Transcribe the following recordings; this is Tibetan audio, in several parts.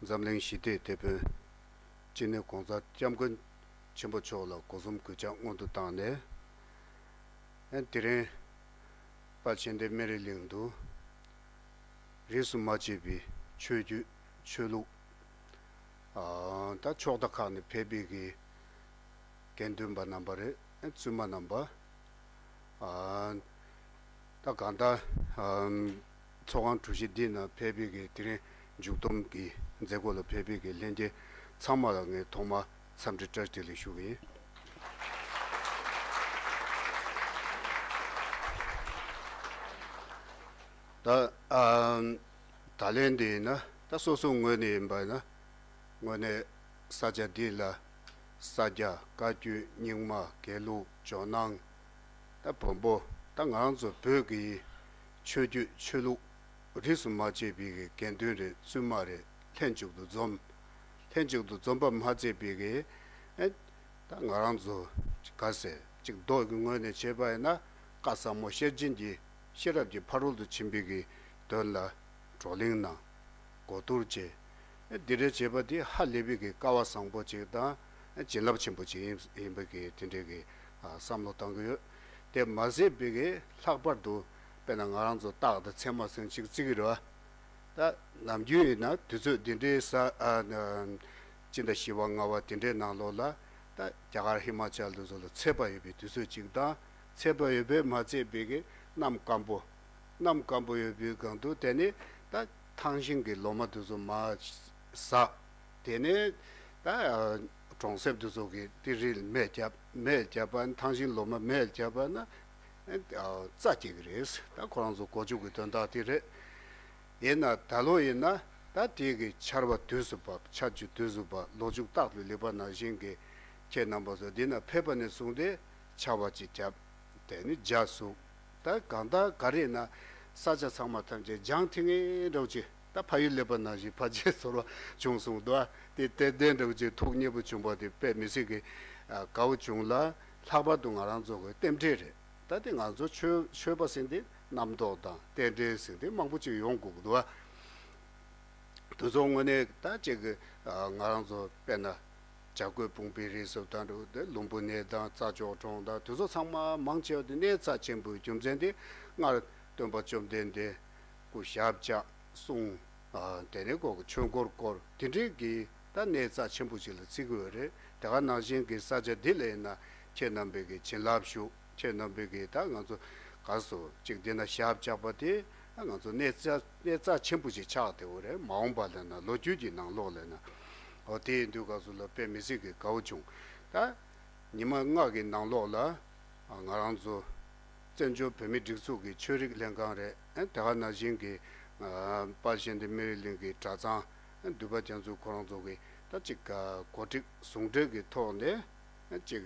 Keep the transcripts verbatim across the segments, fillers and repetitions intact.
འཛམ་གླིང་ཞི་བདེའི་དེད་དཔོན་སྤྱི་ནོར་༸གོང་ས་༸སྐྱབས་མགོན་ཆེན་པོ་མཆོག་ལ་སྒོ་གསུམ་གུས་ཕྱག་སྔོན་དུ་བཏང་ནས། དེ་རིང་དཔལ་ཆེན་ལྡན་སྨན་རི་གླིང་དུ་རིས་སུ་མ་ཆད་པའི་ཆོས་བརྒྱུད་ཆོས་ལུགས། ད་ཕྱོགས་མཐའ་ཁག་ནས་ཕེབས་པའི་གི་དགེ་འདུན་པ་རྣམ་པ་རེད། བཙུན་མ་རྣམ་པ། ད་གང་ལྟར་ཚོགས་ཁང་གྲུ་བཞི་འདི་ན་ཕེབས་པའི་གི་དེ་རིང་མཇུག་སྡོམ་གི་མཛད་སྒོ་ལ་ཕེབས་པའི་གི་ལྷན་རྒྱས་ཚང་མ་ལ་ངས་ཐོག་མར་འཚམས་འདྲི་བཀྲ་ཤིས་བདེ་ལེགས་ཞུ་གི་ཡིན། ད་ད་ལན་འདི་ཡིན་ན་ད་སོ་སོའི་ངོས་ནས་ཡིན་པ་ཡིན་ན། དངོས་གནས་ས་ཆ་འདི་ལ་ས་སྐྱ་བཀའ་བརྒྱུད་རྙིང་མ་དགེ་ལུགས་ཇོ་ནང་། ད་བོན་པོ་ད་ང་རང་ཚོ་བོད་ཀྱི་ཆོས་བརྒྱུད་ཆོས་ལུགས་རིས་སུ་མ་ཆད་པའི་གི་དགེ་འདུན་རེད། བཙུན་མ་རེད། ལྷན་ཅིག་ཏུ་འཛོམས། ལྷན་ཅིག་ཏུ་འཛོམས་པ་མ་ཚད་པའི་གི་ཨེ་ད་ང་རང་ཚོ་ག་ཟེ་གཅིག་མདོ་གི་ངོས་ནས་བྱས་པ་ཡིན་ན་བཀའ་ཟབ་མོ་ཤེར་ཕྱིན་གྱི་ཤེས་རབ་ཀྱི་ཕ་རོལ་ཏུ་ཕྱིན་པའི་གི་དོན་ལ་བགྲོ་གླེང་གནང་། གོ་བསྡུར་བྱས། འདི་འདྲའི་བྱེད་པ་འདི་ཧ་ལས་པའི་གི་སྐལ་བ་བཟང་པོ་ཅིག་དང་བྱིན་རླབས་ཆེན་པོ་ཅིག་ཡིན་ཡིན་པའི་གི་དེ་འདྲའི་གི་བསམ་བློ་བཏང་གི་ཡོད། དེ་མ་ཟད་པའི་གི་ལྷག་པར་དུ་དཔེར་ན་ང་རང་ཚོ་སྟག་དང་ཚེར་མ་ཟེར་ཅིག་བརྩི་གི་རེད་བ། ད་ནམ་རྒྱུན་ཡིན་ན་དུས་ཚོད་འདི་འདྲའི་ས་སྤྱི་ཟླ་བཞི་པ་ལྔ་པ་དེ་འདྲའི་ནང་ལོགས་ལ་ད་རྒྱ་གར་ཧི་མ་ཅལ་དུ་ཚོ་ལ་ཚེས་པ་ཡོད་པའི་དུས་ཚོད་ཅིག་དང་། ཚེས་པ་ཡོད་པས་མ་ཚད་པའི་གི་གནམ་སྐམ་པོ། གནམ་སྐམ་པོ་ཡོད་པའི་སྒང་དུ་དེ་ནི་ད་ཐང་ཤིང་གི་ལོ་མ་དེ་ཚོ་མར་ཟག་དེ་ནས་ད་གྲོང་གསེབ་དེ་ཚོ་གི་དེ་རིལ་མེ་བརྒྱབ། མེ་བརྒྱབ་པ་ནི་ཐང་ཤིང་ལོ་མ་མེ་བརྒྱབ་པ་ན་རྩྭ་སྐྱེ་གི་རེད། ད་ཁོ་རང་ཚོ་སྒོ་ཕྱུགས་ཀྱི་དོན་དག་དེ་རེད། ཡིན་ན་ད་ལོ་ཡིན་ན་ད་དེ་གི་ཆར་པ་དུས་སུ་བབས། ཆར་ཆུ་དུས་སུ་བབས། ལོ་ཕྱུགས་རྟག་ཏུ་ལེགས་པ་ནང་བཞིན་གྱི་ཁྱེད་རྣམ་པ་ཚོ་འདི་ན་ཕེབས་པ་ནས་བཟུང་སྟེ་ཆར་པ་ཅིག་བརྒྱབ། དེ་ནི་འཇའ་ཟུག་ད་གང་ལྟར་ག་རེ་ཡིན་ན་ས་ཆ་ཚང་མ་ཐམས་ཅད་ལྗང་ཐིང་ངེ་འདྲ་བོ་ཅིག་ད་ཕ་ཡུལ་སླེབས་པ་ནང་བཞིན་ཕལ་ཆེར་ཚོར་བ་བྱུང་སོང་འདུག་དེ་ཏན་ཏན་འདྲ་བོ་ཅིག་ཐུགས་མཉེས་པོ་བྱུང་བ་དེ་དཔེ་མི་སྲིད་ཀྱི་དགའ་བོ་བྱུང་ལ། ལྷག་པར་དུ་ང་རང་ཚོ་གི་རྟེན་འབྲེལ་རེད། ད་དེ་ང་ཚོ་ཆོས་ཆོས་པ་ཟེར་དེ་རྣམ་རྟོག་དང་རྟེན་འབྲེལ་ཟེར་དེ་མང་པོ་ཅིག་ཡོང་དགོས་ཀྱི་འདུག་དེ་ཚོ་དངོས་གནས་ད་ཅིག་གི་ང་རང་ཚོ་དཔེར་ན་བྱ་རྒོད་ཕུང་པོའི་རིགས་སུ་དང་འདྲ་བོ་དེ་ལུམ་བུ་ནས་དང་རྩྭ་མཆོག་གྲོང་དང་དེ་ཚོ་ཚང་མ་མང་ཆེ་བ་དེ་གནས་རྩ་ཆེན་པོའི་རྒྱུ་མཚན་དེ་སྔར་སྟོན་པ་བཅོམ་ལྡན་འདས་སྐུ་ཞབས་བཅགས་གསུང་། དེ་ནས་ཁོ་གི་ཆོས་འཁོར་བསྐོར་དེ་འདྲའི་གི་ད་གནས་རྩ་ཆེན་པོ་ཞིག་ལ་བརྩི་གི་ཡོད་རེད། དེ་ག་ནང་བཞིན་གྱི་ས་ཆ་འདི་ལ་ཡིན་ན་ཁྱེད་རྣམ་པས་གི་བྱིན་རླབས་ཞུགས། ཁྱེད་རྣམ་པས་གི་ད་ང་ཚོ་ག་སོ་ཅིག་འདི་ན་ཞབས་བཅགས་པ་དེ་ད་ང་ཚོ་གནས་རྩ་གནས་རྩ་ཆེན་པོ་ཞིག་ཆགས་བསྡད་ཡོད་རེད། མ་འོངས་པ་ལ་ན་ལོ་རྒྱུས་ཀྱི་ནང་ལོགས་ལ་ན། འོ་དེ་ཡིན་དུས་སྐབས་སུ་ལ་དཔེ་མི་སྲིད་གི་དགའ་བོ་བྱུང་། ད་ཉི་མ་ལྔ་གི་ནང་ལོགས་ལ་ང་རང་ཚོ་བཙན་བྱོལ་བོད་མིའི་སྒྲིག་འཛུགས་ཀྱི་ཆོས་རིག་ལྷན་ཁང་རེད། དེ་ག་ནང་བཞིན་གྱི་དཔལ་གཤེན་བསྟན་སྨན་རི་གླིང་གི་གྲྭ་ཚང་འདུས་པ་རྒྱ་མཚོ་ཁོ་རང་ཚོ་གི་ད་ཅིག་གོ་སྒྲིག་ཟུང་འབྲེལ་གྱི་ཐོག་ནས་ཅིག་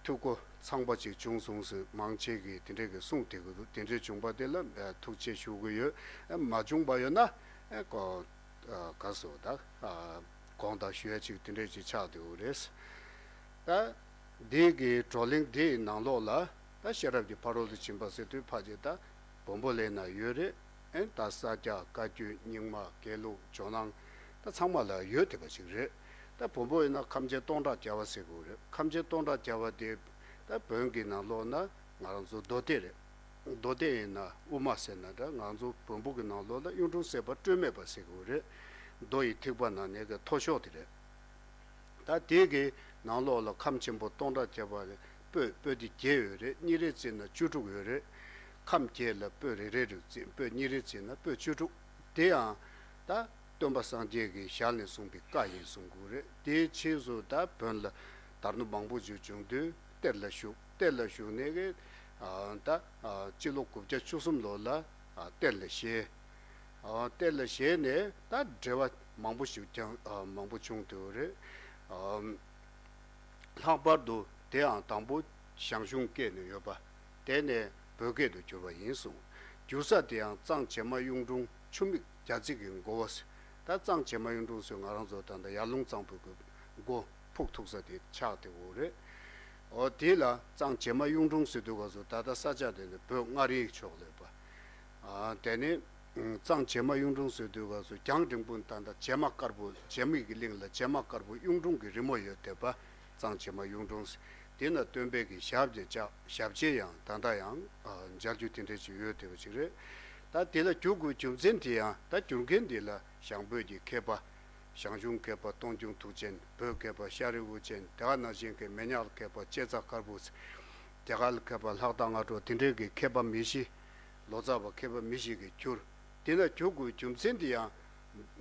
ཐུགས་སྒོ་ཚང་པ་ཅིག་བྱུང་སོང་ཟེར་མང་ཆེ་གིས་དེ་འདྲས་ཀྱི་གསུངས་བསྡད་ཀྱི་འདུག་དེ་འདྲས་བྱུང་པ་དེ་ལ་ཐུགས་རྗེ་ཆེ་ཞུ་གི་ཡོད། མ་བྱུང་པ་ཡོད་ན་ཨེ་ཀོ་ག་སོ་ད་དགོངས་དག་ཞུ་ཡ་ཅིག་དེ་འདྲས་ཅིག་ཆགས་བསྡད་ཡོད་རེད། ད་འདི་གི་བགྲོ་གླེང་འདིའི་ནང་ལོགས་ལ་ད་ཤེས་རབ་ཀྱི་ཕ་རོལ་ཏུ་ཕྱིན་པ་ཟེར་དུས་ཕལ་ཆེར་ད་བོན་པོ་ལ་ན་ཡོད་རེད། ཨེ་ད་ས་སྐྱ་བཀའ་བརྒྱུད་རྙིང་མ་དགེ་ལུགས་ཇོ་ནང་ད་ཚང་མ་ལ་ཡོད་བསྡད་པ་ཞིག་རེད། ད་བོན་པོ་ཡིན་ན་ཁམས་ཆེན་སྟོང་ཕྲག་བརྒྱ་པ་ཟེར་དགོས་རེད། ཁམས་ཆེན་སྟོང་ཕྲག་བརྒྱ་པ་དེ་ད་བོན་གྱི་ནང་ལོགས་ན་ང་རང་ཚོ་མདོ་སྡེ་རེད། མདོ་སྡེ་ཡིན་ན་དབུ་མ་ཟེར་ན་འདྲ། ང་ཚོ་བོན་པོ་གི་ནང་ལོགས་ལ་གཡུང་དྲུང་བརྩེགས་པ་སྤྲོས་མེད་པ་ཟེར་དགོས་རེད། མདོ་ཡི་ཐེག་པ་ནང་ནས་གི་མཐོ་ཤོས་དེ་རེད། ད་དེ་གི་ནང་ལོགས་ལ་ཁམས་ཆེན་པོ་སྟོང་ཕྲག་བརྒྱ་པ་ལ་པོད་པོད་དེ་བརྒྱད་ཡོད་རེད། གཉིས་རེ་བརྩིས་ན་བཅུ་དྲུག་ཡོད་རེད། ཁམས་བརྒྱད་ལ་པོད་རེ་རེ་རེ་བརྩིས། པོད་གཉིས་རེ་བརྩིས་ན་པོད་བཅུ་དྲུག་དེ་ཡང་ད་སྟོན་པ་སངས་རྒྱས་ཀྱི་ཞལ་ནས་གསུངས་པའི་བཀའ་ཡིན་གསུང་གི་རེད། དེའི་ཕྱིས་སུ་ད་བོན་ལ་དར་ནུབ་མང་པོ་ཞིག་བྱུང་དུས་གཏེར་ལ་བཞུགས། གཏེར་ལ་བཞུགས་ནས་གི་ད་སྤྱི་ལོ་དགུ་བརྒྱ་བཅུ་གསུམ་ལོ་ལ་གཏེར་ལ་བཞེས། གཏེར་ལ་བཞེས་ནས་ད་འགྲེལ་པ་མང་པོ་ཞིག་ཀྱང་མང་པོ་བྱུང་འདུག་རེད། ལྷག་པར་དུ་དེའང་དང་པོ་ཞང་ཞུང་སྐད་ནས་ཡོད་པ། དེ་ནས་བོད་སྐད་དུ་གྱུར་པ་ཡིན་གསུངས། བསྒྱུར་ས་དེའང་གཙང་བྱེ་མ་གཡུང་དྲུང་ཆུ་མིག་རྒྱ་རྩེ་གི་མགོ་བོ། ད་གཙང་བྱེ་མ་གཡུང་དྲུང་ཟེར་ང་རང་ཚོ་ད་ལྟ་ཡར་ཀླུང་གཙང་པོའི་གི་མགོ་ཕུག་ཐུག་ས་དེ་ཆགས་བསྡད་ཡོད་རེད། འོ་དེ་ལ་གཙང་བྱེ་མ་གཡུང་དྲུང་ཟེར་དུས་སྐབས་སུ་ད་ལྟ་ས་ཆ་དེ་ནི་བོད་མངའ་རིས་ཕྱོགས་ལ་ཡོད་པ། དེ་ནི་ གཙང་བྱེ་མ་གཡུང་དྲུང་ཟེར་དུས་སྐབས་སུ་རྒྱང་རིང་པོ་ད་ལྟ་བྱེ་མ་དཀར་པོ་བྱེ་མའི་གི་གླིང་ལ་བྱེ་མ་དཀར་པོ་གཡུང་དྲུང་གི་རི་མོ་ཡོད་དེ་པ། གཙང་བྱེ་མ་གཡུང་དྲུང་ཟེར། དེ་ན་སྟོན་པའི་གི་ཞབས་ཀྱི་ལྕགས་ཞབས་རྗེས་ཡང་ད་ལྟ་ཡང་མཇལ་རྒྱུ་དེ་འདྲ་ཅིག་ཡོད་དེ་པ་ཅིག་རེད། ད་དེ་ལ་བསྒྱུར་དགོས་རྒྱུ་མཚན་དེ་ཡང་ད་བསྒྱུར་མཁན་དེ་ལ་ཞང་བོད་ཀྱི་མཁས་པ། ཞང་ཞུང་མཁས་པ། སྟོང་རྒྱུང་མཐུ་ཆེན། བོད་མཁས་པ་ཤ་རི་དབུ་ཅན། དེ་ག་ནང་བཞིན་གྱི་མེ་ཉག་མཁས་པ་ལྕེ་ཚ་དཀར་པོ། དེ་ག་ལ་མཁས་པ་ལྷག་དང་སྔ་དྲོ་དེ་འདྲའི་གི་མཁས་པ་མི་བཞི། ལོ་ཙཱ་བ་མཁས་པ་མི་བཞི་གིས་བསྒྱུར། དེ་ན་བསྒྱུར་དགོས་རྒྱུ་མཚན་དེ་ཡང་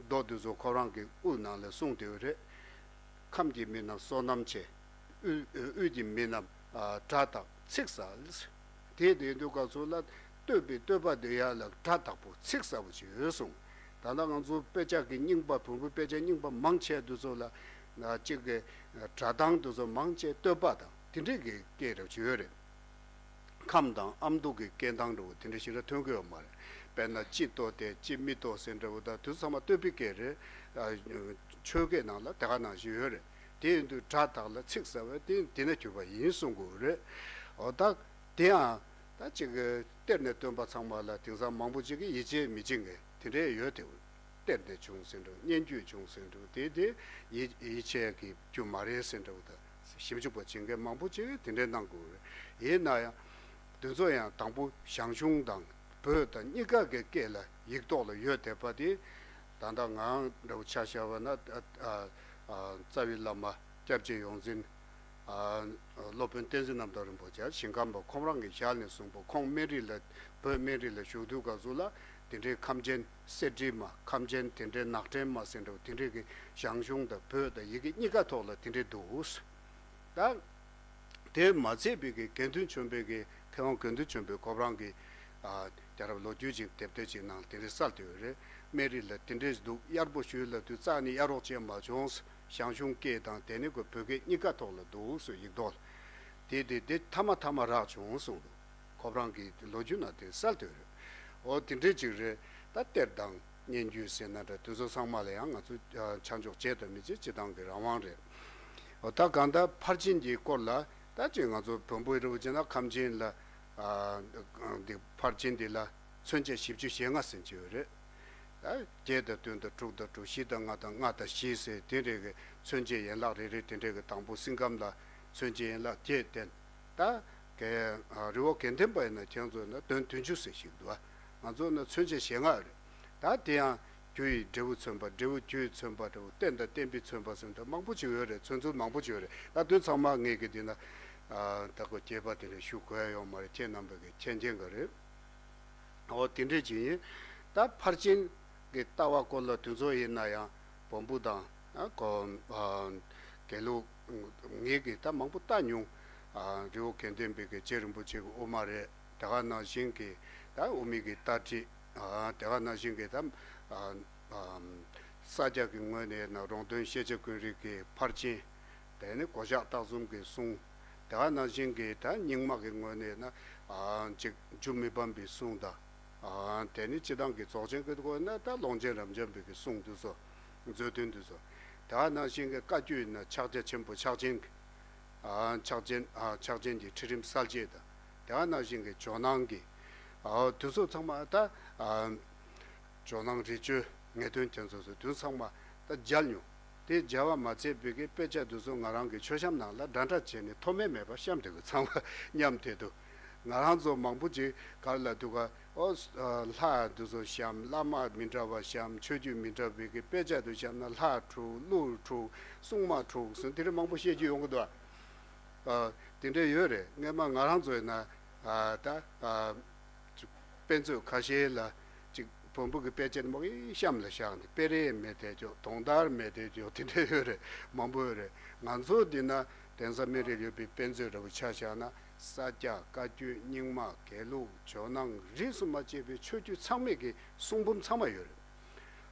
མདོ་དེ་ཚོ་ཁོ་རང་གི་དབུ་ནང་ལ་གསུངས་བསྡད་ཡོད་རེད། ཁམས་ཀྱི་མི་རྣམས་བསོད་ནམས་ཆེ། དབུས་དབུས་ཀྱི་མི་རྣམས་སྒྲ་དག་ཚིག་གསལ། དེ་དེ་དུས་སྐབས་སུ་ལ་བསྟོད་པའི་བསྟོད་པ་དེ་ཡ་ལ་སྒྲ་དག་པོ་ཚིག་གསལ་པོ་ཅིག་ཡོད་གསུངས། ད་ལྟ་ང་ཚོ་དཔེ་ཆ་གི་རྙིང་པ་བོན་པོའི་དཔེ་ཆ་རྙིང་པ་མང་ཆེ་དེ་ཚོ་ལ་གཅིག་གི་སྒྲ་གདངས་དེ་ཚོ་མང་ཆེ་བསྟོད་པ་དང་དེ་འདྲས་ཀྱི་སྐད་རེ་ཅིག་ཡོད་རེད། ཁམས་དང་ཨ་མདོ་གི་སྐད་གདངས་འདྲ་བོ་དེ་འདྲ་ཞིག་ར་ཐོན་གི་ཡོད་མ་རེད། དཔེར་ན་ཅི་ལྟོ་སྟེ་ཅི་མི་ལྟོ་ཟེར་འདྲ་བོ་དང་དེ་ཚོ་ཚང་མ་བསྟོད་པའི་སྐད་རེད། ཆོས་སྐད་ནང་ལ་དེ་ག་ནང་བཞིན་ཡོད་རེད། དེ་ཡིན་དུས་སྒྲ་དག་ལ་ཚིག་གསལ་བས་དེ་དེ་ན་གྱུར་པ་ཡིན་གསུང་དགོས་རེད། འོ་ད་དེ་ཡང་ད་ཅིག་གཏེར་ནས་བཏོན་པ་ཚང་མ་ལ་དེང་སང་མང་པོ་ཅིག་གིས་ཡིད་ཆེས་མི་བྱེད་མཁན་དེ་འདྲས་ཡོད་དེ། གཏེར་ནས་བྱུང་ཟེར་འདྲ་བོ། སྙན་བརྒྱུད་བྱུང་ཟེར་འདྲ་བོ། དེ་དེ་ཡིད་ཡིད་ཆེས་ཀྱི་རྒྱུ་མ་རེད་ཟེར་འདྲ་བོ་དང་། ཞིབ་འཇུག་པ་བྱེད་མཁན་མང་པོ་ཅིག་དེ་འདྲའི་གནང་དགོས་རེད། ཡིན་ན་ཡང་། དེ་ཚོ་ཡང་དང་པོ་ཞང་ཞུང་དང་བོད་དང་གཉིས་ཀ་གི་སྐད་ལ་ཡིག་ཐོག་ལ་ཡོད་བསྡད་པ་དེ། ད་ལྟ་ང་འདྲ་བོ་ཆ་བཞག་པ་ན་ཨ་ཨ་ཨ་རྩ་བའི་བླ་མ་སྐྱབས་རྗེ་ཡོངས་འཛིན་ཨ་སློབ་དཔོན་བསྟན་འཛིན་རྣམ་དག་རིན་པོ་ཆེ་ཞིང་ཁམས་པ་ཁོང་རང་གི་ཞལ་ནས་གསུངས་པ། ཁོང་སྨན་རི་ལ་བོད་སྨན་རི་ལ་བཞུགས་དུས་སྐབས་སུ་ལ་དེ་འདྲའི་ཁམས་ཆེན་གསེར་བྲིས་མ། ཁམས་ཆེན་དེ་འདྲའི་ནག་ཕྲན་མ་ཟེར་འདྲ་བོ་དེ་འདྲའི་གི་ཞང་ཞུང་དང་བོད་དང་ཡི་གེ་གཉིས་ཀ་ཐོག་ལ་དེ་འདྲའི་འདུག་ད། དེ་མ་ཚད་པའི་གི་དགེ་འདུན་ཆོས་འཕེལ་གྱི་མཁས་དབང་དགེ་འདུན་ཆོས་འཕེལ་ཁོ་རང་གི་ཨ་རྒྱལ་རབས་ལོ་རྒྱུས་ཅིག་དེབ་ཐེར་ཅིག་ནང་དེ་འདྲའི་གསལ་དུ་ཡོད་རེད། སྨན་རི་ལ་དེ་འདྲའི་འདུག་གཡར་པོ་ཞུས་ལབ་དུས་རྩ་ནས་གཡར་རོགས་བྱས་མ་བྱུང་། ཞང་ཞུང་སྐད་དང་དེ་ནི་ཁོ་བོད་སྐད་གཉིས་ཀ་ཐོག་ལ་འདུག་སུ་ཡིག་ཐོག་ལ། དེ་དེ་དེ་ཐ་མ་ཐ་མ་རག་བྱུང་གསུངས་འདུག་ཁོ་རང་གི་ལོ་རྒྱུས་ནང་དེ་གསལ་དུ་ཡོད་རེད། འོ་དེ་འདྲའི་ཅིག་རེད། ད་གཏེར་དང་། སྙན་བརྒྱུད་ཟེར་ན་འདྲ་དེ་ཚོ་ཚང་མ་ལ་ཡང་ང་ཚོ་ཆ་འཇོག་བྱེད་དང་མི་བྱེད་སྤྱི་བཏང་གི་རང་དབང་རེད། འོ་ད་གང་ལྟར་ཕར་ཕྱིན་གྱི་སྐོར་ལ་ད་ཅིག་ང་ཚོ་བོན་པོའི་རི་བོ་ཅན་ན་ཁམས་ཆེན་ལ་འདི་ཕར་ཕྱིན་འདི་ལ་མཚོན་བྱེད་བཞི་བཅུ་ཞེ་ལྔ་ཟིན་གྱི་ཡོད་རེད། ད་བརྒྱད་དང་བདུན་དང་དྲུག་དང་དྲུག་བཞི་དང་ལྔ་དང་ལྔ་དང་བཞི་ཟེར་དེ་འདྲའི་གི་མཚོན་བྱེད་ཡན་ལག་རེ་རེ་དེ་འདྲའི་གི་དང་པོ་སེང་སྐམ་ལ་མཚོན་བྱེད་ཡན་ལག་བརྒྱད་བསྟན། ད་གལ་རི་བོ་དགེ་ལྡན་པ་ཡིན་ན་ཁྱེད་ཚོ་ན་དོན་བདུན་ཅུ་ཟེར་ཞིག་འདུག་ང་ཚོ་ན་མཚོན་བྱེད་ཞེ་ལྔ་རེད། ད་དེ་ཡང་རྒྱུ་ཡི་འབྲས་བུ་མཚོན་པ། འབྲས་བུ་རྒྱུ་ཡི་མཚོན་པ་འདྲ་བོ། རྟེན་དང་བརྟེན་པའི་མཚོན་པ་ཟེར་ད་མང་པོ་ཅིག་ཡོད་རེད། མཚོན་ཚུལ་མང་པོ་ཅིག་ཡོད་རེད། ད་དོན་ཚང་མ་ངས་ཀྱི་འདི་ན་ད་གོ་རྒྱས་པ་དེ་འདྲ་ཞུ་དགོས་ཡ་ཡོད་མ་རེད། ཁྱེད་རྣམ་པ་གི་མཁྱེན་མཁྱེན་ག་རེད། འོ་དེ་འདྲས་ཅིག་ཡིན། ད་ཕར་ཕྱིན་གྱི་ལྟ་བ་སྐོར་ལ་དེ་ཚོ་ཡིན་ན་ཡང་བོན་པོ་དང་ཨ་ཁོ་ཨ་དགེ་ལུགས། ངས་ཀྱི་ད་མང་པོ་ལྟ་མྱོང་། ཨ་རི་བོ་དགེ་ལྡན་པའི་གི་རྗེ་རིན་པོ་ཆེ་གི་དབུ་མ་རེད། དེ་ག་ནང་བཞིན་གྱི་ད་དབུ་མའི་གི་ལྟ་ཁྲིད། ཨ་དེ་ག་ནང་བཞིན་གྱི་ད་ཨ་ཨ་ས་སྐྱ་གི་ངོས་ནས་ན་རོང་སྟོན་ཤེས་བྱ་ཀུན་རིག་གི་ཕར་ཕྱིན། དེ་ནི་གོ་ཤཱཀ་སྟག་གསུམ་གྱི་གསུང་། དེ་ག་ནང་བཞིན་གྱི་ད་རྙིང་མ་གི་ངོས་ནས་ན་ཨ་ཅིག་འཇུ་མི་ཕམ་པའི་གསུང་དང་། ཨ་དེ་ནི་སྤྱི་བཏང་གི་རྫོགས་ཆེན་གྱི་སྐོར་ན་ད་ཀློང་ཆེན་རབ་འབྱམས་པའི་གི་གསུང་དེ་ཚོ། མཛོད་བདུན་དེ་ཚོ། དེ་ག་ནང་བཞིན་གྱི་བཀའ་བརྒྱུད་ན་ཕྱག་རྒྱ་ཆེན་པོ་ཕྱག་ཆེན་གྱི། ཨ་ཕྱག་ཆེན་ཨ་ཕྱག་ཆེན་གྱི་ཁྲིད་རིམ་གསལ་བྱེད་དང་། དེ་ག་ནང་བཞིན་གྱི་ཇོ་ནང་གི། ཨ་དེ་ཚོ་ཚང་མ་ད་ཨ། ཇོ་ནང་རི་ཆོས་ངེས་དོན་རྒྱན་ཚོགས་སུ་དུས་ཚང་མ་ད་མཇལ་མྱོང་། དེ་མཇལ་བ་མ་ཚད་པའི་གི་དཔེ་ཆ་དེ་ཚོ་ང་རང་གི་མཆོད་བཤམས་ནང་ལ་འདྲ་འདྲ་བྱས་ནས་མཐོ་དམན་མེད་པར་བཤམས་བསྡད་དགོས་ཚང་མ་མཉམ་དེ་དུ། ང་རང་ཚོ་མང་པོ་ཅིག་གར་ལ་དུ་ག་ཨོ་ལྷ་དེ་ཚོ་བཤམས། བླ་མ་མི་འདྲ་བ་བཤམས། ཆོས་བརྒྱུད་མི་འདྲ་བའི་གི་དཔེ་ཆ་དུ་བཤམས་ན་ལྷ་འཁྲུག་ཀླུ་འཁྲུག་སྲུང་མ་འཁྲུག་ཟེར་དེ་འདྲ་མང་པོ་བཤད་རྒྱུ་ཡོང་གི་འདུག་ཨ་དེ་འདྲ་ཡོད་རེད། སྔས་མ་ང་རང་ཚོ་ཡིན་ན་ཨ་ད་ཨ། དཔེ་མཛོད་ཁ་ཤས་ལ་ཅིག་བོན་པོ་གི་དཔེ་ཆ་མོ་གི་གཤམ་ལ་བཞག་ནས་དཔེ་རས་མེད་དེ་ཅོག་དོང་དར་མེད་དེ་ཅོག་དེ་འདྲ་ཡོད་རེད། མང་པོ་ཡོད་རེད། ང་ཚོ་འདི་ན་གདན་ས་སྨན་རིར་ཡོད་པའི་དཔེ་མཛོད་འདྲ་བོ་ཆ་བཞག་ན་ས་སྐྱ་བཀའ་བརྒྱུད་རྙིང་མ་དགེ་ལུགས་ཇོ་ནང་རིས་སུ་མ་ཆད་པའི་ཆོས་བརྒྱུད་ཚང་མས་ཀྱི་གསུང་འབུམ་ཚང་མ་ཡོད་རེད།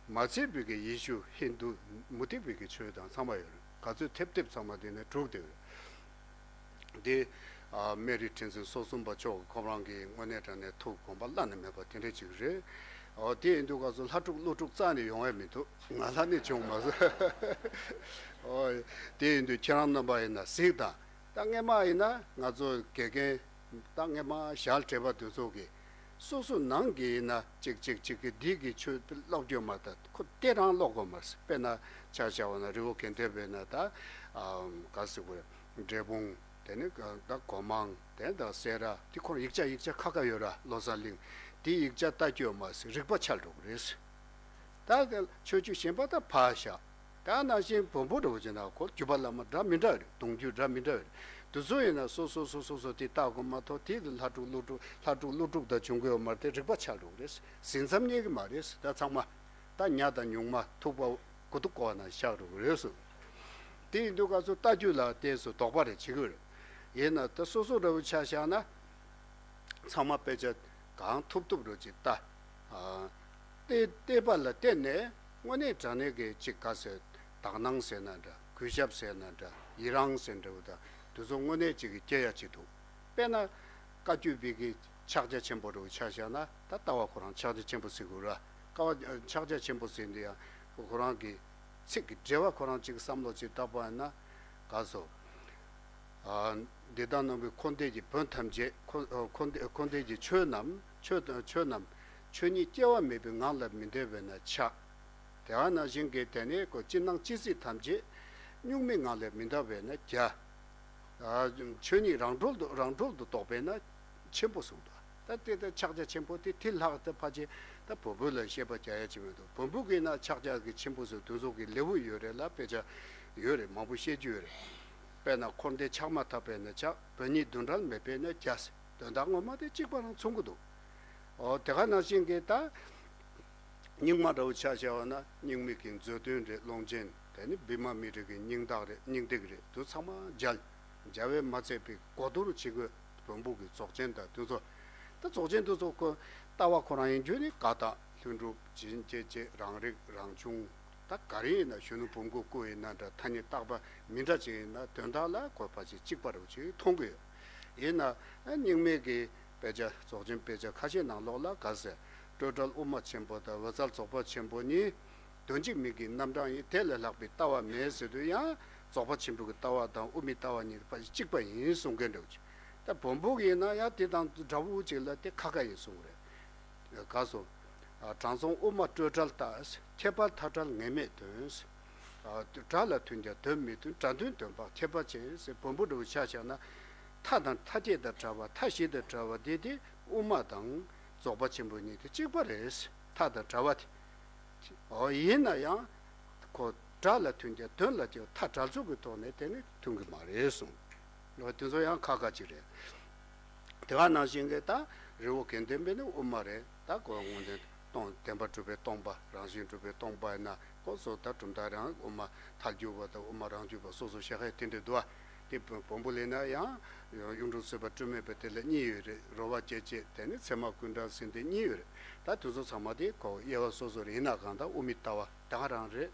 མ་ཚད་པའི་གི་ཡེ་ཤུ་ཧིན་དུ་མུ་སྟེགས་པའི་གི་ཆོས་དང་ཚང་མ་ཡོད་རེད། ག་ཚོད་ཐེབས་ཐེབས་ཚང་མ་དེ་ནས་གྲུབ་བསྡད་ཡོད་རེད། དེ་ཨ་སྨན་རི་ཁྲི་འཛིན་སོ་གསུམ་པ་མཆོག་གི་ཁོང་རང་གི་དངོས་གནས་དྲང་གནས་ཐུགས་དགོངས་པ་བླ་ན་མེད་པ་དེ་འདྲ་ཅིག་རེད། ཨོ་དེ་ཡིན་དུས་སྐབས་སུ་ལྷ་དྲུག་ཀླུ་དྲུག་རྩ་ནས་ཡོང་ཡ་མི་འདུག་ང་ལྷ་ནས་བྱུང་མ་སོང་། ཨོ་དེ་ཡིན་དུས་ཁྱེད་རང་རྣམ་པ་ཡིན་ན་གཟིགས་དང་། ད་སྔས་མ་ཡིན་ན་ང་ཚོ་དགེ་རྒན་ད་སྔས་མ་ཞལ་བྲིས་པ་དེ་ཚོ་གི་ སོ་སོ་ནང་གི་ཡིན་ན་གཅིག་གཅིག་གཅིག་གི་འདི་གི་ཆོས་ཀློག་རྒྱུ་མ་གཏོགས་ཁོ་དེ་རང་ཀློག་དགོས་མ་རེད། དཔེར་ན་ཆ་བཞག་པ་ན་རི་བོ་དགེ་ལྡན་པའི་ན་ད་ག་ཟེར་དགོས་རེད། འབྲས་སྤུངས་དེ་ནི་ད་སྒོ་མང་དེ་ད་སེ་ར་དེ་ཁོར་ཡིག་ཆ་ཡིག་ཆ་ཁ་ཁ་ཡོད་ར། བློ་བཟང་གླིང་དེ་ཡིག་ཆ་ལྟ་རྒྱུ་མ་ཟད་རིག་པ་འཆལ་འགྲོ་གི་རེད། ད་ཆོས་བརྒྱུད་གཞན་པ་ད་ཕར་བཞག་ད་ནང་བཞིན་བོན་པོ་འདྲ་བོ་བྱས་ན་ཁོ་བརྒྱུད་པ་བླ་མ་འདྲ་མི་འདྲ་རེད། གདུང་རྒྱུད་འདྲ་མི་འདྲ་རེད། དེ་ཚོ་ཡིན་ན་སོ་སོ་སོ་སོ་སོ་དེ་ལྟ་དགོས་མ་གཏོགས་དེ་ལྷ་དྲུག་ཀླུ་དྲུག་ལྷ་དྲུག་ཀླུ་དྲུག་དང་བྱུང་དགོས་མ་རེད། དེ་རིག་པ་འཆལ་འགྲོ་གི་རེད། ཟིན་མཚམས་རྙེད་ཀྱི་མ་རེད། ད་ཚང་མ་ད་ཉ་དང་ཉུང་མ་ཐུག་པ་དགུ་ཐུག་གོ་ན་བཞག་འགྲོ་གི་རེད་སོ། དེ་ཡིན་དུས་སྐབས་སུ་ལྟ་རྒྱུ་ལ་དེ་སུ་དོགས་པ་རེ་བྱེད་ཀྱི་ཡོད་རེད། ཡིན་ན་ད་སོ་སོ་འདྲ་བོ་ཆ་བཞག་ན། ཚང་མ་དཔེ་ཆ་གང་ཐུབ་ཐུབ་རུ་ཅིག་ལྟ། ཨ། བལྟས་བལྟས་པ་ལ་བརྟེན་ནས་དངོས་གནས་དྲང་གནས་ཀྱི་ཅིག་ག་ཟེར། དག་སྣང་ཟེར་ན་འདྲ། གུས་ཞབས་ཟེར་ན་འདྲ། ཡི་རང་ཟེར་འདྲ་བོ་དང་དེ་ཚོ་དངོས་གནས་ཅིག་གི་སྐྱེ་ཡ་ཅིག་འདུག་དཔེར་ན། བཀའ་བརྒྱུད་པའི་གི་ཕྱག་རྒྱ་ཆེན་པོ་རུ་ཆ་བཞག་ན་ད་ལྟ་བ་ཁོ་རང་ཕྱག་རྒྱ་ཆེན་པོ་ཟེར་དགོས་ར། ཀ་བ་ཕྱག་རྒྱ་ཆེན་པོ་ཟེར་འདི་ཡང་ཁོ་རང་གི་ཚིག་གི་འགྲེལ་བ་ཁོ་རང་ཅིག་བསམ་བློ་ཅིག་བཏང་པ་ཡིན་ན་ག་ཟེར། ཨ། འདི་དག་རྣམས་ཀྱི་འཁོར་འདས་ཀྱི་བོན་ཐམས་ཅད་འཁོར་འཁོར་འདས་འཁོར་འདས་ཀྱི་ཆོས་རྣམས་ཆོས་ཆོས་རྣམས་ཆོས་ཉིད་སྐྱེ་བ་མེད་པའི་ངང་ལ་མི་འདོད་པས་ན་ཆགས། དེ་ག་ནང་བཞིན་གྱི་དེ་ནས་ཀོ་ཅི་སྣང་ཅི་སྲིད་ཐམས་ཅད་གཉུག་མའི་ངང་ལ་མི་འདོད་པས་ན་རྒྱ། ཨ། ཆོས་ཉིད་རང་གྲོལ་དུ་རང་གྲོལ་དུ་རྟོགས་པས་ན་ཆེན་པོ་གསུངས་འདུག་ད་དེ་ལྟར་ཕྱག་རྒྱ་ཆེན་པོ་དེ་དེ་ལྷག་ཏུ་ཕལ་ཆེར་ད་བོན་པོ་ལ་བཤད་པ་རྒྱག་ཡ་ཅིག་མི་འདུག་བོན་པོ་གིས་ན་ཕྱག་རྒྱ་གི་ཆེན་པོ་ཟེར་དེ་ཚོ་གི་ལེའུ་ཡོད་རེད་ལ། དཔེ་ཆ་ཡོད་རེད། མང་པོ་བཤད་རྒྱུ་ཡོད་རེད། དཔེར་ན་འཁོར་འདས་ཆགས་མ་ཐག་པས་ན་ཆགས། བོན་ཉིད་དོན་བྲལ་མེད་པས་ན་རྒྱ་ཟེར། དོན་དག་ངོ་མ་དེ་གཅིག་པ་རང་མཚུངས་ཀྱི་འདུག་འོ་དེ་ག་ནང་བཞིན་གྱི་ད་རྙིང་མ་འདྲ་བོ་ཆ་བཞག་པ་ན་རྙིང་མའི་གི་མཛོད་བདུན་རེད། ཀློང་ཆེན་དེ་ནི་བི་མ་མི་ཏྲའི་གི་སྙིང་ཐག་རེད། སྙིང་ཐིག་རེད། དེ་ཚང་མ་མཇལ། མཇལ་བས་མ་ཚད་པའི་གོ་བསྡུར་བྱེད་དགོས། བོན་པོ་གི་རྫོགས་ཆེན་དང་དེ་ཚོ། ད་རྫོགས་ཆེན་དེ་ཚོ་ཁོ་ལྟ་བ་ཁོ་རང་ཡིན་རྒྱུ་ནི་ཀ་དག་ལྷུན་གྲུབ་བྱིན་སྐྱེད་བྱེད་རང་རིག་རང་བྱུང་། ད་ག་རེ་ཡིན་ན་གཞོན་ནུ་བུམ་སྐུ་སྐུ་ཡིན་ན་འདྲ། ཐ་སྙད་བཏགས་པ་མི་འདྲ་ཅིག་ཡིན་ན་དོན་དག་ལ་གོ་བ་ཅིག་གཅིག་པ་རུ་ཅིག་མཐོང་གི་ཡོད། ཡིན་ན་རྙིང་མའི་གི་དཔེ་ཆ་རྫོགས་ཆེན་དཔེ་ཆ་ཁ་ཤས་ནང་ལོགས་ལ་ག་ཟེར། སྤྲོས་བྲལ་དབུ་མ་ཆེན་པོ་དང་འོད་གསལ་རྫོགས་པ་ཆེན་པོ་གཉིས། དོན་གཅིག་མིང་གི་རྣམ་གྲངས་ཡིན། དེ་ལས་ལྷག་པའི་ལྟ་བ་མེད་ཟེར་དུས་ཡང་རྫོགས་པ་ཆེན་པོ་གི་ལྟ་བ་དང་དབུ་མའི་ལྟ་བ་གཉིས་ཕལ་ཆེར་གཅིག་པ་ཡིན་གསུང་མཁན་འདྲ་བོ་ཅིག་ད་བོན་པོ་གི་ཡིན་ན་ཡང་དེ་དང་འདྲ་བོ་ཅིག་ལ་དེ་ཁ་ཁ་ཡིན་གསུང་གི་རེད། ག་སོ། ཨ། དྲང་སྲོང་དབུ་མ་སྤྲོས་བྲལ་ལྟ། ཁྱད་པར་མཐའ་བྲལ་ངེས་མེད་དོན། ཨ། སྒྲ་ལ་མཐུན་ཀྱང་དོན་མི་མཐུན། སྒྲ་མཐུན་དོན་འཕགས་ཁྱད་པར་ཅན་ཟེར་བོན་པོ་འདྲ་བོ་ཆ་བཞག་ན། མཐའ་དང་མཐའ་བརྒྱད་དང་བྲལ་བ། མཐའ་བཞི་དང་བྲལ་བ་དེ་དེ་དབུ་མ་དང་རྫོགས་པ་ཆེན་པོ་གཉིས་དེ་གཅིག་པ་རེད། མཐའ་དང་བྲལ་བ་དེ། འོ་ཡིན་ན་ཡང་ཁོ་སྒྲ་ལ་མཐུན་ཀྱང་དོན་ལ་ཀྱང་མཐའ་བྲལ་ཚུལ་གྱི་ཐོག་ནས་དེ་ནི་མཐུན་གྱི་མ་རེད་གསུངས། འོ་དེ་ཚོ་ཡང་ཁ་ཁ་ཅིག་རེད། དེ་ག་ནང་བཞིན་གྱི་ད་རི་བོ་དགེ་ལྡན་པའི་ནི་དབུ་མ་རེད། ད་ཁོ་དངོས་བསྟན་སྟོང་བདེན་པར་གྲུབ་པའི་སྟོང་པ་རང་བཞིན་གྲུབ་པའི་སྟོང་པ་ཡིན་ན་ཁོ་སོ་ད་གྲུབ་མཐའ་རང་དབུ་མ་ཐལ་འགྱུར་བ་དང་དབུ་མ་རང་རྒྱུད་པ་སོ་སོ་ཤེས་ཁ་དེ་འདྲ་འདུག་ཨ། དེ་བོན་པོ་ལས་ན་ཡང་གཡུང་དྲུང་སྲིད་པ་སྤྲོས་མེད་པའི་དེ་ལ་གཉིས་ཡོད་རེད། རོལ་བ་སྐྱེ་མཆེད་དེ་ནི་ཚད་མ་ཀུན་བྲལ་ཟེར་དེ་གཉིས་ཡོད་རེད། ད་དེ་ཚོ་ཚང་མ་དེ་ཁོ་དབྱེ་བ་སོ་སོ་རེད། ཡིན་ན་གང་ལྟར་དབུ་མའི་ལྟ་བ་ད་ག་རང་རེད།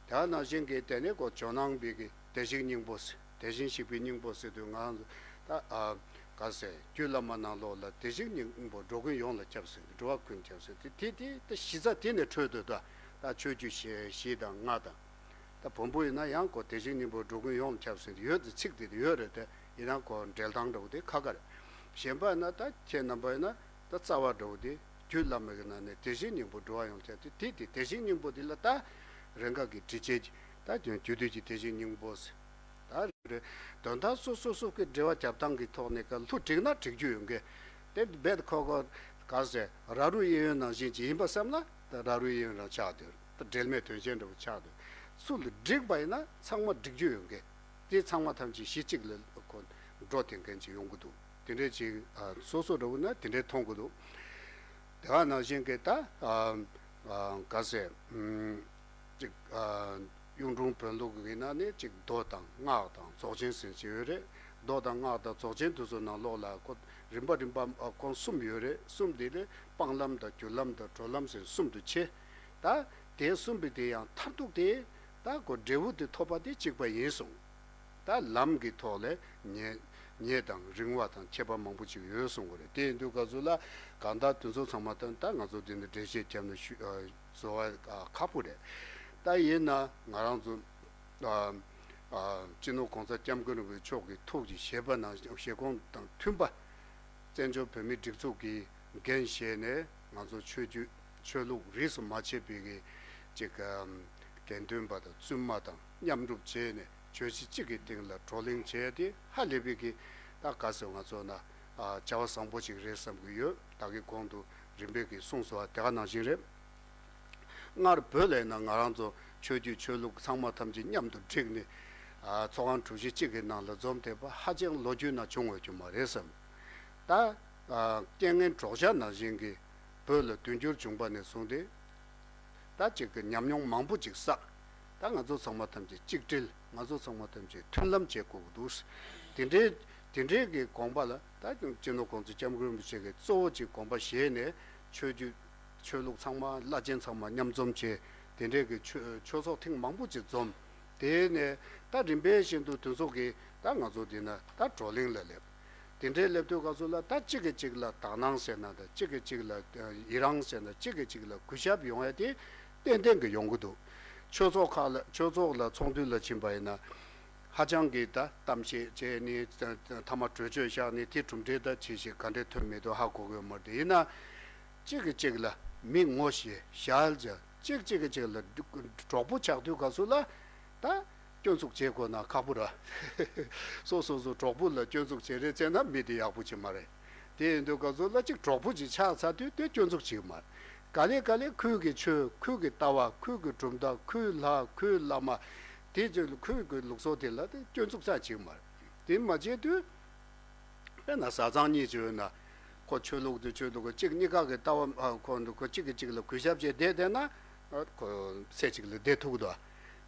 དེ་ག་ནང་བཞིན་གྱི་དེ་ནི་ཁོ་ཇོ་ནང་པའི་གི་དེ་བཞིན་སྙིང་པོ་ཟེར། དེ་བཞིན་གཤེགས་པའི་སྙིང་པོ་ཟེར་དུས་ང་ཚོ་ད་ཨ་ག་ཟེར་རྒྱུད་བླ་མ་ནང་ལོགས་ལ་དེ་བཞིན་སྙིང་པོ་འགྲོ་ཀུན་ཡོངས་ལ་ཁྱབ་ཟེར། འགྲོ་བ་ཀུན་ཁྱབ་ཟེར་དེ་དེ་དེ་ད་གཞི་རྩ་དེ་ནས་འཕྲོས་འདུག་ད་ད་ཆོས་བརྒྱུད་བཞི་བཞི་དང་ལྔ་དང་། ད་བོན་པོ་ཡིན་ན་ཡང་ཁོ་དེ་བཞིན་སྙིང་པོ་འགྲོ་ཀུན་ཡོངས་ལ་ཁྱབ་ཟེར་དེ་ཡོད་དེ་ཚིག་དེ་དེ་ཡོད་རེད་དེ། ཡིན་ན་ཁོ་འགྲེལ་སྟངས་འདྲ་བོ་དེ་ཁ་ཁ་རེད། གཞན་པ་ཡིན་ན་ད་ཁྱེད་རྣམ་པ་ཡིན་ན་ད་རྩ་བ་འདྲ་བོ་དེ་རྒྱུད་བླ་མ་གི་ནང་ནས་དེ་བཞིན་སྙིང་པོ་འགྲོ་བ་ཡོངས་ལ་ཁྱབ་དེ་དེ་དེ་དེ་བཞིན་སྙིང་པོ་དེ་ལ་ད་རེ་འགའ་གི་འབྲི་བྱེད་ཀྱི་ད་རྒྱུད་སྡུད་ཀྱི་དེ་བཞིན་སྙིང་པོ་ཟེར། ད་རེད། དོན་དག་སོ་སོ་སོ་གི་འགྲེལ་བ་རྒྱབ་སྟངས་ཀྱི་ཐོག་ནས་ཀ་ལྷུ་བསྒྲིགས་ན་འགྲིག་རྒྱུ་ཡོད་མཁན། དེ་རྦད་ཁོ་ཁོ་ག་ཟེར་ར་རུ་གཡས་གཡོན་ནང་བཞིན་ཅིག་ཡིན་པ་བསམ་ན་ད་ར་རུ་གཡས་གཡོན་རང་ཆགས་སྡོད། ད་འབྲེལ་མེད་དོན་གཞན་འདྲ་བོ་ཆགས་སྡོད། ཚུལ་བསྒྲིགས་པ་ཡིན་ན་ཚང་མ་འགྲིག་རྒྱུ་ཡོད་མཁན། དེ་ཚང་མ་ཐམས་ཅད་གཞི་གཅིག་ལ་ཁོ་འགྲོ་བསྡད་མཁན་ཅིག་ཡོང་གི་འདུག་དེ་འདྲས་ཅིག་ཨ་སོ་སོ་འདྲ་བོ་ན་དེ་འདྲས་མཐོང་གི་འདུག་དེ་ག་ནང་བཞིན་གྱི་ད་ཨ་ཨ་ག་ཟེར་ཨམ། ཅིག་ཨ་གཡུང་དྲུང་བོན་ལུགས་ཀྱི་ནང་ནས་ཅིག་མདོ་དང་སྔགས་དང་རྫོགས་ཆེན་ཟེར་གྱི་ཡོད་རེད། མདོ་དང་སྔགས་དང་རྫོགས་ཆེན་དེ་ཚོ་ནང་ལོགས་ལ་ཁོ་རིམ་པ་རིམ་པ་ཨ་ཁོང་གསུམ་ཡོད་རེད། གསུམ་དེ་ལས་སྤང་ལམ་དང་རྒྱུ་ལམ་དང་གྲོལ་ལམ་ཟེར་གསུམ་དུ་ཕྱེ། ད་དེ་གསུམ་པོ་དེ་ཡང་མཐར་ཐུག་དེ་ད་ཁོ་འབྲས་བུ་དེ་ཐོབ་པ་དེ་གཅིག་པ་ཡིན་གསུངས། ད་ལམ་གྱི་ཐོག་ལས་ཉེ་ཉེ་དང་རིང་བ་དང་ཁྱད་པར་མང་པོ་ཅིག་ཡོད་གསུང་གི་རེད། དེ་ཡིན་དུས་ག་ཚོད་ལ་གང་ལྟར་དེ་ཚོ་ཚང་མ་ད་ད་ང་ཚོ་འདི་འདྲ་འགྲེལ་བཤད་བརྒྱབ་ན་ཤུ་ཨ་བཟོ་བ་ཨ་ཁག་པོ་རེད། ད་ཡིན་ན་ང་རང་ཚོ་ཨ་ཨ་སྤྱི་ནོར་གོང་ས་སྐྱབས་མགོན་རིན་པོ་ཆེ་མཆོག་གི་ཐུགས་ཀྱི་བཞེད་པ་ནང་བཞེད་དགོངས་དང་མཐུན་པ། བཙན་བྱོལ་བོད་མིའི་སྒྲིག་འཛུགས་ཀྱི་ འགན་བཞེས་ནས་ང་ཚོ་ཆོས་བརྒྱུད་ཆོས་ལུགས་རིས་སུ་མ་ཆད་པའི་གི་ཅིག་ཨམ་དགེ་འདུན་པ་དང་བཙུན་མ་དང་མཉམ་རུབ་བྱས་ནས་བརྗོད་གཞི་གཅིག་གི་སྟེང་ལ་བགྲོ་གླེང་བྱས་ཏེ་ཧ་ལས་པའི་གི་ད་ག་ཟེར་ང་ཚོ་ན་ཨ་བྱ་བ་བཟང་པོ་ཞིག་རེད་བསམ་གི་ཡོད། ད་གི་གོང་དུ་རིམ་པས་གི་གསུངས་སོང་བ་དེ་ག་ནང་བཞིན་རེད། སྔར་བོད་ལ་ཡིན་ན་ང་རང་ཚོ་ཆོས་བརྒྱུད་ཆོས་ལུགས་ཚང་མ་ཐམས་ཅད་མཉམ་དུ་བསྒྲིགས་ནས་ཨ་ཚོགས་ཁང་གྲུ་བཞི་གཅིག་གི་ནང་ལ་འཛོམས་བསྡད་པ་ཧ་ཅང་ལོ་རྒྱུས་ནང་བྱུང་ཡོད་རྒྱུ་མ་རེད་བསམ། ད་ཨ་རྐྱེན་ངན་གྲོགས་ཤ་ནང་བཞིན་གྱི་བོད་ལ་དུས་འགྱུར་བྱུང་པ་ནས་བཟུང་སྟེ་ད་ཅིག་གི་ཉམས་མྱོང་མང་པོ་ཅིག་བསགས། ད་ང་ཚོ་ཚང་མ་ཐམས་ཅད་གཅིག་སྒྲིལ། ང་ཚོ་ཚང་མ་ཐམས་ཅད་མཐུན་ལམ་བྱེད་དགོས་ཀྱི་འདུག་དེ་འདྲའི་དེ་འདྲའི་གི་དགོངས་པ་ལ་ད་སྤྱི་ནོར་གོང་ས་སྐྱབས་མགོན་རིན་པོ་ཆེ་གིས་གཙོ་བོ་གཅིག་དགོངས་པ་བཞེས་ནས་ཆོས་བརྒྱུད་ཆོས་ལུགས་ཚང་མ་བླ་ཆེན་ཚང་མ་མཉམ་འཛོམས་བྱས། དེ་འདྲའི་གི་ཆོས་ཆོས་ཚོགས་ཐེངས་མང་པོ་ཅིག་འཛོམས། དེ་ནས་ད་རིམ་པས་བཞིན་དུ་དེ་ཚོ་གི་ད་ང་ཚོ་འདི་ན་ད་བགྲོ་གླེང་ལ་སླེབས། དེ་འདྲའི་སླེབས་དུས་སྐབས་སུ་ལ་ད་གཅིག་གིས་གཅིག་ལ་དག་སྣང་ཟེར་ན་དང་གཅིག་གིས་གཅིག་ལ་ཡི་རང་ཟེར་ན་གཅིག་གིས་གཅིག་ལ་གུས་ཞབས་ཡོང་ཡ་དེ་ཏན་ཏན་གི་ཡོང་གི་འདུག་ཆོས་ཚོགས་ཁག་ལ་ཆོས་ཚོགས་ལ་ཚོགས་འདུ་ལ་ཕྱིན་པ་ཡིན་ན་ཧ་ཅང་གི་ད་གཏམ་བཤད་བྱས་ནས་ཐ་མ་གྲོས་ཆོད་བཞག་ནས་དེ་གྲུབ་འབྲས་ད་ཅི་ཞིག་ག་འདྲས་ཐོན་མེད་དུ་ཧ་གོ་གི་ཡོད་མ་རེད། དེ་ཡིན་ན། གཅིག་གིས་གཅིག་ལ་མི་ངོ་ཤེས་ཞལ་མཇལ། གཅིག་གཅིག་གིས་གཅིག་ལ་གྲོགས་པོ་ཆགས་དུས་སྐབས་སུ་ལ་ད་སྐྱོན་འཛུགས་བྱེད་དགོས་ན་ཁག་པོ་ར། སོ་སོ་སོ་གྲོགས་པོ་ལ་སྐྱོན་འཛུགས་བྱེད་རེས་བྱས་ན་མི་དེ་ཡག་པོ་ཅིག་མ་རེད། དེ་ཡིན་དུས་སྐབས་སུ་ལ་གཅིག་གྲོགས་པོ་ཅིག་ཆགས་ཚར་དུས་དེ་སྐྱོན་འཛུགས་བྱེད་ཀྱི་མ་རེད། ག་ལེ་ག་ལེ་ཁོའི་གི་ཆོས་ཁོའི་གི་ལྟ་བ་ཁོའི་གི་གྲུབ་མཐའ་ཁོའི་ལྷ་ཁོའི་བླ་མ་དེ་ཚོ་ཁོའི་གི་ལུགས་སྲོལ་དེ་ལ་དེ་སྐྱོན་འཛུགས་ཙམ་བྱེད་ཀྱི་མ་རེད། དེ་མ་བྱེད་དུས། དཔེར་ན་བཟའ་ཚང་གཉིས་ཀྱི་ཡོད་ན། ཁོ་ཆོས་ལུགས་དེ་ཆོས་ལུགས་གཅིག་གཉིས་ཀ་གི་ལྟ་བ་ཨ་ཁོ་འདུག་ཁོ་གཅིག་གིས་གཅིག་ལ་གུས་ཞབས་བྱས་བསྡད་བསྡད་ན། ཨ་ཁོ་ཚེ་གཅིག་ལ་བསྡད་ཐུབ་ཀྱི་འདུག་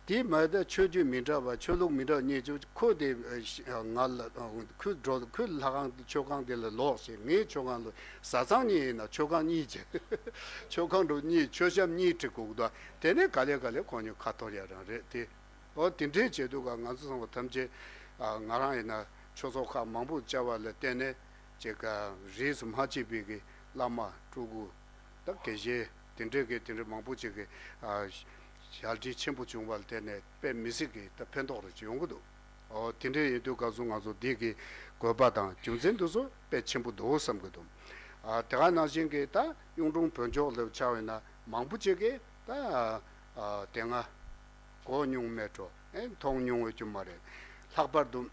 དེ་མ་ད་ཆོས་བརྒྱུད་མི་འདྲ་བ་ཆོས་ལུགས་མི་འདྲ་བ་གཉིས་ཀྱི་ཁོ་དེ་ཨ་ང་ལ་ཨ་ཁོའི་འགྲོ་ཁོའི་ལྷ་ཁང་མཆོད་ཁང་དེ་ལ་ལོག་ཞེས་ངའི་མཆོད་ཁང་ལ་བཟའ་ཚང་གཉིས་ཡིན་ན་མཆོད་ཁང་གཉིས་ཀྱི་མཆོད་ཁང་འགྲོ་གཉིས་མཆོད་བཤམས་གཉིས་བྲི་དགོས་ཀྱི་འདུག་དེ་ནས་ག་ལེ་ག་ལེ་ཁོ་གཉིས་ཁ་འཐོར་ཡ་རང་རེད་དེ། ཨོ་དེ་འདྲའི་བྱེད་དུས་ཀ་ང་ཚོ་ཚང་མ་ཐམས་ཅད་ཨ་ང་རང་ཡིན་ན་ཆོས་ཚོགས་ཁག་མང་པོ་བཅར་བ་ལ་བརྟེན་ནས་ཅིག་ག་རིས་སུ་མ་ཆད་པའི་གི་བླ་མ་སྤྲུལ་སྐུ་དང་དགེ་བཤེས་དེ་འདྲའི་གི་དེ་འདྲའི་མང་པོ་ཅིག་གི་ཨ་ཞལ་འདྲིས་ཆེན་པོ་བྱུང་བ་ལ་བརྟེན་ནས་དཔེ་མི་སྲིད་ཀྱི་ད་ཕན་ཐོགས་རེ་ཅིག་ཡོང་གི་འདུག་ཨོ་དེ་འདྲའི་ཡིན་དུས་སྐབས་སུ་ང་ཚོ་འདི་གི་དགོས་པ་དང་རྒྱུ་མཚན་དེ་ཚོ་དཔེ་ཆེན་པོ་འདུག་བསམ་གི་འདུག་ཨ་དེ་ག་ནང་བཞིན་གི་ད་གཡུང་དྲུང་བོན་ཕྱོགས་ལ་ཆ་བས་ན་མང་པོ་ཅིག་གི་ད་ཨ་དེ་སྔ། གོ་མྱོང་མེད་འགྲོ། ཨེ་མཐོང་མྱོང་ཡོད་རྒྱུ་མ་རེད། ལྷག་པར་དུ་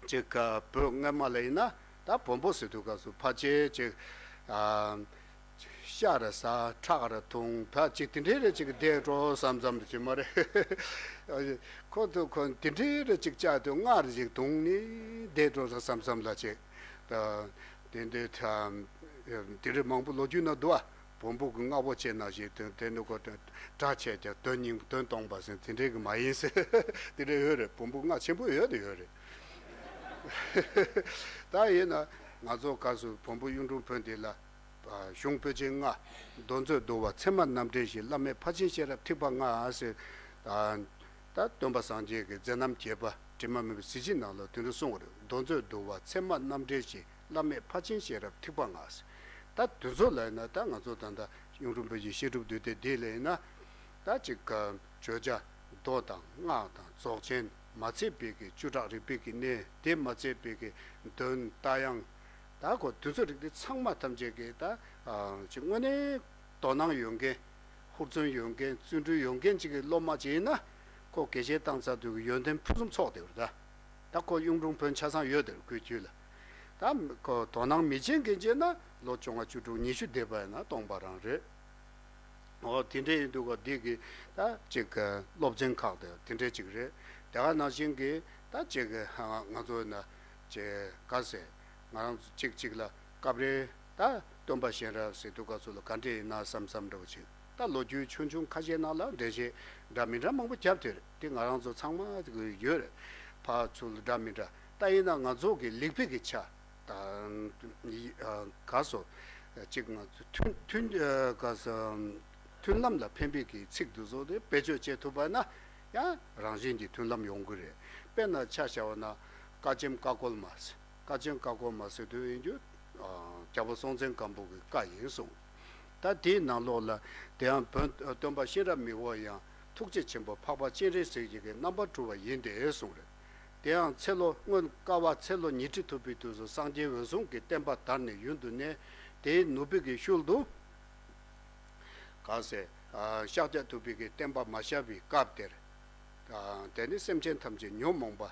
ཅིག་བོད་སྔ་མ་ལ་ཡིན་ན་ད་བོན་པོ་ཟེར་དུས་སྐབས་སུ་ཕལ་ཆེར་ཅིག་ཨ་ཤ་ར་ཟ་ཁྲག་ར་འཐུང་ཕལ་ཅིག་དེ་འདྲའི་རེ་ཅིག་བསྡད་འགྲོ་བསམ་བསམ་རེ་ཅིག་མ་རེད། ཁོ་ཚོ་ཁོ་དེ་འདྲའི་རེ་ཅིག་བཅག་དུས་སྔར་ཅིག་འཐུང་ནི་བསྡད་འགྲོ་བསམ་བསམ་ལ་ཅིག་ད་དེ་འདྲའི་དེ་འདྲའི་མང་པོ་ལོ་རྒྱུས་ན་འདུག་ཨ། བོན་པོ་གི་རྔ་བོ་ཆེ་ན་ཞིག་དོན་དེ་ནི་ཁོ་དོན་སྒྲ་ཆེ་ཀྱང་དོན་སྙིང་དོན་སྟོང་པ་ཟེར་དེ་འདྲའི་གི་མ་ཡིན་ཟེར་དེ་འདྲའི་ཡོད་རེད། བོན་པོ་རྔ་ཆེན་པོ་ཡོད་དེ་ཡོད་རེད། ད་ཡིན་ན་ང་ཚོ་སྐབས་སུ་བོན་པོ་གཡུང་དྲུང་བོན་དེ་ལ་གཞུང་པོད་ཆེན་ལྔ། མདོ་མཛོད་འདུལ་བ་ཚད་མ་རྣམ་འགྲེལ་བཞི། བླ་མེད་ཕར་ཕྱིན་ཤེས་རབ་ཐེག་པ་ལྔ་ཟེར། ད་སྟོན་པ་སངས་རྒྱས་ཀྱི་མཛད་རྣམ་རྒྱས་པ་དྲི་མ་མེད་པའི་གཟི་བརྗིད་ནང་ལ་དེ་འདྲ་གསུངས་པ་རེད། མདོ་མཛོད་འདུལ་བ་ཚད་མ་རྣམ་འགྲེལ་བཞི། བླ་མེད་ཕར་ཕྱིན་ཤེས་རབ་ཐེག་པ་ལྔ། ད་དེ་ཚོ་ལ་ཡིན་ན་ད་ང་ཚོ་ད་ལྟ་གཡུང་དྲུང་བོན་གྱི་བཤད་སྒྲུབ་འདུས་སྡེ་འདི་ལ་ཡིན་ན། ད་ཅིག་ག་བརྗོད་བྱ་མདོ་དང་སྔགས་དང་རྫོགས་ཆེན་མ་ཚད་པའི་གི་བཅུ་ཕྲག་རིག་པའི་གི་གནས་དེ་མ་ཚད་པའི་གི་འདོན་རྟ་དབྱངས། ད་ཁོ་དེ་ཚོ་རིག་འདི་ཚང་མ་ཐམས་ཅད་ཀྱི་ད་ཅིག་དངོས་གནས་དོ་སྣང་ཡོད་མཁན། ཧུར་བརྩོན་ཡོད་མཁན་བརྩོན་འགྲུས་ཡོད་མཁན་ཅིག་གི་སློབ་མ་ཅིག་ཡིན་ན། ཁོ་དགེ་བཤེས་བཏང་ཚར་དུས་ཀྱི་ཡོན་ཏན་ཕུན་སུམ་ཚོགས་བསྡད་པ་རེད་ད། ད་ཁོ་གཡུང་དྲུང་བོན་ཆ་ཚང་ཡོད་དེར་ཁོའི་རྒྱུད་ལ། ད་ཁོ་དོ་སྣང་མི་བྱེད་མཁན་བྱས་ན་ལོ་བཅོ་ལྔ་བཅུ་དྲུག་ཉི་ཤུ་འདས་པ་ཡིན་ན་སྟོང་པ་རང་རེད། འོ་དེ་འདྲས་ཡིན་དུས་ཁོ་འདི་གི་ད་ཅིག་གི་སློབ་ཚན་ཁག་དེ་དེ་འདྲས་ཅིག་རེད། དེ་ག་ནང་བཞིན་གི་ད་ཅིག་གི་ང་ཚོ་ཡིན་ན་ཅིག་ག་ཟེ་ང་རང་ཚོ་གཅིག་གཅིག་ལ་སྐབས་རེ་ད་སྟོན་པ་གཤེན་རབ་ཟེར་དུས་སྐབས་སུ་ལ་ག་འདྲས་ཡིན་ན་བསམ་བསམ་འདྲ་བོ་ཅིག་ད་ལོ་རྒྱུས་ཆུང་ཆུང་ཁ་ཤས་ནང་ལ་འགྲེལ་བཤད་འདྲ་མི་འདྲ་མང་པོ་བརྒྱབ་དེ་རེད། དེ་ང་རང་ཚོ་ཚང་མ་ཡོད་རེད། ཕར་ཚུར་འདྲ་མི་འདྲ་ད་ཡིན་ན་ང་ཚོ་གི་ལེགས་སྤེལ་གྱི་ཆ་ད་ག་སོ་གཅིག་ང་ཚོ་མཐུན་མཐུན་ག་སོ་མཐུན་ལམ་ལ་ཕན་པའི་གི་ཚིག་འདི་ཚོ་དེ་བེད་སྤྱོད་བྱེད་ཐུབ་པ་ན་ཡང་རང་བཞིན་གྱི་མཐུན་ལམ་ཡོང་གི་རེད། དཔེར་ན་ཆ་བཞག་པ་ན་བཀའ་ཆེམས་བཀའ་བཀོད་མ་ཟེར། བཀའ་ཆེམས་བཀའ་བཀོད་མ་ཟེར་དུས་ཡིན་རྒྱུ། རྒྱལ་པོ་སྲོང་བཙན་སྒམ་པོ་གི་བཀའ་ཡིན་གསུངས། ད་དེའི་ནང་ལོགས་ལ་དེ་ཡང་བོན་སྟོན་པ་གཤེན་རབ་མི་བོ་ཡང་ཐུགས་རྗེ་ཆེན་པོ་འཕགས་པ་སྤྱན་རས་གཟིགས་ཀྱི་རྣམ་པར་གྲོལ་བ་ཡིན་ཏེ་གསུངས་རེད། དེ་ཡང་ཚེ་ལོ་སྔོན་བསྐལ་པ་ཚེ་ལོ་ཉི་ཁྲི་ཐུབ་པའི་དུས་སུ་སངས་རྒྱས་འོད་སྲུང་གི་བསྟན་པ་དར་ནས་ཡུན་དུ་གནས། དེའི་ནུབ་པའི་གི་ཤུལ་དུ། ག་ཟེ། ཤཱཀྱ་ཐུབ་པའི་གི་བསྟན་པ་མ་ཤར་བའི་སྐབས་དེར། དེ་ནི་སེམས་ཅན་ཐམས་ཅད་ཉོན་མོངས་པ།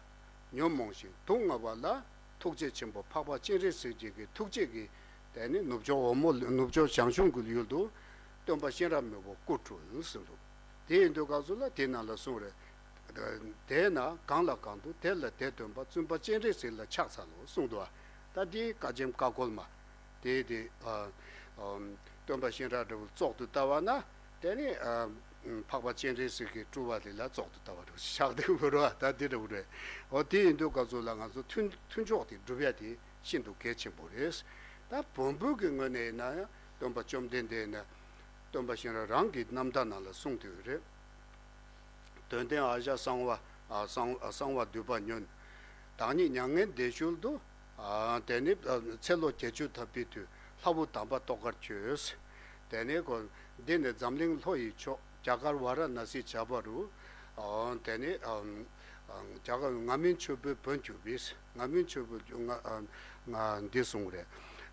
ཉོན་མོངས་ཤིང་སྡུག་བསྔལ་བ་ལ། ཐུགས་རྗེ་ཆེན་པོ་འཕགས་པ་སྤྱན་རས་གཟིགས་ཀྱི་གི་ཐུགས་རྗེ་གི། དེ་ནི་ནུབ་ཕྱོགས་འོལ་མོ་ནུབ་ཕྱོགས་ཞང་ཞུང་གི་ཡུལ་དུ། སྟོན་པ་གཤེན་རབ་མི་བོ་སྐུ་སྤྲུལ་ཟེར་འདུག་དེ་ཡིན་དུས་སྐབས་སུ་ལ་དེ་ནང་ལ་གསུངས་རེད། དེས་ན་གང་ལ་གང་འདུལ་དེ་ལ་དེ་སྟོན་པ། བཙུན་པ་སྤྱན་རས་གཟིགས་ལ་ཕྱག་འཚལ་ལོ་གསུངས་འདུག་ད་དེའི་བཀའ་ཆེམས་བཀའ་བཀོད་མ། དེ་དེ། སྟོན་པ་གཤེན་རབ་འདྲ་བོ་བཙོག་ཏུ་ལྟ་བ་ན། དེ་ནི། འཕགས་པ་སྤྱན་རས་གཟིགས་ཀྱི་སྤྲུལ་པ་དེ་ལ་བཙོག་ཏུ་ལྟ་བ་འདྲ་བོ་ཆགས་འདུག་མི་རུང་བ་ད་དེ་འདྲ་བོ་རེད། འོ་དེ་ཡིན་དུས་སྐབས་སུ་ལ་ང་ཚོ་མཐུན་མཐུན་ཕྱོགས་དེ་སྒྲུབ་ཡ་དེ་ཤིན་ཏུ་གལ་ཆེན་པོ་རེད། ད་བོན་པོ་གི་ངོས་ནས་ཡིན་ན་ཡང་སྟོན་པ་བཅོམ་ལྡན་འདས་ནས། སྟོན་པ་གཤེན་རབ་རང་གི་རྣམ་ཐར་ནང་ལ་གསུངས་དུས་རེད། དོན་ལྡན་ཨ་ཞ་གསང་བ། ཨ་གསང་ཨ་གསང་བ་འདུས་པ་ཉོན། བདག་ཉིད་མྱ་ངན་འདས་ཞུགས་དུས། ཨ་དེ་ནི་ཨ་ཚེ་ལོ་བརྒྱད་ཅུ་ཐམ་པའི་དུས་ལྷ་བུ་དམ་པ་ཏོག་དཀར་བྱོས། དེ་ནི་གོ། འདི་ནི་འཛམ་གླིང་ལྷོ་ཡི་ཕྱོགས་རྒྱ་གར་ཝཱ་ར་ཎཱ་སི་བྱ་བ་རུ། ཨ་དེ་ནི་ཨ་ཨ་རྒྱ་གར་ང་མིན་ཆོས་པའི་བོན་གྱུར་པས། ང་མིན་ཆོས་པའི་ང་ཨ་ང་འདི་གསུངས་རེད།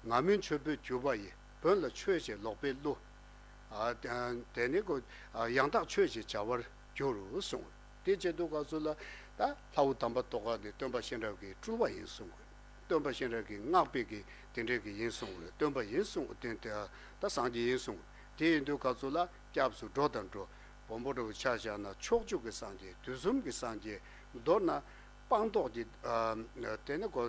ང་མིན་ཆོས་པའི་གྱུར་པ་ཡི། བོན་ལ་ཆོས་ཞེས་ལོག་པའི་བློ། ཨ་དེ་ནི་གོ། ཨ་ཡང་དག་ཆོས་ཞེས་བྱ་བར་འགྱུར་རོ་གསུངས། དེ་བྱེད་དུས་སྐབས་སུ་ལ་ད་ལྷ་བུ་དམ་པ་ཏོག་དཀར་འདི་སྟོན་པ་གཤེན་རབ་ཀྱི་སྤྲུལ་པ་ཡིན་གསུངས། སྟོན་པ་གཤེན་རབ་ཀྱི་སྔགས་པའི་གི་དེ་འདྲའི་གི་ཡིན་གསུངས། སྟོན་པ་ཡིན་གསུངས། དེ་དེ་ད་སངས་རྒྱས་ཡིན་གསུངས། དེ་ཡིན་དུས་སྐབས་སུ་ལ་སྐྱབས་སུ་འགྲོ་དང་འགྲོ། བོན་པོ་འདྲ་བོ་ཆ་བཞག་ན་ཕྱོགས་བཅུ་གི་སངས་རྒྱས། དུས་གསུམ་གྱི་སངས་རྒྱས། མདོར་ན་སྤངས་རྟོགས་ཀྱི་ཨ་དེ་ནི་གོ།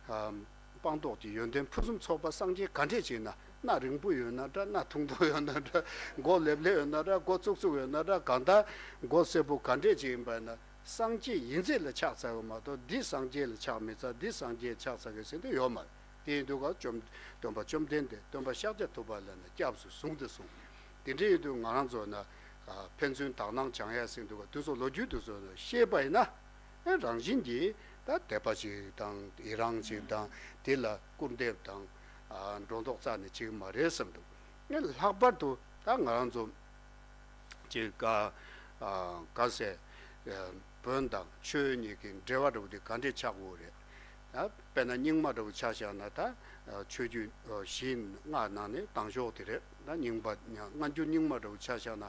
ཨ་སྤངས་རྟོགས་ཀྱི་ཡོན་ཏན་ཕུན་སུམ་ཚོགས་པ་སངས་རྒྱས་ག་འདྲས་ཅིག་ན། སྣ་རིང་པོ་ཡོད་ན་འདྲ། སྣ་ཐུང་ཐུང་ཡོད་ན་འདྲ། མགོ་ལེབ་ལེབ་ཡོད་ན་འདྲ། མགོ་བཙུགས་བཙུགས་ཡོད་ན་འདྲ། གང་ལྟར་མགོ་སེར་པོ་ག་འདྲས་ཅིག་ཡིན་པ་ན་སངས་རྒྱས་ཡིན་ཚད་ལ་ཕྱག་འཚལ་བ་མ་གཏོགས་འདི་སངས་རྒྱས་ལ་ཕྱག་མི་འཚལ། འདི་སངས་རྒྱས་ལ་ཕྱག་འཚལ་གི་ཟེར་འདོད་ཡོད་མ་རེད། དེ་ཡིན་དུས་ཀ་བཅོམ་སྟོན་པ་བཅོམ་ལྡན་འདས་སྟོན་པ་ཤཱཀྱ་ཐུབ་པ་ལ་ནི་སྐྱབས་སུ་བཟུང་སྟེ་གསུངས། དེ་འདྲ་ཡིན་དུས་ང་རང་ཚོ་ན་ཕན་ཚུན་དག་སྣང་སྦྱང་ཡ་ཟེར་འདུག་ག་དུས་ཚོད་ལོ་རྒྱུས་དུས་ཚོད་ན་ཤེས་པ་ཡིན་ན། ཨེ་རང་བཞིན་གྱིས་ད་དད་པ་ཞིག་དང་ཡི་རང་ཞིག་དང་དེ་ལ་སྐུར་འདེབས་དང་ཨ་སྒྲོ་འདོགས་རྩ་ནས་བྱེད་ཀྱི་མ་རེད་བསམ་འདུག་ཨེ་ལྷག་པར་དུ་ད་ང་རང་ཚོ་ཅིག་ག་ཨ་ག་ཟེ་ཨ་བོན་དང་ཆོས་གཉིས་ཀྱི་འབྲེལ་བ་འདྲ་བོ་དེ་ག་འདྲས་ཆགས་དགོས་རེད། ད་དཔེར་ན་རྙིང་མ་འདྲ་བོ་ཆ་བཞག་ན་ད་ཨ་ཆོས་བརྒྱུད་ཨ་བཞིའི་སྔགས་ནང་ནས་དང་ཤོག་དེ་རེད། ད་རྙིང་པ་སྔ་འགྱུར་རྙིང་མ་འདྲ་བོ་ཆ་བཞག་ན་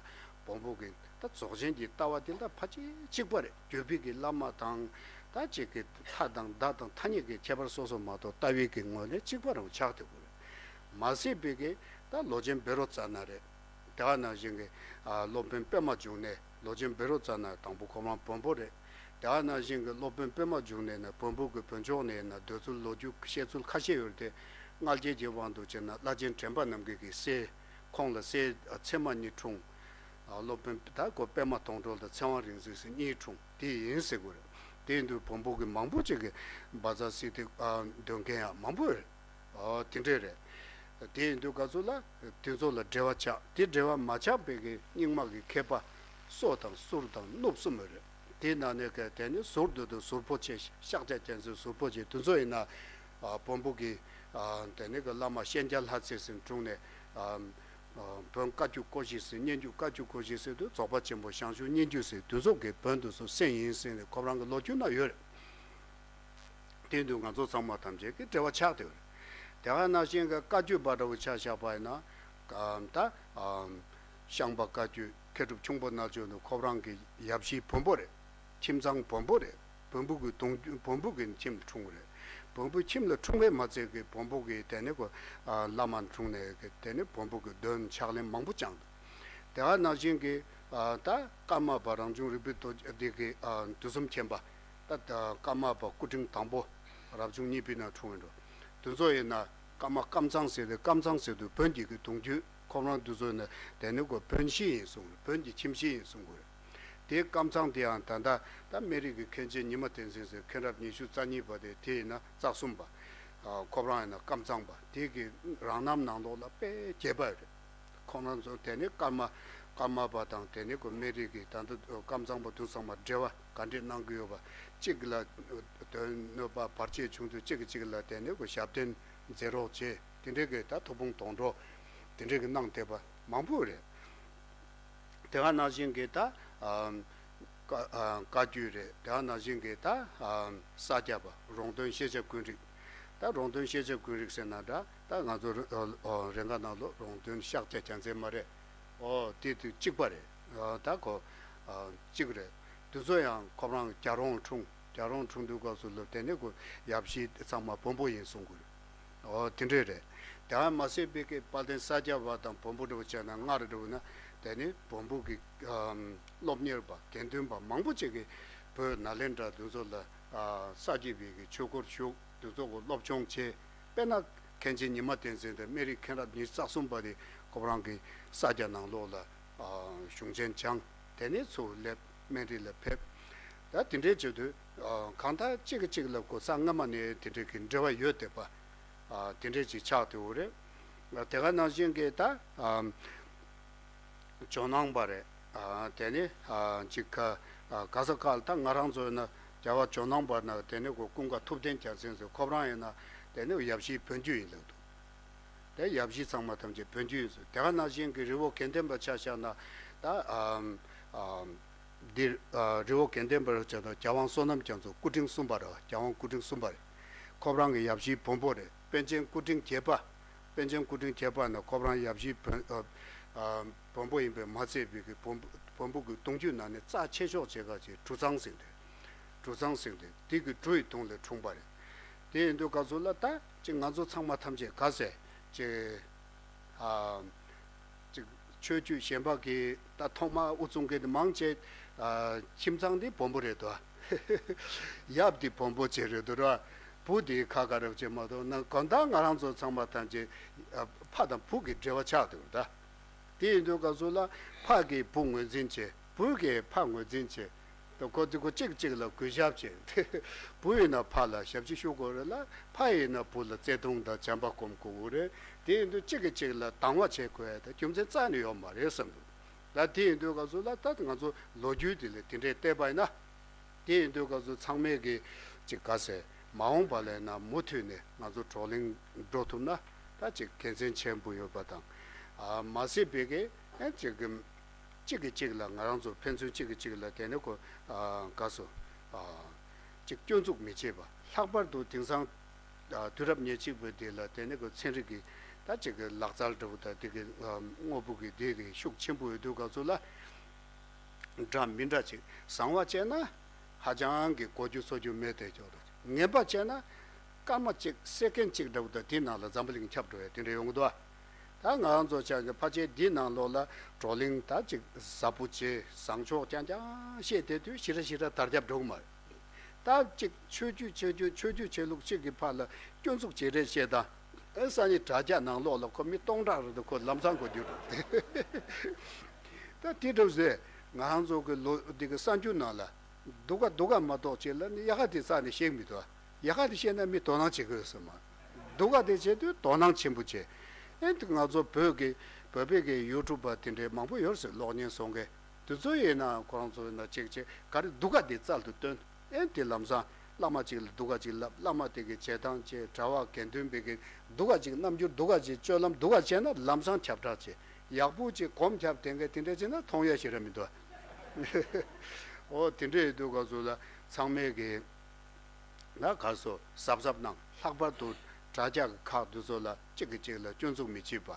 བོན་པོ་གི་ད་རྫོགས་ཆེན་གྱི་ལྟ་བ་དེ་ད་ཕལ་ཆེར་གཅིག་པ་རེད། བརྒྱུད་པའི་གི་བླ་མ་དང་ད་ཅིག་གི་ཐ་དང་ད་དང་ཐ་སྙད་ཀྱི་ཁྱད་པར་སོ་སོ་མ་གཏོགས་ལྟ་བའི་གི་ངོས་ནས་གཅིག་པ་རང་ཆགས་ཐུབ་ཀྱི་རེད། མ་ཟད་པའི་གི་ད་ལོ་ཆེན་བཻ་རོ་ཙ་ན་རེད། དེ་ག་ནང་བཞིན་གི་ཨ་སློབ་དཔོན་པདྨ་འབྱུང་གནས། ལོ་ཆེན་བཻ་རོ་ཙ་ན་དང་པོ་ཁོ་རང་བོན་པོ་རེད། དེ་ག་ནང་བཞིན་གི་སློབ་དཔོན་པདྨ་འབྱུང་གནས་ནི་བོན་པོ་གི་བོན་ཕྱོགས་ནས་ཡིན་ན་འདོད་ཚུལ་ལོ་རྒྱུས་བཤད་ཚུལ་ཁ་ཤས་ཡོད་དེ། མངལ་སྐྱེས་ཀྱི་དབང་དུ་བྱས་ན་བླ་ཆེན་དྲན་པ་རྣམ་རྒྱལ་གྱི་སྲས། ཁོང་ལ་སྲས་ཨ་མཚེ་མ་གཉིས་འཁྲུངས། ཨ་སློབ་དཔོན་ད་ཁོ་པདྨ་དོང་གྲོལ་དང་ཚེ་དབང་རིག་འཛིན་ཟེར་གཉིས་འཁྲུངས་དེ་ཡིན་ཟེར་དགོས་རེད། དེ་ཡིན་དུས་བོན་པོ་གི་མང་པོ་ཅིག་གི་བཛྲ་སིདྡྷི་ཨ་འདོན་མཁན་ཡང་མང་པོ་ཡོད་རེད། ཨ་དེ་འདྲས་རེད། དེ་ཡིན་དུས་ག་ཚོད་ལ་དེ་ཚོ་ལ་འབྲེལ་བ་ཆགས། དེ་འབྲེལ་བ་མ་ཆགས་པའི་གི་རྙིང་མ་གི་མཁས་པ་སོ་དང་ཟུར་དང་གནུབས་གསུམ་ཡོད་རེད། དེའི་ནང་ནས་གི་དེ་ནི་ཟུར་དུ་དུ་ཟུར་པོ་ཆེ་ཤཱཀྱ་རྒྱལ་མཚན་ཟུར་པོ་ཆེ་དེ་ཚོ་ཡིན་ན་ཨ་བོན་པོ་གི་ཨ་དེ་ནི་གི་བླ་མ་གཤེན་རྒྱལ་ལྷ་རྩེ་ཟེར་དྲུང་ནས་ཨ་ཨ་བོན་བཀའ་བརྒྱུད་སྐོར་བཞི་ཟེར་སྙན་བརྒྱུད་བཀའ་བརྒྱུད་སྐོར་བཞི་ཟེར་དུས་རྫོགས་པ་ཆེན་པོ་ཞང་ཞུང་སྙན་བརྒྱུད་ཟེར་དེ་ཚོ་གི་བོན་དེ་ཚོ་གསན་ཡིན་ཟེར་ནས་ཁོ་རང་གི་ལོ་རྒྱུས་ན་ཡོད་རེད། དེ་དུས་ང་ཚོ་ཚང་མ་ཐམས་ཅད་ཀྱི་འབྲེལ་བ་ཆགས་བསྡད་ཡོད་རེད། དེ་ག་ནང་བཞིན་གྱི་བཀའ་བརྒྱུད་པ་འདྲ་བོ་ཆ་བཞག་པ་ཡིན་ན། ད་ཨམ་ཤངས་པ་བཀའ་བརྒྱུད་མཁས་གྲུབ་ཁྱུང་པོ་རྣལ་འབྱོར་ནི་ཁོ་རང་གི་ཡབ་གཞིས་བོན་པོ་རེད། ཁྱིམ་ཚང་བོན་པོ་རེད། བོན་པོ་གི་གདུང་རྒྱུད་བོན་པོ་གི་ཁྱིམ་ལ་འཁྲུངས་པ་རེད། བོན་པོའི་ཁྱིམ་ལ་འཁྲུངས་པའི་མ་ཚད་ཀྱི་བོན་པོ་གི་དེ་ནས་ཁོ་ཨ་བླ་མ་འཁྲུངས་ནས་གི་དེ་ནས་བོན་པོ་གི་འདོན་ཕྱག་ལེན་མང་པོ་བསྐྱངས་འདུག་དེ་ག་ནང་བཞིན་གྱི་ཨ་ད་ཀརྨ་པ་རང་བྱུང་རིག་པའི་རྡོ་རྗེ་འདི་གི་ཨ་དུས་གསུམ་མཁྱེན་པ། ད་ཀརྨ་པ་སྐུ་ཕྲེང་དང་པོ་རབ་བྱུང་གཉིས་པའི་ནང་འཁྲུངས་ཡོད་འགྲོ། དེ་ཚོ་ཡིན་ན་ཀརྨ་ཀམ་ཚང་ཟེར་ཏེ་ཀམ་ཚང་ཟེར་དུས་བོན་གྱི་གི་གདུང་རྒྱུད་ཁོ་རང་དེ་ཚོ་ཡིན་ན་དེ་ནི་ཁོ་བོན་གཞིས་ཡིན་གསུངས་རེད། བོན་གྱི་ཁྱིམ་གཞིས་ཡིན་གསུང་གི་རེད། དེ་ཀམ་ཚང་དེ་ཡང་ད་ལྟ་ད་སྨན་རིའི་གི་མཁན་ཆེན་ཉི་མ་བསྟན་འཛིན་ཟེར་མཁན་རབས་ཉི་ཤུ་རྩ་གཉིས་པ་དེ་དེ་ཡིན་ན་རྩ་གསུམ་པ། ཁོ་རང་ཡིན་ན་ཀམ་ཚང་པ་དེ་གི་རང་རྣམ་ནང་ལོགས་ལ་དཔེ་རྒྱས་པ་རེད། ཁོང་རྣམ་ཚོ་དེ་ནི་ཀརྨ་ཀརྨ་པ་དང་དེ་ནི་ཁོ་སྨན་རིའི་གི་ད་ལྟ་ཀམ་ཚང་པ་དུ་ཚང་མ་འབྲེལ་བ་ག་འདྲས་གནང་གི་ཡོད་པ། གཅིག་ལ་དོན་གནོད་པ་བར་ཆད་བྱུང་དུས་གཅིག་གིས་གཅིག་ལ་དེ་ནི་ཁོ་ཞབས་བརྟན་མཛད་རོགས་བྱེད། དེ་འདྲས་ཀྱི་ད་ཐུགས་ཕན་གཏོང་རོགས་དེ་འདྲས་ཀྱི་གནང་བསྡད་པ་མང་པོ་རེད། དེ་ག་ནང་བཞིན་གྱི་ད་ཨམ་བཀའ་ཨ་བཀའ་བརྒྱུད་རེད། དེ་ག་ནང་བཞིན་གྱི་ད་ཨམ་ས་སྐྱ་པ་རོང་སྟོན་ཤེས་བྱ་ཀུན་རིག་ད་རོང་སྟོན་ཤེས་བྱ་ཀུན་རིག་ཟེར་ན་འདྲ། ད་ང་ཚོ་རེ་འགའ་ནང་ལོགས་རོང་སྟོན་ཤཱཀྱ་རྒྱལ་མཚན་མ་རེད། ཨོ་དེ་དུས་གཅིག་པ་རེད། ད་གོ་གཅིག་རེད། དེ་ཚོ་ཡང་ཁོ་རང་རྒྱལ་རོང་འཁྲུངས། རྒྱལ་རོང་འཁྲུངས་དུས་སྐབས་སུ་ལོ་དེ་ནས་གོ་ཡབ་གཞིས་ཚང་མ་བོན་པོ་ཡིན་གསུང་གི་རེད། ཨོ་དེ་འདྲས་རེད། དེ་ཡང་མ་ཟད་པའི་གི་དཔལ་ལྡན་ས་སྐྱ་པ་དང་བོན་པོ་འདྲ་བོ་བྱས་ན་སྔར་འདྲ་བོ་ན་དེ་ནི་བོན་པོ་གི་སློབ་གཉེར་པ་དགེ་འདུན་པ་མང་པོ་ཅིག་གིས་བོད་ནཱ་ལེནྡྲ་དེ་ཚོ་ལ་ས་སྐྱ་པའི་གི་ཆོས་སྒོར་ཞུགས། དེ་ཚོ་གི་སློབ་སྦྱོང་བྱས། དཔེར་ན་མཁན་ཆེན་ཉི་མ་བསྟན་འཛིན་དང་སྨན་རི་མཁྱེན་རབ་ཉེར་རྩ་གསུམ་པ་དེ་ཁོ་རང་གི་ས་སྐྱ་ནང་ལོགས་ལ་གཞུང་ཆེན་སྦྱངས། དེ་ནས་ཚུར་སླེབས་སྨན་རི་ལ་ཕེབས། ད་དེ་འདྲས་བྱེད་དུས་གང་ལྟར་གཅིག་གིས་གཅིག་ལ་གོ་ས་སྔ་མ་ནས་དེ་འདྲས་ཀྱི་འབྲེལ་བ་ཡོད་བསྡད་པ། དེ་འདྲས་ཅིག་ཆགས་བསྡད་ཡོད་རེད། དེ་ག་ནང་བཞིན་གྱི་ད་ཇོ་ནང་པ་རེད། དེ་ནས་ཅིག་ག་ག་ས་ག་ལ་ད་ང་རང་ཚོ་ཡིན་ན་རྒྱལ་བ་ཇོ་ནང་པ་ན་དེ་ནས་གོ་ཀུན་དགའ་ཐུབ་བསྟན་རྒྱལ་མཚན་ཚོ་ཁོ་རང་ཡིན་ན་དེ་ནས་ཡབ་གཞིས་བོན་རྒྱུད་ཡིན་ལབ་འདུག་དེ་ཡབ་གཞིས་ཚང་མ་ཐམས་ཅད་བོན་རྒྱུད་ཡིན་ཟེར། དེ་ག་ནང་བཞིན་གྱི་རི་བོ་དགེ་ལྡན་པ་ཆ་བཞག་ན་ད་འདིར་རི་བོ་དགེ་ལྡན་པ་ཆ་བཞག་ན་རྒྱལ་དབང་བསོད་ནམས་རྒྱ་མཚོ་སྐུ་ཕྲེང་གསུམ་པ་རེད། རྒྱལ་དབང་སྐུ་ཕྲེང་གསུམ་པ་རེད། ཁོ་རང་གི་ཡབ་གཞིས་བོན་པོ་རེད། པཎ་ཆེན་སྐུ་ཕྲེང་བརྒྱད་པ། པཎ་ཆེན་སྐུ་ཕྲེང་བརྒྱད་པ་ནི་ཁོ་རང་ཡབ་གཞིས་བོན་ཨ་ཨ་བོན་པོ་ཡིན་པས་མ་ཚད་པའི་གི་བོན་བོན་པོ་གི་གདུང་རྒྱུད་ནང་ནས་རྩ་ཆེ་ཤོས་བྱེད་ག་ཅིག་གྲུ་ཚང་ཟེར་དེ། གྲུ་ཚང་ཟེར་དེ་དེ་གི་གྲུ་ཡི་གདུང་ལས་འཁྲུངས་པ་རེད། དེ་ཡིན་དུས་སྐབས་སུ་ལ་ད་ཅིག་ང་ཚོ་ཚང་མ་ཐམས་ཅད་ག་ཟེ་ཅིག་ཨ་ཅིག་ཆོས་བརྒྱུད་གཞན་པ་གི་ད་ཐོག་མ་དབུ་བཙུགས་མཁན་དེ་མང་ཆེ་ཨ་ཁྱིམ་ཚང་དེ་བོན་པོ་རེད་དོ། ཡབ་དེ་བོན་པོ་ཅིག་རེད་དོ་ར། བུ་དེ་ཁ་ཁ་རབ་ཅིག་མ་གཏོགས་ན་གང་ལྟར་ང་རང་ཚོ་ཚང་མ་ཐམས་ཅད་ཨ་ཕ་དང་བུ་གི་འབྲེལ་བ་ཆགས་འདུག་ད། དེ་ཡིན་དུས་སྐབས་སུ་ལ་ཕ་གིས་བུ་ངོས་འཛིན་བྱེད། བུ་གིས་ཕ་ངོས་འཛིན་བྱེད། ད་ཁོ་ཚོ་ཁོ་གཅིག་གཅིག་ལ་གུས་ཞབས་བྱེད། བུ་ཡིན་ན་ཕ་ལ་ཞབས་ཕྱི་ཞུ་དགོས་རེད་ལ། ཕ་ཡིན་ན་བུ་ལ་བརྩེ་དུང་དང་བྱམས་པ་སྒོམ་དགོས་རེད། དེ་ཡིན་དུས་གཅིག་གིས་གཅིག་ལ་སྡང་བ་བྱེད་དགོས་ཡ་ད་རྒྱུ་མཚན་རྩ་ནས་ཡོད་མ་རེད་བསམ་འདུག་ད་དེ་ཡིན་དུས་སྐབས་སུ་ལ་ད་ང་ཚོ་ལོ་རྒྱུས་དེ་ལ་དེ་འདྲའི་བལྟས་པ་ཡིན་ན། དེ་ཡིན་དུས་སྐབས་སུ་ཚང་མས་ཀྱི་ཅིག་ག་ཟེར་མ་འོངས་པ་ལ་ཡིན་ན་མུ་མཐུད་ནས་ང་ཚོ་བགྲོ་གླེང་འགྲོ་ཐུབ་ན་ད་ཅིག་དགེ་མཚན་ཆེན་པོ་ཡོད་པ་དང་། ཨ་མ་ཟད་པའི་གི་ཨེ་ཅིག་གི་གཅིག་གིས་གཅིག་ལ་ང་རང་ཚོ་ཕན་ཚུན་གཅིག་གིས་གཅིག་ལ་དེ་ནས་ཁོ་ཨ་ག་སོ་ཨ་ཅིག་སྐྱོན་འཛུགས་མི་བྱེད་པ། ལྷག་པར་དུ་དེང་སང་ཨ་དུས་རབས་ཉེར་གཅིག་པའི་དེ་ལ་དེ་ནས་ཁོ་ཚན་རིག་གི་ད་ཅིག་གི་ལག་རྩལ་འདྲ་བོ་དང་དེ་གི་ཨ་དངོས་པོ་གི་དེ་གི་ཤུགས་ཆེན་པོ་ཡོད་དུས་སྐབས་སུ་ལ། འདྲ་མི་འདྲ་ཅིག་བཟང་བ་བྱས་ན་ཧ་ཅང་གི་གོ་རྒྱུ་ཚོར་རྒྱུ་མེད་དེ་ཅོག་རེད། ངན་པ་བྱས་ན་སྐར་མ་གཅིག་སེ་ཀན་གཅིག་འདྲ་བོ་དང་དེའི་ནང་ལ་འཛམ་བུ་གླིང་ཁྱབ་འགྲོ་ཡ་དེ་འདྲ་ཡོང་གི་འདུག་ད་ང་རང་ཚོ་ཆ་གི་ཕལ་ཆེར་འདིའི་ནང་ལོགས་ལ་བགྲོ་གླེང་ད་ཅིག་ཟབ་པོ་བྱས་བཟང་ཕྱོགས་རྐྱང་རྐྱང་བཤད་བསྡད་དུས་ཞེ་དྲག་ཞེ་དྲག་དར་ཁྱབ་འགྲོ་གི་མ་རེད། ད་ཅིག་ཆོས་བརྒྱུད་ཆོས་བརྒྱུད་ཆོས་བརྒྱུད་ཆོས་ལུགས་གཅིག་གི་བར་ལ་སྐྱོན་འཛུགས་བྱེད་རེས་བྱེད་དང་། ཨེ་སང་ཉིན་དྲ་རྒྱ་ནང་ལོགས་ལ་ཁོ་མི་སྟོང་ཕྲག་རེ་འདུག་ཁོ་ལམ་སང་ཁོ་འགྱུར་འགྲོ། ད་དེ་འདྲ་ཟེར་ང་རང་ཚོ་གི་ལོ་འདི་གི་གསར་འགྱུར་ནང་ལ་སྡུག་ག་སྡུག་ག་མ་གཏོགས་བྱེད་ལ་ནི་ཡག་ག་དེ་རྩ་ནས་བཤད་མི་འདུག་ཡག་ག་དེ་བཤད་ན་མི་དོ་སྣང་བྱེད་དགོས་སོ་མ། སྡུག་ག་དེ་བྱེད་དུས་དོ་སྣང་ཆེན་པོ་བྱེད། ཨེ་འདི་ང་ཚོ་བོད་ཀྱི་བོད་པའི་གི་ཡུ་ཊུབ་པ་དེ་འདྲའི་མང་པོ་ཡོད་ཟེར་གློག་བརྙན་བཟོ་མཁན། དེ་ཚོ་ཡིན་ན་ཁོ་རང་ཚོ་ཡིན་ན་ཅིག་ཅིག་ག་རེ་སྡུག་ག་དེ་རྩལ་དུ་བཏོན། ཨེ་དེ་ལམ་སང་བླ་མ་ཅིག་ལ་སྡུག་ག་ཅིག་ལབ། བླ་མ་དེ་གི་བྱེད་སྟངས་བྱེད་གྲྭ་བ་དགེ་འདུན་པའི་གི་སྡུག་ག་ཅིག་རྣམ་འགྱུར་སྡུག་ག་ཅིག་སྤྱོད་ལམ་སྡུག་ག་བྱས་ན་ལམ་སང་ཁྱབ་བསྒྲགས་བྱེད། ཡག་པོ་ཅིག་གོམ་ཁྱབ་དེ་འགའ་དེ་འདྲ་བྱས་ན་མཐོང་ཡ་ཞེ་དྲག་མི་འདུག་ཨོ་དེ་འདྲ་ཡོད་དུས་སྐབས་སུ་ལ་ཚང་མས་གི་ན་ག་སོ་གཟབ་གཟབ་གནང་། ལྷག་པར་དུ་དྲ་རྒྱ་གི་ཁག་འདི་ཚོ་ལ་གཅིག་གིས་གཅིག་ལ་སྐྱོན་འཛུགས་མི་བྱེད་པ།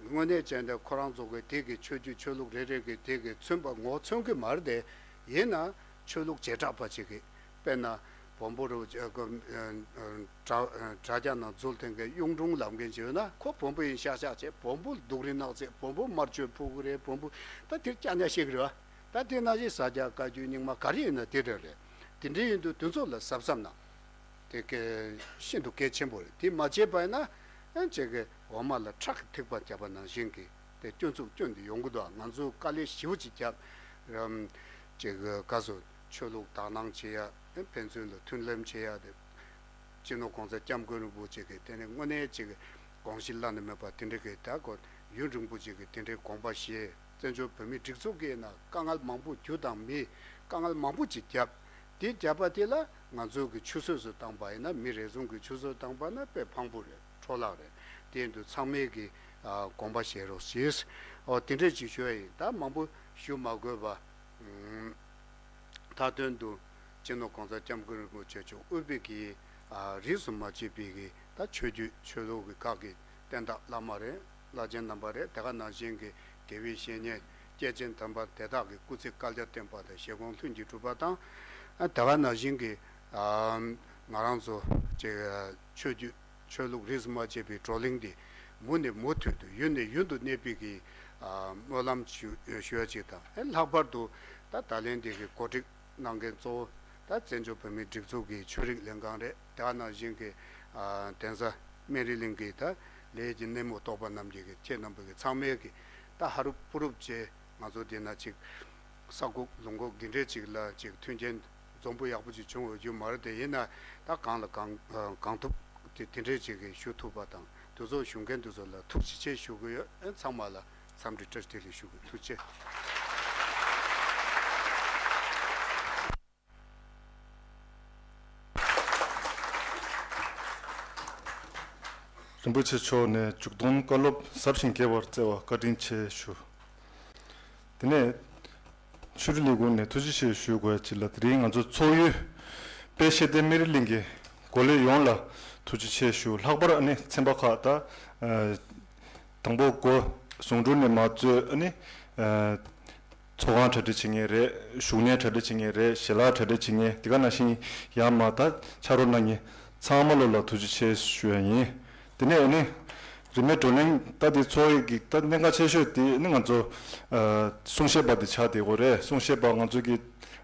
དངོས་གནས་བྱས་ན་ཁོ་རང་ཚོ་གི་དེ་གི་ཆོས་བརྒྱུད་ཆོས་ལུགས་རེ་རེ་གི་དེ་གི་མཚོན་པ་ངོ་མཚོན་གི་མ་རེད་དེ། ཡིན་ན་ཆོས་ལུགས་བྱེ་བྲག་པ་ཅིག་གི་དཔེར་ན་བོན་པོ་རུ་དྲ་དྲ་རྒྱ་ནང་འཛུལ་ཐེངས་གི་གཡུང་དྲུང་ལབ་མཁན་ཅིག་ཡོད་ན་ཁོ་བོན་པོ་ཡིན་ཤག་ཤག་བྱས། བོན་པོ་སྡུག་རུས་ནག་རྫས། བོན་པོ་དམར་མཆོད་ཕུལ་གི་རེད། བོན་པོ་ད་དེར་ཀྱག་ཉག་བཤད་གི་རེད་བ། ད་དེ་ནང་བཞིན་ཟ་རྒྱ་བཀའ་བརྒྱུད་རྙིང་མ་ག་རེ་ཡིན་ན་དེ་འདྲ་རེད། དེ་འདྲ་ཡིན་དུས་དེ་ཚོ་ལ་གཟབ་གཟབ་གནང་། དེ་གལ་ཤིན་ཏུ་གལ་ཆེན་པོ་རེད། དེ་མ་བྱས་པ་ཡིན་ན་ཨ་ཅིག་གི་འོ་མ་ལ་ཁྲག་གི་ཐིགས་པ་བརྒྱབ་པ་ནང་བཞིན་གྱི་དེ་སྐྱོན་འཛུགས་སྐྱོན་དེ་ཡོང་གི་འདུག་ང་ཚོས་དཀའ་ལས་ཞེ་པོ་ཅིག་བརྒྱབ། རམ་ཅིག་གི་ག་ཚོད་ཆོས་ལུགས་དག་སྣང་བྱེད་ཡ། ཕན་ཚུན་ལ་མཐུན་ལམ་བྱེད་ཡ་དེ། སྤྱི་ནོར་གོང་ས་སྐྱབས་མགོན་རིན་པོ་ཆེ་གིས་དེ་ནས་དངོས་གནས་ཅིག་གི་དགོངས་གཞི་བླ་ན་མེད་པ་དེ་འདྲ་གི་ད་གོ་ཡུན་རིང་པོ་ཅིག་གི་དེ་འདྲའི་དགོངས་པ་བཞེས། བཙན་བྱོལ་བོད་མིའི་སྒྲིག་འཛུགས་ཀྱི་ནང་དཀའ་ངལ་མང་པོ་རྒྱུ་དང་མི་དཀའ་ངལ་མང་པོ་ཅིག་བརྒྱབ། དེ་བརྒྱབ་པ་དེ་ལ་ང་ཚོ་གི་ཆུད་ཟོས་སུ་བཏང་པ་ཡིན་ན། མི་རེ་ཟུང་གི་ཆུད་ཟོས་བཏང་པ་ན་དཔེ་ཕངས་པོ་རེད། འཕྲོ་བརླག་རེད། དེ་ཡིན་དུས་ཚང་མས་གི་ཨ་དགོངས་པ་བཞེས་རོགས་ཞེས། ཨོ་དེ་འདྲས་ཅིག་ཞུ་ཡ་ཡིན། ད་མང་པོ་ཞུ་མ་དགོས་པ། ཨུམ། མཐའ་དོན་དུ་སྤྱི་ནོར་གོང་ས་སྐྱབས་མགོན་རིན་པོ་ཆེ་མཆོག་དབུས་པའི་གི་ ཨ་རིས་སུ་མ་ཆད་པའི་གི་ད་ཆོས་བརྒྱུད་ཆོས་ལུགས་ཀྱི་ཁག་གི་བསྟན་བདག་བླ་མ་རེད། བླ་ཆེན་རྣམ་པ་རེད། དེ་ག་ནང་བཞིན་གྱི་དགེ་བའི་བཤེས་གཉེན་སྐྱེས་ཆེན་དམ་པ་དེ་དག་གི་སྐུ་ཚེ་བསྐལ་བརྒྱར་བརྟན་པ་དང་བཞེད་དགོངས་ལྷུན་གྱིས་གྲུབ་པ་དང་། ཨ་དེ་ག་ནང་བཞིན་གྱི་ཨ་ང་རང་ཚོ་ཅིག་ཆོས་བརྒྱུད་ཆོས་ལུགས་རིས་སུ་མ་ཆད་པའི་བགྲོ་གླེང་འདི་མུ་ནས་མུ་མཐུད་དུ་ཡུན་ནས་ཡུན་དུ་གནས་པའི་གི་ཨ་སྨོན་ལམ་ཞུ་ཞུ་ཡ་ཅིག་དང་། ཨེ་ལྷག་པར་དུ་ད་ད་ལན་འདི་གི་གོ་སྒྲིག་གནང་མཁན་གཙོ་བོ་ད་བཙན་བྱོལ་བོད་མིའི་སྒྲིག་འཛུགས་ཀྱི་ཆོས་རིག་ལྷན་ཁང་རེད། དེ་ག་ནང་བཞིན་གྱི་ཨ་གདན་ས་སྨན་རི་གླིང་གི་ད་ལས་ཀྱི་སྣེ་མོ་གཏོགས་པ་རྣམས་ཀྱི་ཁྱེད་རྣམ་པ་གི་ཚང་མས་ཀྱི་ད་ཧ་རུབ་ཕུ་རུབ་བྱས་ང་ཚོ་འདི་ན་ཅིག་ས་ཁུག་ལུང་ཁུག་འདི་འདྲས་ཅིག་ལ་ཅིག་མཐུན་རྐྱེན་འཛོམས་པོ་ཡག་པོ་ཅིག་བྱུང་འོས་རྒྱུ་མ་རེད་དེ། ཡིན་ན་ད་གང་ལ་གང་གང་ཐུབ་དེ་དེ་འདྲས་ཅིག་གི་ཞུ་ཐུབ་པ་དང་། དེ་ཚོ་ཞུ་མཁན་དེ་ཚོ་ལ་ཐུགས་རྗེ་ཆེ་ཞུ་གི་ཡོད། ཨེ་ཚང་མ་ལ་འཚམས་འདྲི་བཀྲ་ཤིས་བདེ་ལེགས་ཞུ་གི། ཐུགས་རྗེ་ཆེ། རིན་པོ་ཆེ་མཆོག་ནས་མཇུག་སྡོམ་བཀའ་སློབ་ཟབ་ཞིང་རྒྱས་པར་བསྩལ་བ་བཀའ་དྲིན་ཆེ་ཞུ། དེ་ནས་ཆོས་རིག་ལས་ཁུངས་ནས་ཐུགས་རྗེ་ཆེ་ཞུ་དགོས་ཡ་ཅིག་ལ། དེ་རིང་ང་ཚོ་ཚོགས་ཡུལ་དཔལ་ཤེས་ལྡན་སྨན་རི་གླིང་གི་འགོ་ལས་ཡོངས་ལ་ཐུགས་རྗེ་ཆེ་ཞུ། ལྷག་པར་ཨ་ནི་ཚན་པ་ཁག་ད་ཨ་དང་པོ་འགོ་ཟུང་དྲུང་ནས་མ་གཙོས་ཨ་ནི་ཨ་ཚོགས་ཁང་གྲ་སྒྲིག་བྱེད་མཁན་རེད། བཞུགས་གནས་གྲ་སྒྲིག་བྱེད་མཁན་རེད། ཞལ་ལག་གྲ་སྒྲིག་བྱེད་མཁན། དེ་ག་ནང་བཞིན་ཡར་མར་ད་ཕྱག་རོགས་གནང་མཁན་ཚང་མ་ལོ་ལ་ཐུགས་རྗེ་ཆེ་ཞུ་ཡ་ཡིན། དེ་ནས་ཨ་ནི་རིས་མེད་བགྲོ་གླེང་ད་དེ་ཚོགས་ཡིག་གི་ད་གནད་འགག་ཆེ་ཤོས་དེ་ནི་ང་ཚོ་ཨ་གསུང་བཤད་པ་དེ་ཆགས་བསྡད་ཡོད་རེད། གསུང་བཤད་པ་ང་ཚོ་གི་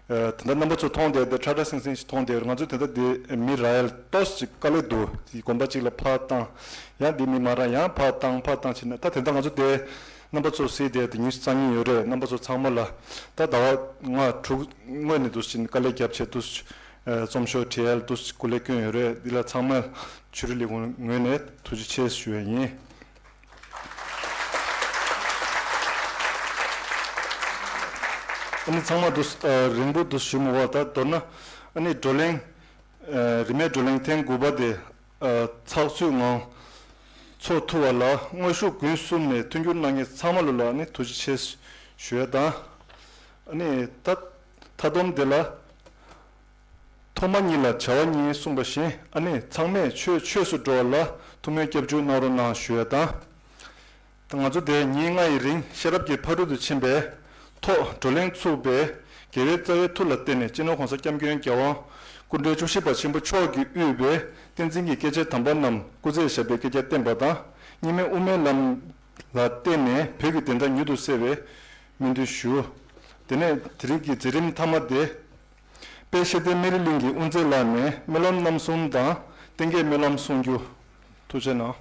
ཨ་ད་ལྟ་རྣམ་པ་ཚོ་མཐོང་བསྡད་དེ་ཁྲ་ཁྲ་སིང་སིང་ཞིག་མཐོང་བསྡད་ཡོད་རེད། ང་ཚོ་དེ་ལྟ་དེ་མི་རག་ཡ་ཏོག་ཙམ་ཅིག་དཀའ་ལས་འདུག་དེ་དགོན་པ་གཅིག་ལ་ཕར་བཏང་ཡང་དེ་མི་མ་རག་ཡང་ཕར་བཏང་ཕར་བཏང་བྱས་ནས། ད་དེ་ལྟ་ང་ཚོ་དེ་རྣམ་པ་ཚོ་གཟིགས་བསྡད་དེ་ཉུང་ཤས་ཙམ་ཉིད་ཡོད་རེད། རྣམ་པ་ཚོ་ཚང་མ་ལ་ད་ཟླ་བ་ལྔ་དྲུག་སྔོན་ནས་འདུག་ཅིག་དཀའ་ལས་བརྒྱབ་བྱས་འདུག་རྩོམ་ཤོག་བྲིས་ཡ་ལ་འདུག་སྐུ་ལས་བསྐྱོན་ཡོད་རེད། འདི་ལ་ཚང་མ་ཆོས་རིག་ལས་ཁུངས་ངོས་ནས་ཐུགས་རྗེ་ཆེ་ཞུ་ཡ་ཡིན། ཨ་ནི་ཚང་མ་འདུག་ཨ་རིང་པོ་འདུག་ཞུ་མི་དགོས། ད་མདོར་ན་ཨ་ནི་བགྲོ་གླེང་ཨ་རིས་མེད་བགྲོ་གླེང་ཐེངས་དགུ་པ་དེ་ཨ་ཚགས་ཚུད་ངང་ཚོགས་ཐུབ་པ་ལ་དངོས་ཤུགས་ཀུན་གསུམ་ནས་མཐུན་འགྱུར་གནང་མཁན་ཚང་མ་ལོ་ལ་ཨ་ནི་ཐུགས་རྗེ་ཆེ་ཞུ་ཡ་དང་། ཨ་ནི་ད་མཐའ་སྡོམ་དེ་ལ། ཐོག་མ་ཉིད་ལ་བྱ་བ་གཉིས་གསུངས་པ་བཞིན། ཨ་ནི་ཚང་མས་ཆོས་ཆོས་སུ་འགྲོ་བ་ལ་ཐུགས་སྨོན་སྐྱབས་འཇུག་གནང་རོགས་གནང་ཞུ་ཡ་དང་། ད་ང་ཚོ་དེ་ཉིན་ལྔ་ཡི་རིང་ཤེས་རབ་ཀྱི་ཕ་རོལ་ཏུ་ཕྱིན་པའི་ཐོག་བགྲོ་གླེང་ཚུགས་པའི་དགེ་བའི་རྩ་བའི་མཐུ་ལ་བརྟེན་ནས། སྤྱི་ནོར་༸གོང་ས་༸སྐྱབས་མགོན་རྒྱལ་དབང་སྐུ་ཕྲེང་བཅུ་བཞི་པ་ཆེན་པོ་མཆོག་གིས་དབུས་པའི་བསྟན་འཛིན་གྱི་སྐྱེས་ཆེན་དམ་པ་རྣམས་སྐུ་ཚེ་ཞབས་པད་བསྐལ་བརྒྱར་བརྟན་པ་དང་། གཉིས་སྨན་དབུ་མའི་ལམ་ལ་བརྟེན་ནས་བོད་ཀྱི་བདེན་མཐའ་མྱུར་དུ་གསལ་བའི་སྨོན་འདུན་ཞུ། དེ་ནས་དེ་རིང་གི་མཛད་རིམ་མཐའ་མ་དེ། དཔལ་ཤེས་ལྡན་སྨན་རི་གླིང་གི་དབུ་མཛད་ལགས་ནས་སྨོན་ལམ་རྣམ་གསུམ་དང་། བསྟན་རྒྱས་སྨོན་ལམ་གསུང་རྒྱུ། ཐུགས་རྗེ་གནང་།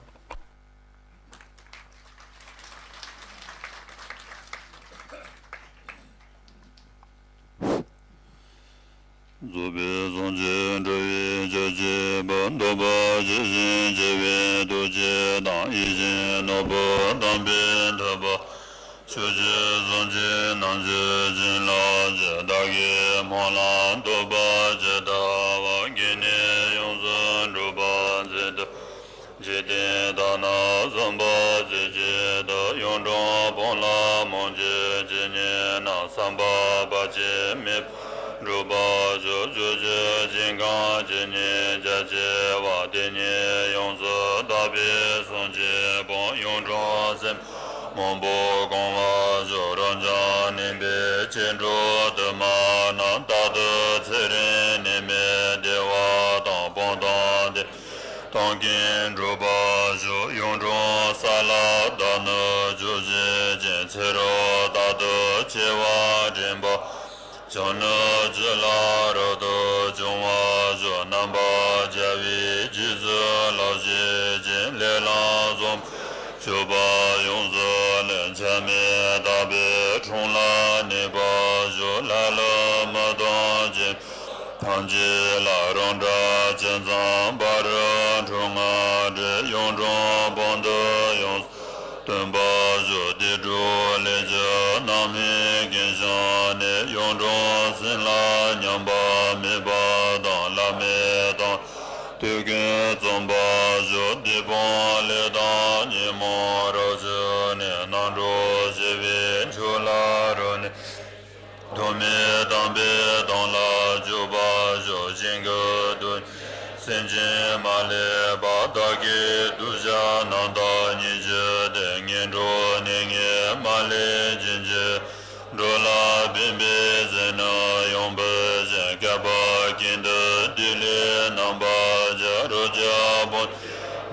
རྫོགས་པའི་སངས་རྒྱས་འགྲོ་བའི་བྱ་བྱེད་པ། འདོད་པ་ཇི་བཞིན་བྱེད་པའི་ཐུགས་རྗེ་དང་། ཡིད་བཞིན་ནོར་བུ་དམ་པའི་ཐོད་པ། ཆོས་ཀྱི་སངས་རྒྱས་རྣམས་ཀྱི་བྱིན་རླབས་ཀྱིས། བདག་གི་སྨོན་ལམ་ཐོབ་པ་ཇི་ལྟ་བར། བགེགས་གནས་ཡོངས་སུ་འགྲུབ་པར་མཛད་དུ། འཇིག་རྟེན་དག་ན་བསམ་པ་ཇི་བཞིན་དུ། གཡུང་དྲུང་བོན་ལ་མོས་གུས་ཇི་སྙེད་ན། བསམ་པ་བར་ཆད་མེད་པར་འགྲུབ་པར་ཤོག །ཕྱོགས་བཅུའི་ཞིང་ཁམས་ཇི་སྙེད་རྒྱ་ཆེ་བ། དེ་སྙེད་ཡོངས་སུ་དག་པའི་སངས་རྒྱས་དཔལ། གཡུང་དྲུང་སེམས་དཔའ་མང་པོས་གང་བར་ཤོག །རབ་འབྱམས་གླིང་པའི་མཁྱེན་གྲོལ་དུ་མ་རྣམས། རྟག་ཏུ་ཚེ་རིང་ནད་མེད་བདེ་བ་དང་། ཕོ་དང་དེ་ཐང་ཀིང་འགྲུབ་པར་ཤོག །གཡུང་དྲུང་ས་ལ་བདག་ནི་བཞུགས་བཞིན་ཅིང་། ཚེ་རབས་རྟག་ཏུ་ཆེ་བ་འདྲེན་པར། བྱང་ནི་ཅི་ལ་རབ་ཏུ་བྱུང་བར་ཤོག །རྣམ་པར་རྒྱལ་བའི་རྗེས་སུ་བསླབ་བྱེད་ཅིང་། ལས་ལམ་བཟང་པོར་གྱུར་པ་ཡོངས་སུ་ལེན། ཆགས་མེད་དག་པའི་འཁྲུངས་ལྷ་གནས་པར་ཤོག །ལ་ལུ་མི་གཏོང་སྐྱེ་ཐམས་ཅད་ལ། རང་གྲོལ་ཅན་ཙམ་པ་རུ་འཁྲུངས་ང་འདྲེན། གཡུང་དྲུང་བོན་དུ་ཡོངས་སུ་སྟོན་པར་ཤོག །སྡིག་སྒྲིབ་ལས་ཀྱི་རྣམ་སྨིན་ཀུན་བྱང་ནས། གཡུང་དྲུང་སེམས་ལ་ཉམས་པ་མེད་པ་དང་། བླ་མེད་དང་དུས་ཀུན་བརྩོན་པར་ཤོག །སྡིག་སྤོང་ལས་དང་ཉོན་མོངས་རབ་ཞི་ནས། རྣམ་གྲོལ་ཞི་བའི་ཆོས་ལ་རབ་གནས། ཐོགས་མེད་དམ་པའི་དོན་ལ་འཇུག་པར་ཤོག །ཞིང་གི་རྡུལ་སྙེད་ སེམས་ཅན་མ་ལུས་པ་བདག་གི་གདུལ་བྱ་རྣམས་དང་། སྙིང་རྗེ་ལྡན་ངན་འགྲོ་ནད་ངན་མ་ལུས་འབྱིན་གྱི་འགྲོ་ལ་ཕན་པའི་ཟས་ནི་ཡོན་པོ་ཅན། བསྐལ་པ་ཀུན་ཏུ་བདེ་ལེགས་རྣམ་པར་རྒྱལ། རོ་བརྒྱ་སྤོས་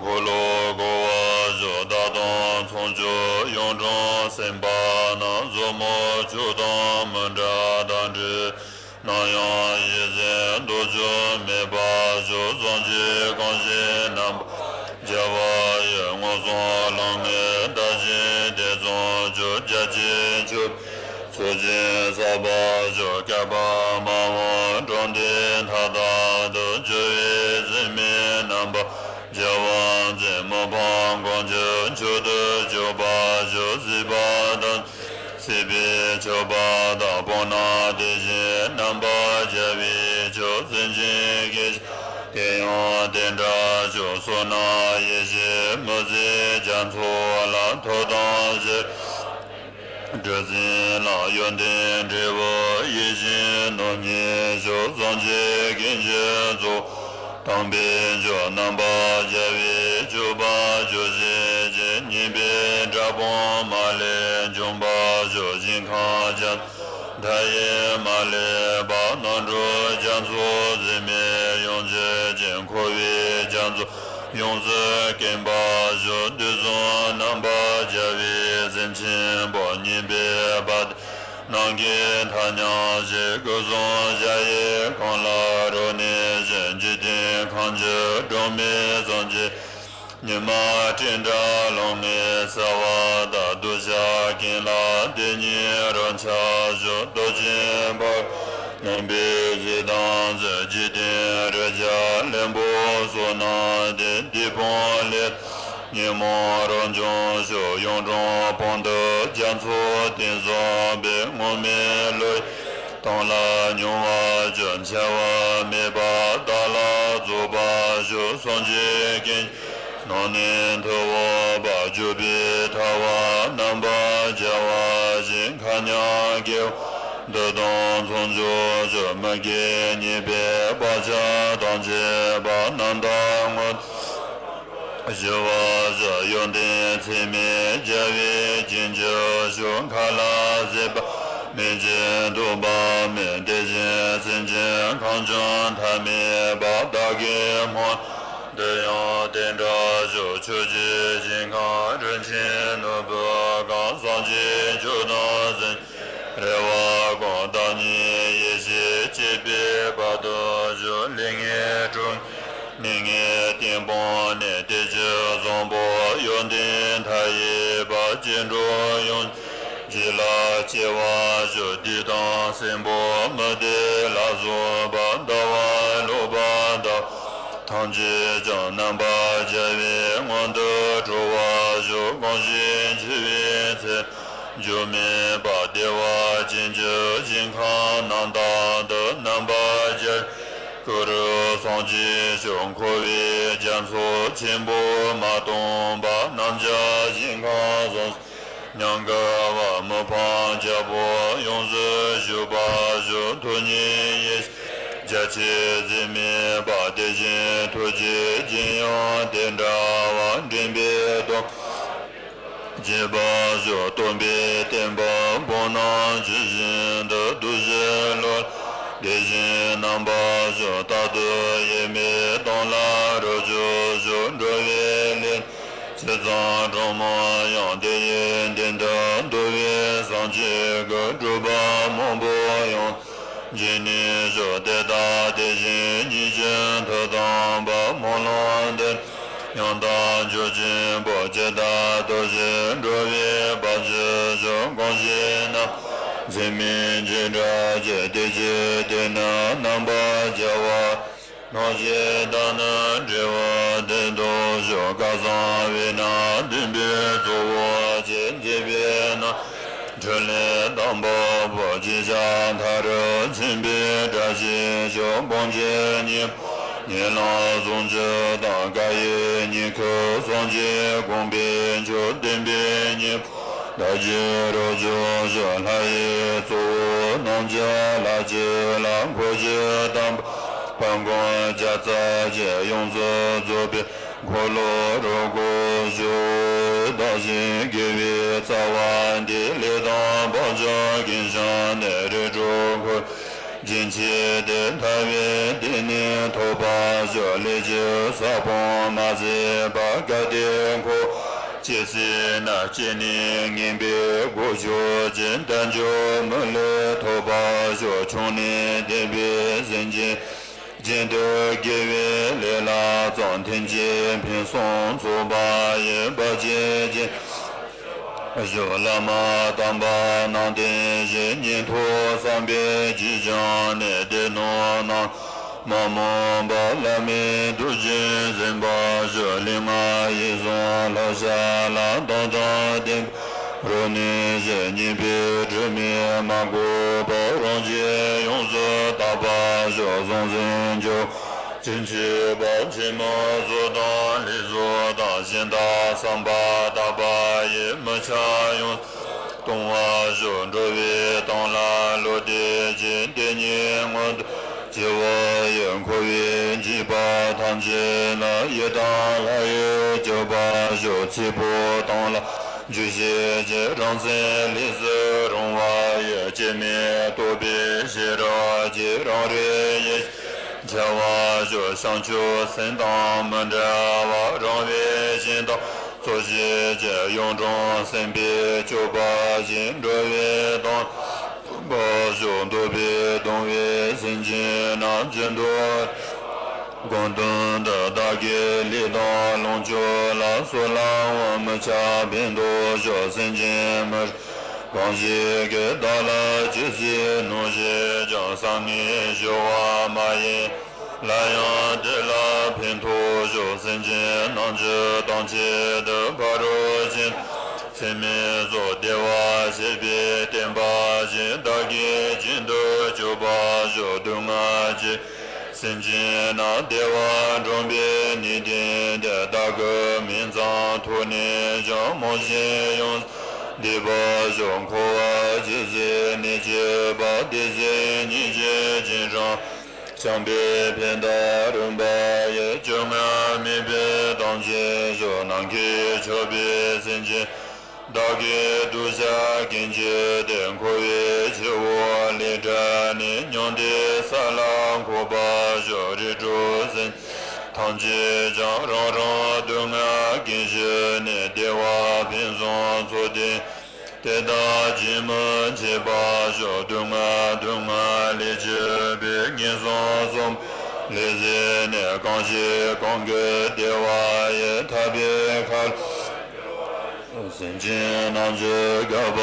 འཁོར་ལོ་བསྐོར་བར་བྱ། བདག་དང་ཚོགས་མཆོག་གཡུང་དྲུང་སེམས་དཔའ་རྣམས། བཟང་མོ་མཆོག་དང་མི་འབྲལ་དང་འདྲེས། ནམ་ཡང་ཡིད་བཞིན་འདོར་རྒྱུ་མེད་པར་ཤོག། སངས་རྒྱས་གང་ཞིག་རྣམ་པར་རྒྱལ་བ་ཡི། མངོན་སུམ་ལམ་ལྔའི་བདག་ཉིད་ཐེ་ཚོམ་གྱུར། རྒྱལ་ཆེན་མཆོད་པའི་ཚོགས་ཀྱིས་བསགས་པར་ཤོག། བསྐལ་པ་མ་འོངས་འགྲོ་འདི་མཐའ་དག་ཏུ། འགྱུར་བའི་ཟད་མེད་རྣམ་པར་རྒྱལ་བ་མཛད། མི་ཕམ་གང་ཁྱབ་མཆོག་ཏུ་གྱུར་པར་ཤོག། སྲིད་པ་དང་སྲིད་པའི་མཆོད་པ་དང་། བོ་ན་དེ་བཞིན་རྣམ་པར་རྒྱལ་བའི་མཆོག། སེམས་ཅན་སྐད་ཅིག་དེ་ཡང་དེ་འདྲར་ཤོག། བསོད་ནམས་ཡེ་ཤེས་མི་ཟད་རྒྱ་མཚོ་ལ། ཐོབ་དང་ཞི་གྲུབ་ཟིལ་གནོན་ཡོན་ཏན་འབྲས་བུ་ཡིད་བཞིན་ནོར་རྙེད་ཤོག། སངས་རྒྱས་ཀུན་གྱི་གཙོ་བོ་དམ་པའི་མཆོག། རྣམ་པར་རྒྱལ་བའི་སྤྱོད་པ་སྤྱོད་བྱེད་ཅན། སྙན་པའི་སྒྲ་དཔུང་མ་ལུས་འབྱུང་བར་ཤོག། ཞིང་ཁམས་རྒྱ་མཐའ་ཡས་མ་ལུས་པ། རྣམ་གྲོལ་རྒྱ་མཚོ་ཟད་མེད་ཡོངས་གྱུར་ཅན། འཁོར་བའི་རྒྱ་མཚོ་ཡོངས་སུ་སྐེམ་པར་ཤོག། དུས་གསུམ་རྣམ་པར་རྒྱལ་བའི་སེམས་ཆེན་པོ། སྙན་པའི་བ་དན་ནམ་མཁའི་མཐའ་མཉམ་གཤེགས། སྐུ་གསུམ་གཞལ་ཡས་ཁང་ལ་རོལ་ནས་བཞུགས། འཇིག་རྟེན་ཁམས་ཀྱི་སྒྲོན་མེ་སངས་རྒྱས། ཉི་མ་སྤྲིན་བྲལ་ལམ་ལྔའི་གསལ་བ་དང་། གདུལ་བྱ་ཀུན་ལ་དེ་ཉིད་རང་ཆགས་ཤོག། རྡོ་རྗེ་འབར་བའི་རྣམ་པའི་གཟི་མདངས་གསལ། འཇིག་རྟེན་རི་རྒྱལ་གླིང་བུ་བསོད་ནམས་ལྡན། དེད་དཔོན་ལས་ཉོན་མོངས་རང་བྱུང་ཤོག། གཡུང་དྲུང་བོན་དུ་རྒྱ་མཚོ་རྟེན་བཟང་པོའི། སྔོན་མེད་བློ་ཡི་གཏིང་ལ་མྱོང་བར་ཤོག། འཆལ་བ་མེད་པར་བདག་ལ་རྫོགས་པར་ཤོག། སངས་རྒྱས་ཀུན་གྱི་ནང་ནས་ཐུབ་འོས་པ། སྤྱོད་པའི་ཐབས་རྣམ་པར་རྒྱལ་བ་ཞིག། མཁའ་མཉམ་དགེ་བ་འདི་དང་མཚུངས་འཇོག་ཤོག། མི་དགེ་ཉེས་པའི་བག་ཆགས་ཐམས་ཅད་པ། རྣམ་དག་ངོ་ཞི་བར་ཤོག། ཡོན་ཏན་ཚད་མེད་རྒྱལ་བའི་རྒྱན་གྱིས་ཤོག། མཁའ་ལ་སྲིད་པ་མེད་ཅིང་ཐོགས་པ་མེད། དེ་བཞིན་སེམས་ཅན་ཁམས་བྱུང་མཐའ་མེད་པ། བདག་གིས་སྨོན་ལམ་འདི་ཡང་དེ་འདྲར་ཤོག། ཆོས་ཀྱི་ཞིང་ཁམས་རིན་ཆེན་ནོར་བུ་གང་། སངས་རྒྱས་ཆོས་དང་སེམས་རེ་བ་ཀུན། བདག་ཉིད་ཡེ་ཤེས་སྐྱེད་པའི་བར་དུ་ཤོག། ལས་ངན་དྲུག་ནད་ངན་གཏི་དཔོན་ནད། དེ་ཕྱིར་བཟང་པོ་ཡོན་ཏན་མཐའ་ཡས་པ། སྐྱེ་འགྲོ་ཡོངས་ཀྱི་རྒྱུད་ལ་སྐྱེ་བར་ཤོག། སྡིག་དང་གསོན་པོ་མུ་སྟེགས་ལ་སོགས་པ། ལྟ་བ་ལོག་པ་དག་ཐམས་ཅད་ཀྱང་། རྣམ་པར་རྒྱལ་བའི་མངོན་དུ་གྲོལ་བར་ཤོག། གང་ཞིག་འཆི་བའི་ཚེ་འགྱུར་མེད་པ། བདེ་བ་ཅན་གྱི་ཞིང་ཁམས་རྣམ་དག་ཏུ། རྣམ་པར་རྒྱལ་བའི་གུ་རུ་སངས་རྒྱས་ཤོག། འཁོར་བའི་རྒྱ་མཚོ་ཆེན་པོ་མ་སྟོངས་པ། རྣམ་རྒྱལ་ཞིང་ཁམས་སངས་རྒྱས་ཉམས་དགའ་བ། མི་ཕམ་རྒྱལ་པོ་ཡོངས་སུ་བཞུགས་པར་ཤོག། ཐུགས་ཉིད་ཡེ་ཤེས་རྒྱ་ཆེར་ཟད་མེད་པ། དེ་བཞིན་ཐུགས་རྗེའི་རྒྱན་ཡང་དེ་འདྲ་བ། འདྲེན་པའི་སྟོབས་རྒྱས་པར་ཤོག། སྟོན་པའི་བསྟན་པ་བོད་ནང་ཇི་བཞིན་དུ། གདུལ་བྱའི་བློ་ལ་དེ་བཞིན་རྣམ་པར་ཤོག། རྟག་ཏུ་གཡེང་མེད་གཏོང་ལ་རོགས་བྱེད་ཤོག། འགྲོ་བའི་ལས་ཇི་ཙམ་དྲང་མོ་ཡང་། དེ་ཡི་མདུན་དུ་འདུ་བའི་སངས་རྒྱས་ཀུན། སྒྲུབ་པ་མང་པོ་ཡང་བགྱིས་ནུས་ཤོག། དེ་དག་དེ་བཞིན་ཉིད་ཀྱི་མཐུ་དམ་པ། སྨོན་ལམ་འདི་ཡང་དག་འཇོག་ཅིང་པོ། ཇི་ལྟར་བདག་གིས་འགྲུབ་པའི་བར་གྱིས་ཤོག། གང་ཞིག་རྣམ་པར་འཚེ་མེད་འཇིགས་སྐྲག་བྱེད། དེ་ཅིག་དེ་ནི་རྣམ་པར་རྒྱལ་བ། ནམ་ཞིག་བདག་ནི་བསྒྲལ་བར་འདོད་དོ་ཤོག། སྐལ་བཟང་བེར་ནག་ལྡུམ་བུས་གཙོ་བོར་བྱས། མཛེས་པའི་རྣམ་འཕྲུལ་ལས་དང་པོ་བོར། ཅི་བྱ་མཐའ་རུ་ཕྱིན་པའི་བཀྲ་ཤིས་ཤོག། བོན་གྱི་སྙིང་པོ་ཉེ་ལམ་ཟུང་འཇུག་དང་། བཀའ་ཡི་དངོས་ཁུར་སངས་རྒྱས་དགོངས་པའི་མཆོག། བསྟན་པའི་སྙིང་པོ་བདག་གིས་རབ་སྦྱོང་ཤོག། ལྷ་ཡི་གཙོ་བོ་རྣམས་ཀྱི་ལྷ་ཆོས་ལ། འཁོར་གྱི་དམ་པ་ བར་སྐོར་བརྒྱ་རྩ་བརྒྱད་ཡོངས་སུ་རྫོགས་པའི་འཁོར་ལོ་རབ་དགུ་བཞུགས། བདག་གཞན་དགེ་བའི་རྩ་བ་འདི་ལས་དང་བག་ཆགས་ཀུན་བྱང་ནས་རིགས་དྲུག་འཁོར་རྒྱུན་ཆད་དེ་ཐར་པའི་གཏེར་ནི་ཐོབ་པར་ཤོག་ལས་ཀྱི་ས་བོན་མ་ཟད་པ་གལ་ཏེ་འཁོར་བ་སྐྱེ་སྲིད་ན། སྐྱེས་ནས་ངེས་པའི་སྒོ་ཕྱོགས་ཀྱི་དལ་འབྱོར་མི་ལུས་ཐོབ་པར་ཤོག་ཆུང་ནས་བསྟན་པའི་སེམས་ཅན་རྒྱུན་དུ་དགེ་བའི་ལས་ལ་བརྩོན། ཐེངས་གཅིག་ཕུན་སུམ་ཚོགས་པ་ཡི། བར་ཆད་ཀྱི་ཞུགས་བླ་མ་དམ་པ་རྣམས་བསྟེན་ཞིང་། ཉན་ཐོས་བསམ་པའི་རྒྱུད་སྦྱངས་ནས། སྡེ་སྣོད་རྣམས་མ་རྨོངས་པར། བླ་མའི་ཐུགས་རྗེས་ཟིན་པར་ཤོག་ལུས་ངག་ཡིད་གསུམ་བསླབ་བྱ་ལ། དམ་དང་བདེན་པར་རོ་གནས་ཤིང་། ཉེས་པའི་དྲི་མས་མ་གོས་པར། རང་རྒྱུད་ཡོངས་སུ་དག་པར་ཤོག་གཟུང་འཛིན་རྒྱུ་རྐྱེན་བཅས་པ། ཆེན་མོའི་ཚོགས་དང་ལས་ཚོགས་དང་། གཞན་དག་བསམ་པ་དག་པ་ཡིས། མི་ཆགས་ཡོངས་སུ་གཏོང་བར་ཤོག་འགྲོ་བའི་དོན་ལ་བློ་གཏད་ཅིང་། དེ་ཉིད་མངོན་དུ་བྱེད་པ་ཡི། འཁོར་བའི་འཇིགས་པ་ཐམས་ཅད་ལས། ཡི་དམ་ལྷ་ཡིས་སྐྱོབ་པར་ཤོག་ཚེ་འཕོས་དོན་ལ་འཇུག་ཤེས་ཀྱིས། རང་སེམས་ལས་སུ་རུང་བ་ཡི། སྐྱེ་མེད་རྟོགས་པའི་ཤེས་རབ་ཀྱིས། རང་རིག་ཡེ་ཤེས་འཆར་བར་ཤོག་བྱང་ཆུབ་སེམས་དང་མི་འབྲལ་བར། རང་བས་གཞན་དག་གཙོ་བྱས་ཀྱི། གཡུང་དྲུང་སེམས་དཔས་སྐྱོབ་པར་བྱེད། འགྲོ་བའི་དོན་ལ་འདུན་པར་ཤོག་འདོད་པས་གདུང་བའི་སེམས་ཅན་རྣམས། རྒྱུན་དུ་དགོངས་དོན་འདི། བདག་གིས་ལེགས་དང་ལོངས་སྤྱོད་ལ། སོགས་ལའང་མི་ཆགས་ཕན་འདོགས་ཤོག་སེམས་ཅན་མི་རིགས་གང་ཞིག་གིས། བདག་ལ་ཅི་ཟད་གནོད་བྱས་ཀྱང་། བསམ་ངན་ཞུ་བ་མ་ཡེངས། སླར་ཡང་དེ་ལ་ཕན་ཐོགས་ཤོག་སེམས་ཅན་རྣམས་ཀྱི་དོན་ཆེད་དུ། ཕ་རོལ་ཕྱིན་དྲུག་ཚད་མེད་རྫོགས། བདེ་བར་གཤེགས་པའི་བསྟན་པ་ཡི། བདག་གིས་རྒྱུན་དུ་སྐྱོབ་པར་ཤོག་སྡུག་བསྔལ་གྱི་སེམས་ཅན་རྣམས། བདེ་བ་འབྱུང་བའི་གནས་བརྟན་ཏེ། བདག་གི་མིང་ཙམ་ཐོས་ནས་ཀྱང་། རྨོངས་ཤིང་ཡོངས་སུ་འདས་པར་ཤོག་འཁོར་བ་ཇི་སྲིད་གནས་བཅས་པ། དེ་སྲིད་ཉེས་བྱས་ཅི་འདྲ་བསགས་པའི་ཕན་བཏགས་རིམ་པ་ཡི། སྐྱོ་ངལ་མེད་པའི་དམ་ཆོས་ཤོག་ནམ་མཁའི་མཆོད་པའི་སེམས་ཅན། བདག་གི་གདུལ་བྱ་ཀུན་གྱི་དེད། འཁོར་བའི་ཆུ་བོ་ལས་བསྒྲལ་ནས། མྱང་འདས་ས་ལ་འཁོད་པར་ཤོག་རིགས་དྲུག་སེམས་ཅན་ཐམས་ཅད་ཀྱང་། རང་རང་སྡུག་བསྔལ་ཀུན་ཞི་ནས། བདེ་བ་ཕུན་སུམ་ཚོགས་ཏེ། དེ་དག་རྒྱུན་མི་འཆད་པར་ཤོག་སྡུག་བསྔལ་སྡུག་བསྔལ་ལས་སྐྱོབ་པའི། ངན་སོང་གསུམ་ལས་ཟད་ནས། གང་ཞིག་གང་དགོས་བདེ་བ་ཡི། ཐར་པའི་ཁ་ལོ་སེམས་ཅན་རྣམས་ཀྱི་དགའ་བ་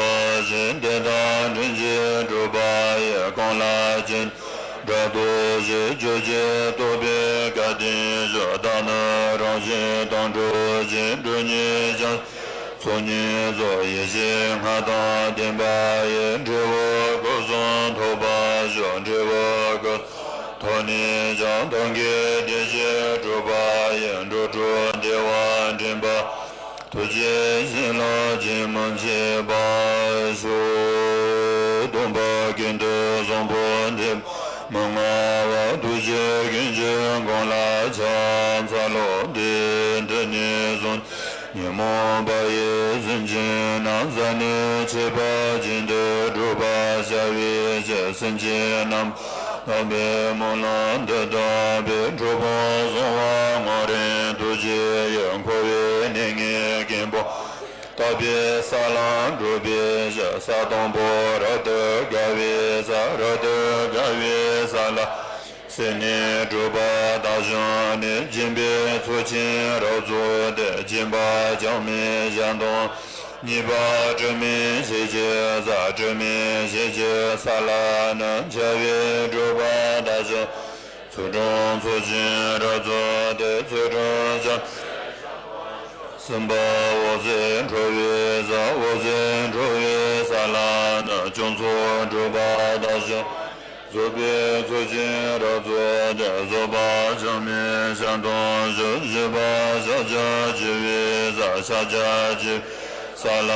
བཞིན། དེ་དག་དྲིན་གྱིས་སྒྲུབ་པ་ཡི། གང་ལ་ཅི་འདྲ་ཐོབ་ཅིང་། སྤྱོད་ཕྱིར་བསྟོད་པའི་བཀའ་བསྟན་ཤོག་བདག་ནི་རང་བཞིན་དོན་གྲུབ་ཅིང་། སྒྲུབ་གཉེར་བྱང་ཆུབ་ཚོགས་གཉིས་རྫོགས། ཡེ་ཤེས་མངའ་ཐང་ལྡན་པ་ཡི། འབྲས་བུ་སྐུ་གསུམ་ཐོབ་པར་ཤོག་འབྲས་བུ་སྐུ་གསུམ་ཐོབ་ནས་ཀྱང་། ཐབས་མཁས་བདེ་ཆེན་གྲུབ་པ་ཡི། འགྲོ་དྲུག་བདེ་བ་འདྲེན་པ། ཐུགས་རྗེ་བྱིན་རླབས་རྒྱུན་མི་འཆད་པར་ཤོག་སྟོན་པ་ཀུན་ཏུ་བཟང་པོ་འདི། མི་མངའ་བ་ཐུགས་རྗེ་ཀུན་གྱི་མགོན་ལ་ཕྱག་འཚལ་ལོ། འདི་ནས་བཟུང་ཉོན་མོངས་པ་ཡི་སེམས་ཅན་རྣམས། ཟག་ནས་ཆོད་པ་རྒྱུན་དུ་སྒྲུབ་པར་བྱ་བའི་ཕྱིར། སེམས་ཅན་རྣམས་དག་པའི་སྨོན་ལམ་འདི་དག་སྦེ། གྲུབ་དབང་གསང་བ་སྔོ་རིང་ཐུགས་རྗེ་ཡིས། འཁོར་བའི་གནས་ངན་ཀུན་སྤངས་དག་པའི་ས་ལ་འགོད་པའི་ཕྱིར། ས་དང་པོ་རབ་ཏུ་དགའ་བའི་ས། རབ་ཏུ་དགའ་བའི་ས་ལ་སེམས་ནི་གྲུབ་པ་དག་བྱུང་ནས། སྦྱིན་པའི་ཚོགས་ཆེན་རབ་རྫོགས་ཏེ། སྦྱིན་པ་བྱམས་སྙིང་རྗེ་དང་། གཉིས་པ་དྲི་མེད་ཞལ་གྱི་ས། དྲི་མེད་ཞལ་གྱི་ས་ལ་ནི། འཆི་བའི་སྒྲིབ་པ་དག་བྱུང་། ཚུལ་ཁྲིམས་ཚོགས་ཆེན་རབ་རྫོགས་ཏེ། ཚུལ་ཁྲིམས་བྱམས་སྙིང་རྗེ་དང་། གསུམ་པ་འོད་ཟེར་འཕྲོ་བའི་ས། འོད་ཟེར་འཕྲོ་བའི་ས་ལ་ནི། སྐྱོན་ཚོགས་སྒྲིབ་པ་དག་བྱུང་། རྫོགས་པའི་ཚོགས་ཆེན་རབ་རྫོགས་ཏེ། རྫོགས་པ་བྱམས་སྙིང་རྗེ་དང་བཞི། བཞི་པ་ཕྱག་རྒྱ་ཆེ་བའི་ས། ཕྱག་རྒྱ་ཆེ་བའི་ས་ལ་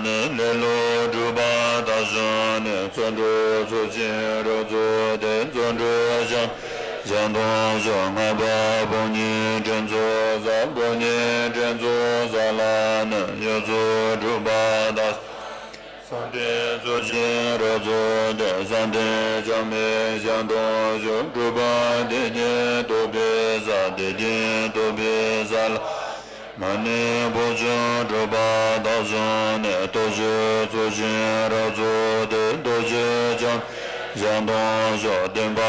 ནི། ལེ་ལོ་སྒྲིབ་པ་དག་བྱུང་ནས། བརྩོན་འགྲུས་ཚོགས་ཆེན་རབ་རྫོགས་ཏེ། བརྩོན་འགྲུས་བྱམས་ ཞལ་མཐོང་ཤོག་ལྔ་པ་ཕོ་ཉའི་སྤྲིན་ཚོགས་བསགས། ཕོ་ཉའི་སྤྲིན་ཚོགས་བསགས་ལ་ནི། ཡུལ་ཚོགས་སྒྲུབ་པ་དག་བསམ་གཏན་ཚོགས་ཀྱི་རབ་རྫོགས་ཏེ། བསམ་གཏན་བྱམས་པའི་ཞལ་མཐོང་ཤོག་སྒྲུབ་པ་བདེ་སྐྱིད་ཐོབ་པའི་ས། བདེ་སྐྱིད་ཐོབ་པའི་ས་ལ། མ་ཎི་བོ་ཆེན་སྒྲུབ་པ་དག་བྱུང་ནས། ལྟོ་འཕྱེ་ཚོགས་ཀྱི་རབ་རྫོགས་ཏེ། ལྟོ་འཕྱེ་བྱམས་པའི་ཞལ་མཐོང་ཤོག་བདེན་པ་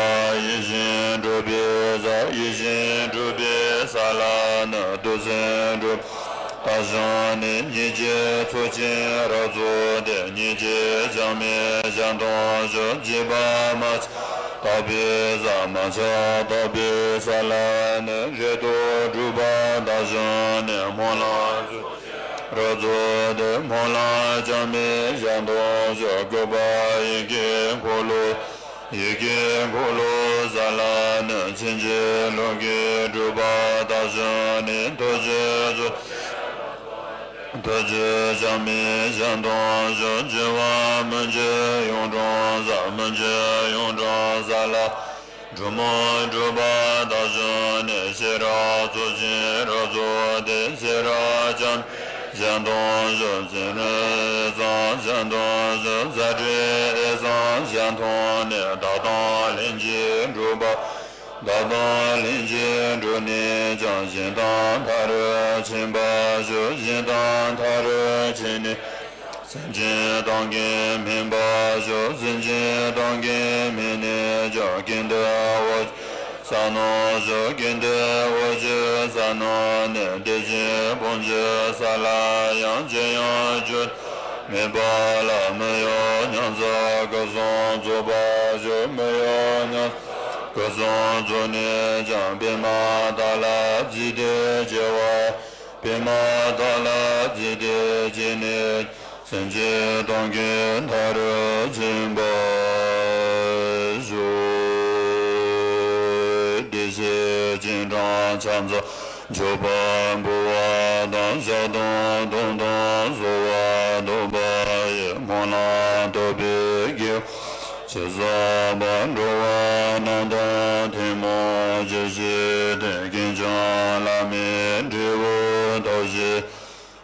ཡིད་བཞིན་འགྲུབ་པའི་ས། ཡིད་བཞིན་འགྲུབ་པའི་ས་ལ་ནི། བདུད་རྩི་སྒྲུབ་པ་དག་བྱུང་ནས། སྙིང་རྗེ་ཚོགས་ཀྱི་རབ་རྫོགས་ཏེ། སྙིང་རྗེ་བྱམས་པའི་ཞལ་མཐོང་ཤོག་འཇིགས་པ་མ་ཆགས་དག་པའི་ས། མ་ཆགས་དག་པའི་ས་ལ་ནི། རེ་དོགས་འགྲུབ་པ་དག་བྱུང་ནས། སྨོན་ལམ་རབ་རྫོགས་ཏེ། སྨོན་ལམ་བྱམས་པའི་ཞལ་མཐོང་ཤོག་བཀོད་པ་ཡི་གེ་འཁོར་ལོ། ཡི་གེ་འཁོར་ལོ་བསགས་ལ་ནི། ཕྱིན་ཅི་ལོག་གི་སྒྲུབ་པ་དག་བྱུང་ནས། ཐུགས་རྗེ་ཆེ། ཐུགས་རྗེ་བྱམས་པའི་ཞལ་མཐོང་ཤོག་འགྱུར་བ་མི་འཆབ་གཡུང་དྲུང་བསགས། མི་འཆབ་གཡུང་དྲུང་བསགས་ལ། འབྲུ་མོ་སྒྲུབ་པ་དག་བྱུང་ནས། ཤེས་རབ་ཚོགས་ཀྱི་རབ་རྫོགས་ཏེ། ཤེས་རབ་བྱམས་པའི་ཞལ་མཐོང་ཤོག་སྤྱན་རས་གཟིགས་ཞལ་མཐོང་ཤོག་བཛྲ་གུ་རུ་ཞལ་མཐོང་ནས། བདག་དང་ལྷན་ཅིག་འགྲུབ་པ། བདག་དང་ལྷན་ཅིག་འགྲུབ་ནས་ཀྱང་། གཞན་དང་ཐ་རུ་ཕྱིན་པར་ཤོག་གཞན་དང་ཐ་རུ་ཕྱིན་ནས་སེམས་ཅན་དོན་གྱི་སྨིན་པར་ཤོག་སེམས་ཅན་དོན་གྱི་སྨིན་ནས་ཀྱང་། ཀུན་ཏུ་འོད་གསལ་གསལ་སྣང་ཤོག་ཀུན་ཏུ་འོད་གསལ་གསལ་སྣང་ནས། བདེ་སྐྱིད་ཕུན་སུམ་ཚོགས་ལ་ཡང་། ཅི་ཡང་བཅོས་མེད་པ་ལ། མི་གཡོ་ཉམས་སུ་སྐུ་གསུམ་རྫོགས་པར་ཤོག་མི་གཡོ་ཉམས་སུ་སྐུ་གསུམ་རྫོགས་ནས་ཀྱང་། པདྨ་དག་ལ་བརྩེ་གདུང་སྐྱེ་བ། པདྨ་དག་ལ་བརྩེ་གདུང་སྐྱེས་ནས། སེམས་ཅན་དོན་གྱི་མཐའ་རུ་ཕྱིན་པར་ཤོག་བདེ་གཤེགས་སྤྱན་དྲངས་ཕྱག་འཚལ། མཆོད་པ་འབུལ་བ་དང་། ཞལ་གདམས་སྡོམ་དང་གསོལ་བ་འདེབས་པ་ཡི། སྨོན་ལམ་བཏབ་པའི་དགེ་བ་ཇི་བསགས་པ། འགྲོ་བ་རྣམས་དང་ཐུན་མོང་ཇི་སྲིད་དུ། ཀུན་ཀྱང་བླ་མའི་འབྲས་བུ་ཐོབ་ཕྱིར།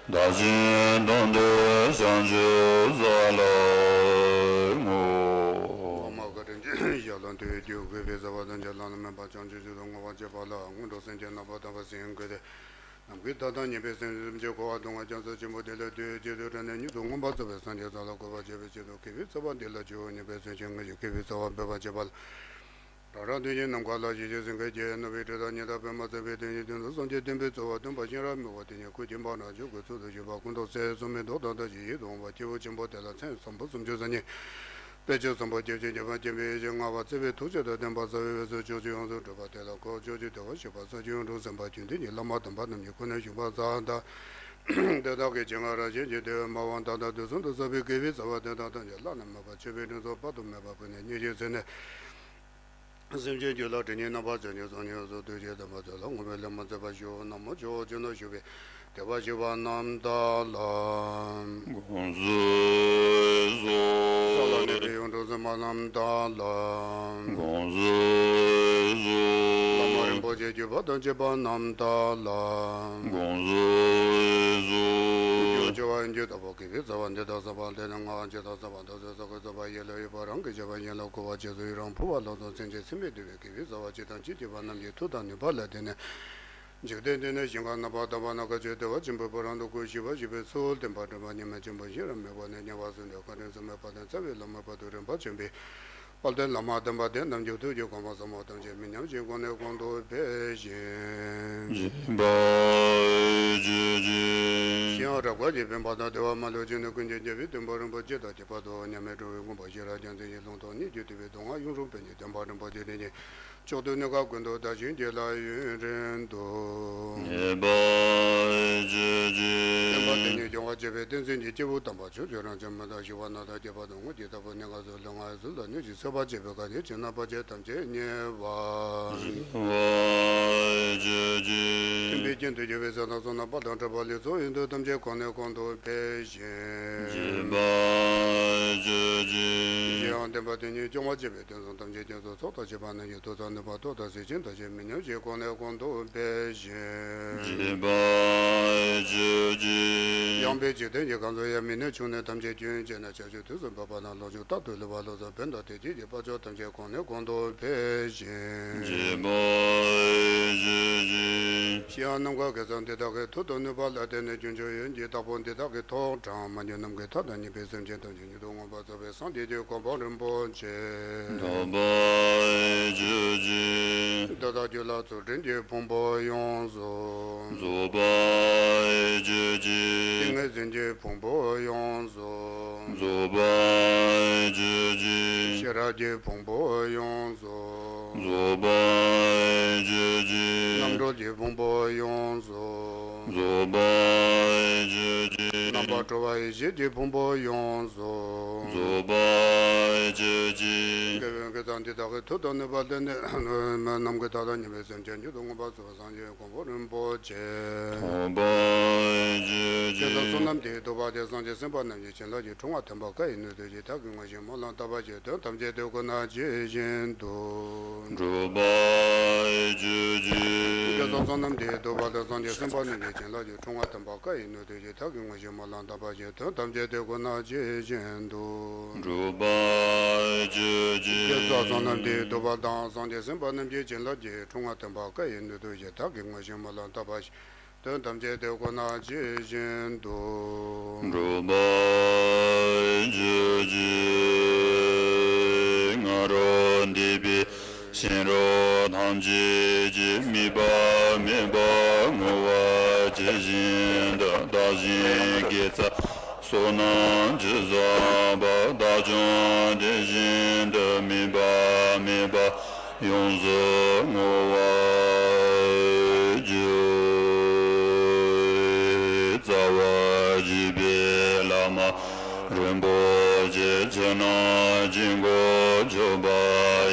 བདག་གིས་དམ་དུ་བྱང་ཆུབ་སྩོལ་ལགས་སྨོ། ཨོཾ་ཨཱ་ག་ཏྲཱིཿ་ཞབས་ལ་འདུད་རྒྱུ་གུས་པས་བསགས་པ་ཐམས་ཅད་བླ་ན་མེད་པ་བྱང་ཆུབ་མཆོག་ཏུ་བསྔོ་བ་བྱེད་པ་ལ། སྔོན་འགྲོ་སེམས་བསྐྱེད་རྣམ་པར་དག་པ་ཟེར་དགོས་ཏེ། ནམ་མཁའི་མཐའ་དང་མཉམ་པའི་སེམས་ཅན་ཐམས་ཅད་འཁོར་བ་སྡུག་བསྔལ་རྒྱ་མཚོ་ཆེན་པོ་འདི་ལས་སྒྲོལ་བྱེད་དུ་དྲངས་ནས། མྱུར་དུ་མངོན་པར་རྫོགས་པའི་སངས་རྒྱས་ས་ལ་འགོད་པར་བྱེད་པའི་ཆེད་དུ། གུས་པས་བསགས་པ་འདི་ལ་མཆོད་འོས་སྙམ་པའི་སེམས་ཅན་ངེས་ཤེས་གུས་པས་བསགས་པ་འབུལ་བར་བྱེད་པ་ལ། རང་རང་དོན་གྱི་ནམ་མཁའ་ལ་ཞི་བྱེད་སེང་གེ་བརྒྱད། སྣང་བའི་དྲི་དང་ཉི་ཟླ་པདྨ་བརྩེགས་པའི་དོན་གྱི་དོན་དུ། སངས་རྒྱས་བསྟན་པའི་རྩ་བ་སྟོན་པ་གཤེན་རབ་མི་བོ་དེ་ཉིད། སྐུ་མཁྱེན་པ་རྣམས་ཀྱི་སྐུ་ཚུལ་དུ་བཞུགས་པ། སྐུ་མདོག་གསལ་གསུང་མི་མདོག་དང་ལྡན་ཞིང་ཡིད་དུ་འོང་བ་སྐྱེས་བུ་ཆེན་པོ་དེ་ལ་མཚན་ཟབ་མོ་སུམ་ཅུ་སོ་གཉིས། དཔེ་བྱད་ཟབ་མོ་བརྒྱད་ཅན་གྱི་བར་བརྒྱན་པའི་ཡེ་ཤེས་མངའ་བ། བརྩེ་བའི་ཐུགས་རྗེ་དང་ལྡན་པ། རྩ་བའི་འོད་ཟེར་ཕྱོགས་བཅུ་ཡོངས་སུ་གྲུབ་པ་དེ་ལ་གུས་པས་ཕྱོགས་བཅུའི་རྒྱལ་བ་ཞི་བ་སངས་རྒྱས་ཡུལ་དྲུག་སེམས་དཔའ་དགེ་འདུན་གྱི་བླ་མ་དམ་པ་རྣམས་ཀྱི་སྐུ་ན་བཞུགས་པ་ཙམ་དང་། དེ་དག་གི་སྤྱན་སྔར་རབ་བྱུང་གི་དེ་བས་མ་འོངས་ད་ལྟ་དུས་གསུམ་དུ་བསགས་པའི་གུས་པས་བསགས་པ་དེ་དག་ཐམས་ཅད་བླ་ན་མེད་པ་མཆོད་པའི་སྤྲིན་ཚོགས་དཔག་ཏུ་མེད་པ་ཕུལ་ནས་མཉེས་བྱའི་ཚུལ་ནི། སེམས་ཅན་རྒྱུད་ལ་དྲི་ངན་རྣམ་པར་བྱང་ཞིང་། བསམ་ཡས་སུ་འདུ་ཤེས་དམ་པ་ཚོལ་ལ། བསྔོ་བའི་ལས་མ་ཚིག་པར་ཞུ། ན་མོ། ཇོ་བོ་རྗེ་ན་ཞུ་བའི་དད་པ་ཞུ་བ་རྣམས་དག་ལ། དགོངས་སུ་གསོལ། ས་ལ་གནས་པའི་ཡུལ་འབྲོག་སེམས་དཔའ་རྣམས་དག་ལ། དགོངས་སུ་གསོལ། བླ་མ་རིན་པོ་ཆེ་བརྒྱུད་པ་དང་བཅས་པ་རྣམས་དག་ལ། དགོངས་སུ་གསོལ། རྒྱུ་བ་འཇུག་པ་ཡིན་རྒྱུ་ལྟ་བུ་གུས་པས་བསགས་པ་འདི་དག་བསགས་པ་ལས་ནི། ང་ཅི་ལྟར་བསགས་པ་དེ་ཚོ་བསགས་དགོས་བསགས་པ་ཡིན་ལ། ཡོད་པ་རང་གིས་བྱས་པ་ཡིན་ལ། གུས་པ་རྗེས་སུ་ཡི་རང་ཕུལ་བ་ལ་སོགས་སེམས་ཅན་ཚད་མེད་འདུལ་བའི་གུས་པས་བསགས་པ་ཅི་དང་ཅི་བགྱིས་པ་རྣམས་ཀྱི་མཐུ་དང་ནུས་པ་ལ་བརྟེན་ནས། འཇིག་རྟེན་འདི་ནས་ཞིང་ཁམས་རྣམ་པར་དག་པ་ན་བཀའ་བརྒྱུད་བསྟན་པ་ཆེན་པོའི་བུ་རམ་དུ་སྐུ་ཞི་བ་ཞི་བའི་ཚུལ་བསྟན་པ་སྒྲོན་མ་ཉི་མ་ཆེན་པོ་ཤེས་རབ་མེ་བོ་ནས་དམྱལ་བ་གསུམ་དུ་བཀའ་དྲིན་གསུམ་མེད་དཔལ་ལྡན་རྩ་བའི་བླ་མའི་བར་དུ་རིམ་པར་བྱོན་པའི་དཔལ་ལྡན་བླ་མ་དམ་པ་དེ་རྣམས་ཀྱི་ཐུགས་ཀྱི་དགོངས་པ་ཟབ་མོ་ཐམས་ཅད་མི་ཉམས་ཤིང་གོང་ནས་གོང་དུ་འཕེལ་ཞིང་། བྱིན་པར་བརྗོད་ཅིག། ཞིང་རབ་དཀར་གྱི་བེམ་པོ་དང་བདེ་བ་མ་ལུས་ཅན་ནི་ཀུན་གྱི་རྒྱལ་པོའི་བསྟན་པ་རིན་པོ་ཆེ་དང་། ཁྱད་པར་དུ་མཉམ་མེད་འགྲོ་བའི་མགོན་པོ་ཤེས་རབ་རྒྱལ་མཚན་གྱི་ལུང་དང་སྙན་བརྒྱུད་བསྟན་པའི་མདོ་སྔགས་གཡུང་དྲུང་པའི་ཉི་བསྟན་པ་རིན་པོ་ཆེ་དེ་ཉིད། མཆོག་ཏུ་གནས་སྐབས་ཀུན་ཏུ་བདག་གཞན་གྱི་ལ་ཡུན་རིང་དུ། ངེས་པར་བརྗོད་ཅིག། བསྟན་པ་དེ་ཉིད་སྐྱོང་བར་བྱེད་པའི་བསྟན་འཛིན་གྱི་སྐྱེས་བུ་དམ་པ་ཆོས་ཀྱི་རང་བྱུང་མི་རྟག་ཞི་བ་རྣམས་དང་། ཁྱད་པར་དུ་དངོས་ཀྱི་བདག་པོ་གནས་སྐབས་སུ་ལུས་ངག་ཡིད་གསུམ་ལ་གནོད་ཅིང་གསོད་པར་བྱེད་པའི་ག་དེ་ཅིག་རྣམ་པ་ཅན་ཐམས་ཅད་ཉེ་བར། བརྗོད་ཅིག། མཐུན་པའི་རྐྱེན་དུ་གྱུར་པའི་ས་དང་ས་རྣམ་པ་དང་འཕྲད་པ་ལས་ཚོགས་ཡོན་ཏན་ཐམས་ཅད་གོང་ནས་གོང་དུ་འཕེལ་ཞིང་། བརྗོད་པར་བརྗོད་ཅིག། ཡང་བསྟན་པ་དོན་གཉིས་སྐྱོང་བར་བྱེད་པའི་དོན་གསུམ་ཐམས་ཅད་ཀྱི་ཚོགས་དང་བཅས་པ་རྣམས་ཀྱི་ཐོག་མཐའ་གཅིག་པ་ནམ་ཞིག་ཐོབ་ཙམ་ནུས་པ་ཐོབ་ཙམ་གཟི་བྱིན་ཐམས་ཅད་མི་ཉམས་ཤིང་གོང་ནས་གོང་དུ་འཕེལ་ཞིང་། བྱེད་པར་བྱེད་ཅིག་ཡངས་པའི་འཇིག་རྟེན་གྱི་ཁམས་སུ་ཡང་མི་ནུས་ཕྱུགས་ནུས་ཐམས་ཅད་ཀུན་བྱས་ནས་བྱང་ཆུབ་དུས་སུ་འབབ་པ་དང་ལོངས་སྤྱོད་རྟག་ཏུ་ལུས་པ་ལོ་ཙཱ་བོན་དང་དེ་བཞིན་གྱི་དཔལ་འབྱོར་ཐམས་ཅད་གོང་ནས་གོང་དུ་འཕེལ་ཞིང་། བྱེད་པར་བྱེད་ཅིག་ཡང་ནམ་མཁའ་གེ་སར་འདི་དག་གི་མཐུ་དང་ནུས་པ་ལ་བརྟེན་ནས་རྒྱུ་འབྱུང་ཡོན་གྱི་བདག་པོ་འདི་དག་གི་ཐོག་དྲངས་མ་གྱུར་ནམ་མཁའི་མཐའ་དང་མཉམ་པའི་སེམས་ཅན་ཐམས་ཅད་མྱུར་དུ་མངོན་པར་རྫོགས་པའི་སངས་རྒྱས་ཀྱི་གོ་འཕང་རིན་པོ་ཆེ་ཐོབ་པར་བྱེད་ཅིག་འདི་དག་རྒྱུད་ལ་ཚུལ་ཁྲིམས་ཀྱི་ཕུང་པོ་ཡོངས་སུ་རྫོགས་པར་བྱེད་ཅིག་ཏིང་ངེ་འཛིན་གྱི་ཕུང་པོ་ཡོངས་སུ་རྫོགས་པར་བྱེད་ཅིག་ཤེས་རབ་ཀྱི་ཕུང་པོ་ཡོངས་སུ་རྫོགས་པར་བྱེད་ཅིག་རྣམ་གྲོལ་གྱི་ཕུང་པོ་ཡོངས་སུ་རྫོགས་པར་བྱེད་ཅིག་རྣམ་པར་གྲོལ་བ་ཡེ་ཤེས་ཀྱི་ཕུང་པོ་ཡོངས་སུ་རྫོགས་པར་བྱེད་ཅིག་དགེ་བའི་དགེ་རྩ་འདི་དག་གི་མཐུ་དང་ནུས་པ་ལྡན་ནས་ནམ་མཁའི་མཐའ་དང་མཉམ་པའི་སེམས་ཅན་མྱུར་དུ་མངོན་པར་རྫོགས་པའི་སངས་རྒྱས་གོ་འཕང་རིན་པོ་ཆེ་ཐོབ་པར་བྱེད་ཅིག་དགེ་རྩ་བསོད་ནམས་འདིས་བསྡུས་པ་དེ་སངས་རྒྱས་སེམས་དཔའ་རྣམས་ཀྱི་བྱིན་རླབས་ཀྱིས་འཁྲུངས་པ་དམ་པ་བཀའ་ཡི་སྣོད་དུ་བྱས་བདག་གིས་ངོ་ཤེས་སྨོན་ལམ་བཏབ་པ་བཞིན་དོན་ཐམས་ཅད་དེ་ཀུན་ནས་ཇི་བཞིན་དུ་འགྲུབ་པར་གྱུར་ཅིག་དགེ་རྩ་བསོད་ནམས་འདིས་བསྡུས་པ་དེ་སངས་རྒྱས་སེམས་དཔའ་རྣམས་ཀྱི་བྱིན་རླབས་ཀྱིས་འཁྲུངས་པ་དམ་པ་བཀའ་ཡི་སྣོད་དུ་བྱས་བདག་གིས་ངོ་ཤེས་སྨོན་ལམ་བཏབ་པ་བཞིན་དོན་ཐམས་ཅད་དེ་ཀུན་ནས་ཇི་བཞིན་དུ་འགྲུབ་པར་གྱུར་ཅིག་དགེ་རྩ་བསོད་ནམས་འདིས་བསྡུས་པ་དང་སངས་རྒྱས་སེམས་དཔའ་རྣམས་ཀྱི་བྱིན་རླབས་ཀྱིས་འཁྲུངས་པ་དམ་པ་བཀའ་ཡི་སྣོད་དུ་བྱས་བདག་གིས་ངོ་ཤེས་སྨོན་ལམ་བཏབ་པ་བཞིན་དོན་ཐམས་ཅད་དེ་ཀུན་ནས་ཇི་བཞིན་དུ་འགྲུབ་པར་གྱུར་ཅིག་སྔ་རོལ་འདས་པའི་ཕྱི་རོལ་ཐམས་ཅད་ཀྱི་དམིགས་པ་མེད་པར་བསྔོ་བ་ཇི་བཞིན་དུ་བདག་གཞན་དགེ་རྩ་བསོད་ནམས་ཀྱི་བསགས་པ་དག་ཀྱང་དེ་བཞིན་དུ་དམིགས་པ་མེད་པར་ཡོངས་སུ་བསྔོ་བར་བགྱི། རྩ་བ་རྒྱས་པའི་བླ་མ་རིན་པོ་ཆེ་ཕྱི་ནང་དཀྱིལ་འཁོར་མཆོད་པ་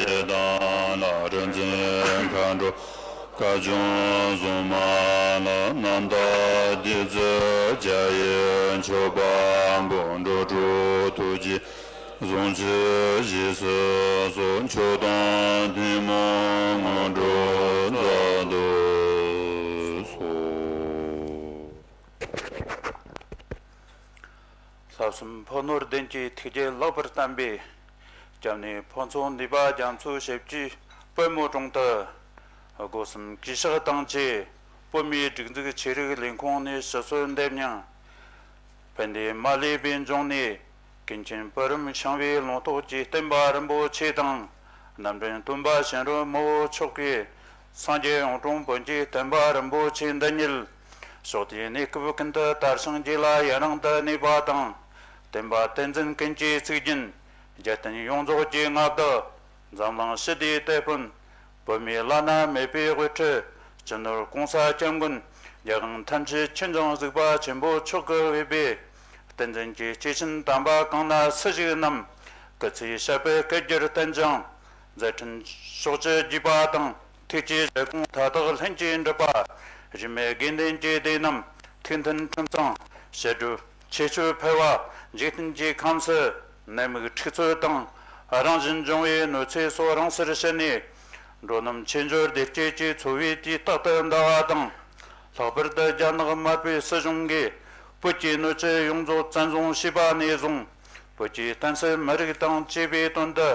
ཡི་དམ་ལ་རིག་འཛིན་མཁའ་འགྲོ་བསྐལ་བཟང་གཟུངས་མ་ལ་རྣམ་དག་བདུད་རྩི་བརྒྱ་ཡི་མཆོད་པ་འབུལ། འགྲོ་དྲུག་ཐུགས་རྗེ་གཟུངས་ཆེན་ཞེས་སུ་གསོལ། མཆོད་དང་ཐུན་མོང་སྔོན་འགྲོ་མཛད་དུ་གསོལ། ལྷག་བསམ་ཕུ་ནུ་ལྡན་གྱི་ཐུགས་རྗེ་ལེགས་པར་བརྟན་པས། སྐྱབས་གནས་ཕུན་ཚོགས་ནུས་པ་རྒྱ་མཚོ་ཞབས་ཀྱི་པད་མོ་དྲུང་དུ། སྒོ་གསུམ་གུས་ཕྱག་དང་བཅས་བོད་མིའི་སྒྲིག་འཛུགས་ཆོས་རིག་ལས་ཁུངས་ནས་ཞུ་གསོལ་འདེབས་སྙིང་། ཕན་བདེ་མ་ལུས་པའི་འབྱུང་གནས་ཀུན་མཁྱེན་བུ་རམ་ཤིང་བུའི་ལུང་རྟོགས་ཀྱི་བསྟན་པ་རིན་པོ་ཆེ་དང་། རྣམ་འདྲེན་སྟོན་པ་གཤེན་རབ་མི་བོ་མཆོག་གིས་སངས་རྒྱས་གཡུང་དྲུང་བོན་གྱི་བསྟན་པ་རིན་པོ་ཆེ་འདི་ཉིད་ཕྱོགས་དུས་གནས་སྐབས་ཀུན་ཏུ་དར་ཞིང་རྒྱས་ལ་ཡུན་རིང་དུ་གནས་པ་དང་། བསྟན་པ་བསྟན་འཛིན་ཀུན་གྱི་གཙུག་རྒྱན་རྒྱལ་བསྟན་ཡོངས་རྫོགས་ཀྱི་མངའ་བདག་འཛམ་གླིང་ཞི་བདེའི་དེད་དཔོན། བོད་མིའི་བླ་ན་མེད་པའི་དབུ་ཁྲིད་སྤྱི་ནོར་༸གོང་ས་༸སྐྱབས་མགོན་རྒྱལ་དབང་ཐམས་ཅད་མཁྱེན་ཅིང་གཟིགས་པ་ཆེན་པོ་མཆོག་གིས་དབུས་པའི་བསྟན་འཛིན་གྱི་སྐྱེས་ཆེན་དམ་པ་གང་ན་སུ་ཞིག་བསྣམས། སྐུ་ཚེའི་ཞབས་པད་བསྐལ་བརྒྱར་བརྟན་ཅིང་། མཛད་འཕྲིན་ཕྱོགས་བཅུར་རྒྱས་པ་དང་། ཐུགས་ཀྱི་བཞེད་དགོངས་མཐའ་དག་ལྷུན་གྱིས་འགྲུབ་པ། གཞི་མེད་དགེ་འདུན་གྱི་སྡེ་རྣམས་ཐུགས་མཐུན་ཁྲིམས་གཙང་བྱ་སྒྲུབ་ཆོས་སྤྱོད་འཕེལ་བ། འཇིག་རྟེན་གྱི་ཁམས་སུ་ནད་མུག་འཁྲུག་རྩོད་དང་རང་བཞིན་སྦྱོང་བའི་གནོད་འཚེ་སོགས་རིང་སར་ཞི་ནས། འགྲོ་རྣམས་ཆོས་འབྱོར་བདེ་སྐྱིད་ཀྱི་འཚོ་བའི་དུས་རྟག་ཏུ་འདའ་བ་དང་། ལྷག་པར་དུ་རྒྱ་ནག་དམར་པོའི་སྲིད་གཞུང་གིས་བོད་ཀྱི་སྣོད་བཅུད་ཡོངས་རྫོགས་བཙན་བཟུང་བྱས་པ་ནས་བཟུང་། བོད་ཀྱི་བསྟན་སྲིད་མི་རིགས་དང་བཅས་པའི་དོན་དུ།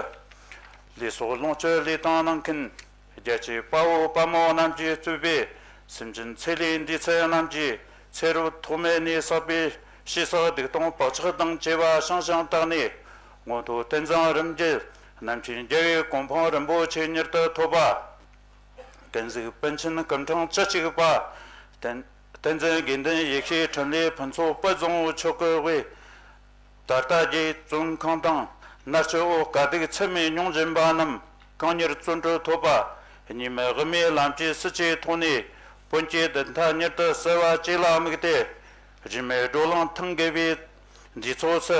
ལུས་སྲོག་ལོངས་སྤྱོད་ལུས་དང་གནང་མཁན། རྒྱལ་གཅེས་དཔའ་བོ་དཔའ་མོ་རྣམས་ཀྱིས་གཙོས་པའི་སེམས་ཅན་ཚེ་ལས་འདས་ཚད་རྣམས་ཀྱི་ཚེ་རབས་ཐོག་མེད་ནས་བསགས་པའི་ཕྱི་བསགས་སྡིག་ལྟུང་བག་ཆགས་དང་བཅས་པ་ཤང་ཤང་དག་ནས། མངོན་མཐོ་ཏིང་འཛིན་རིམ་བརྒྱུད་རྣམ་མཁྱེན་རྒྱལ་བའི་གོ་འཕང་རིན་པོ་ཆེ་མྱུར་དུ་ཐོབ་པ། ཀུན་གཟིགས་པཎ་ཆེན་སྐུ་ཕྲེང་བཅུ་གཅིག་པ། བསྟན་བསྟན་འཛིན་དགེ་འདུན་ཡེ་ཤེས་འཕྲིན་ལས་ཕུན་ཚོགས་དཔལ་བཟང་པོ་མཆོག་གི་དབུས། ད་ལྟ་རྒྱའི་བཙོན་ཁང་དང་མནར་གཅོད་འོག་དཀའ་སྡུག་ཚད་མེད་མྱོང་བཞིན་པ་རྣམས་གང་མྱུར་བརྩོན་འགྲུས་ཐོབ་པ། གཉིས་མེད་དབུ་མའི་ལམ་གྱི་སྲིད་ཇུས་ཐོག་ནས་བོན་གྱི་བདེན་མཐའ་མྱུར་དུ་གསལ་བ་བཅས་ལ་དམིགས་ཏེ། གཞི་མེད་བགྲོ་གླེང་ཐེངས་དགུ་པའི་འདུས་ཚོགས་སུ་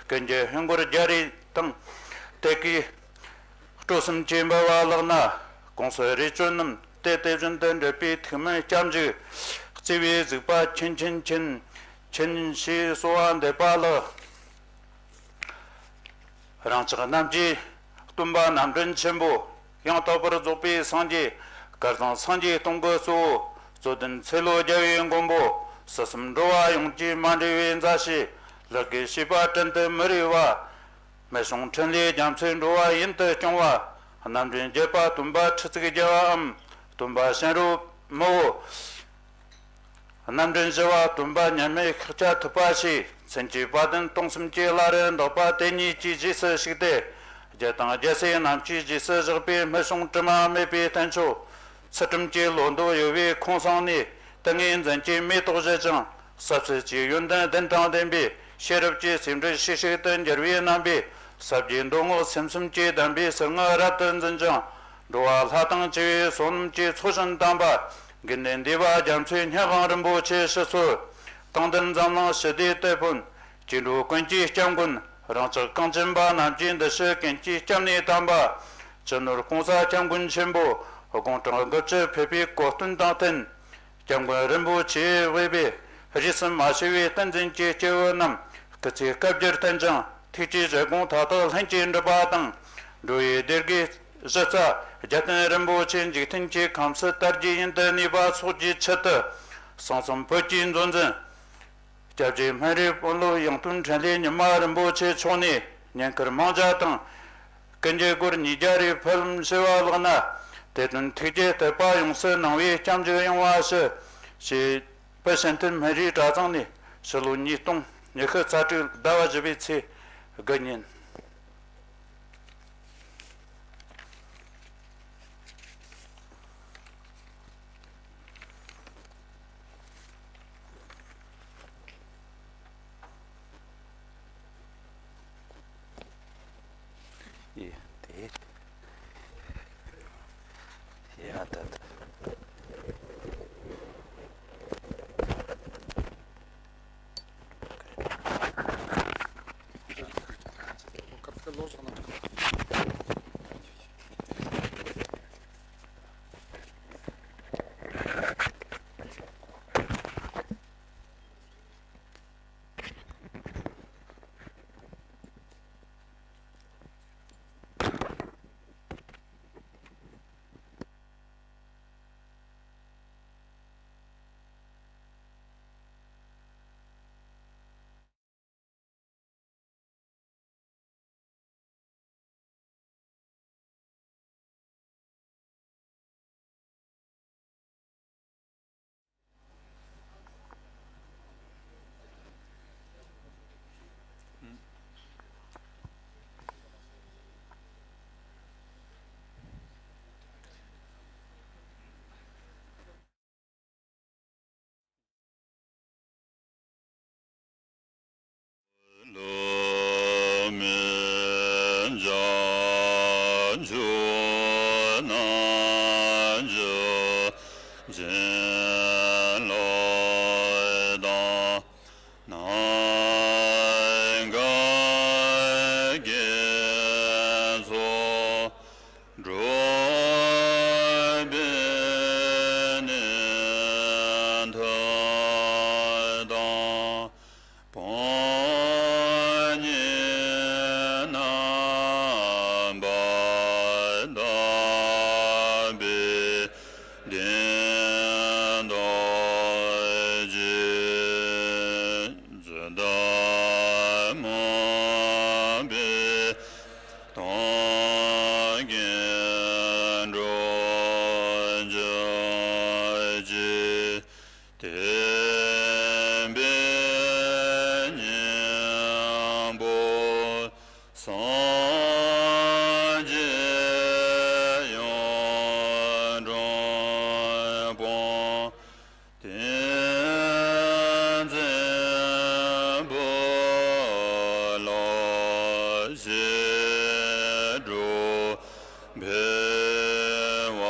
ཀུན་གྱི་དཔལ་མགོན་རྒྱ་རས་དང་། དེ་གའི་སྤྲོ་སེམས་ཀྱི་འབུལ་བ་ལག་ན་ཀུང་སི་རས་བཅོས་རྣམས་དེ་དེ་བཞིན་དུ་འབྲུ་པའི་ཐུགས་སྨོན་སྐྱབས་འཇུག་བརྩེ་བའི་གཟིགས་པ་མཁྱེན་མཁྱེན་མཁྱེན་མཁྱེན་ཞེས་གསོལ་བ་འདེབས་པ་ལགས། རང་ཅག་རྣམས་ཀྱི་སྟོན་པ་རྣམ་འདྲེན་ཆེན་པོ། ཡང་དག་པར་རྫོགས་པའི་སངས་རྒྱས། སྐལ་བཟང་སངས་རྒྱས་སྟོང་གི་གཙོ་བོ། རྩོད་ལྡན་ཚེ་ལོ་བརྒྱ་པའི་མགོན་པོ། སྲིད་གསུམ་འགྲོ་བ་ཡོངས་ཀྱི་མ་འདྲེས་པའི་མཛའ་བཤེས། ལེགས་དགེ་བྱས་པ་བྲན་དུ་མི་རིགས་པ། སྨན་གཞུང་འཕྲིན་ལས་རྒྱ་མཚོའི་འགྲོ་བ་ཡུན་དུ་སྐྱོང་བ། རྣམ་འདྲེན་བརྒྱད་པ་སྟོན་པ་ཁྲི་བརྩེགས་རྒྱལ་བའམ། སྟོན་པ་གཤེན་རབ་མི་བོ། རྣམ་འདྲེན་བཞི་པ་སྟོན་པ་མཉམ་མེད་ཤཱཀྱ་ཐུབ་པ་ཞེས། མཚན་བཅས་དཔལ་ལྡན་སྟོང་གསུམ་གྱི་བླ་རུ་འདག་པ་དེ་ཉིད་ཀྱི་རྗེས་སུ་ཞུགས་ཏེ། རྒྱལ་དང་རྒྱལ་སྲས་རྣམས་ཀྱི་རྗེས་སུ་བཞག་པའི་སྨན་གཞུང་དྲི་མ་མེད་པའི་བསྟན་བཅོས། ཚུལ་ཁྲིམས་ཀྱི་ལོ་འདབ་གཡོ་བའི་ཁོང་སོང་ནས། ཏིང་ངེ་འཛིན་གྱི་མེ་ཏོག་བཞད་ཅིང་། ཟབ་ཚུལ་གྱི་ཡོན་ཏན་ལྡན་དང་ལྡན་པའི། ཤེས་རབ་ཀྱི་སེམས་འགྲོས་ཤིག་ཤིག་ཏུ་འགྱུར་བའི་རྣམ་པས། ཟབ་རྒྱས་མདོ་སྔགས་སེམས་གསུམ་གྱི་གདམས་པའི་ཟིལ་དངུལ་རབ་ཏུ་འཛིན་ཅིང་། འགྲོ་བ་ལྷ་དང་བཅས་པའི་བསོད་ནམས་ཀྱི་ཚོགས་བཞིན་དམ་པ། དགེ་འདུན་འདུས་པ་རྒྱ་མཚོའི་སྙན་དབང་རིན་པོ་ཆེ་ཞུ་ཚུལ། དང་ལྡན་འཛམ་གླིང་ཞི་བདེའི་དེད་དཔོན། སྐྱེ་འགྲོ་ཀུན་གྱི་སྐྱབས་མགོན། རང་ཅག་གངས་ཅན་པ་རྣམས་ཀྱི་འདི་ཕྱི་ཀུན་གྱི་སྐྱབས་གནས་དམ་པ། སྤྱི་ནོར་༸གོང་ས་༸སྐྱབས་མགོན་ཆེན་པོ་དགུང་གྲངས་དགུ་བཅུ་ཕེབས་པའི་གོ་སྟོན་དང་བསྟུན། སྐྱབས་མགོན་རིན་པོ་ཆེས་དབུས་པའི་རིས་སུ་མ་ཆད་པའི་བསྟན་འཛིན་གྱི་སྐྱེས་བུ་རྣམས་སྐུ་ཚེ་བསྐལ་བརྒྱར་བརྟན་ཅིང་། ཐུགས་ཀྱི་བཞེད་དགོངས་མཐའ་དག་ལྷུན་གྱིས་འགྲུབ་པ་དང་། འགྲོ་བའི་བདེ་དགེ་གཞི་རྩ་རྒྱལ་བསྟན་རིན་པོ་ཆེ་འཇིག་རྟེན་གྱི་ཁམས་སུ་དར་རྒྱས་ཡུན་དུ་གནས་པ་སོགས་ཀྱི་ཆེད་དུ། གསང་གསུམ་བོད་ཀྱི་མཛོད་འཛིན། སྐྱབས་རྗེ་སྨན་རིའི་དཔོན་སློབ་ཡང་སྟོན་འཕྲིན་ལས་ཉི་མ་རིན་པོ་ཆེ་མཆོག་ནས་བསྙེན་བཀུར་མང་བརྒྱ་དང་། ཀུན་གྱི་སྒོར་ཉིས་བརྒྱ་རེ་ཕུལ་ཞུ་བ་ལགས་ན། དེ་དོན་ཐུགས་རྗེ་དད་པ་ཡོངས་སུ་གནང་བས་སྐྱབས་འཇུག་ཡོང་བ་ཞུ། ཞེས་བོད་སྤྱི་མཐུན་སྨན་རིའི་གྲྭ་ཚང་ནས་ཕྱི་ལོ་ཉིས་སྟོང་ཉི་ཤུ་རྩ་དྲུག་ཟླ་བ་བཞི་པའི་ཚེས་དགུ་ཉིན། ཡེ་དེ་ཡ་ད་ད། འགྲོ་བའི་ནད་མཐའ་དང་། ཕོ་ཉ་རྣམ་པར་དག་པའི་བདེ་མཆོག་ཇི་ལྟར་སྨོན་པའི། དོན་ཀུན་འགྲུབ་གྱུར་ཅིག། བསྟན་པའི་སྙིང་པོ་སངས་རྒྱས་གཡུང་དྲུང་དཔོན། བསྟན་འཛིན་བུ་སློབ་ཞི་ཁྲོ་འཕེལ་བ་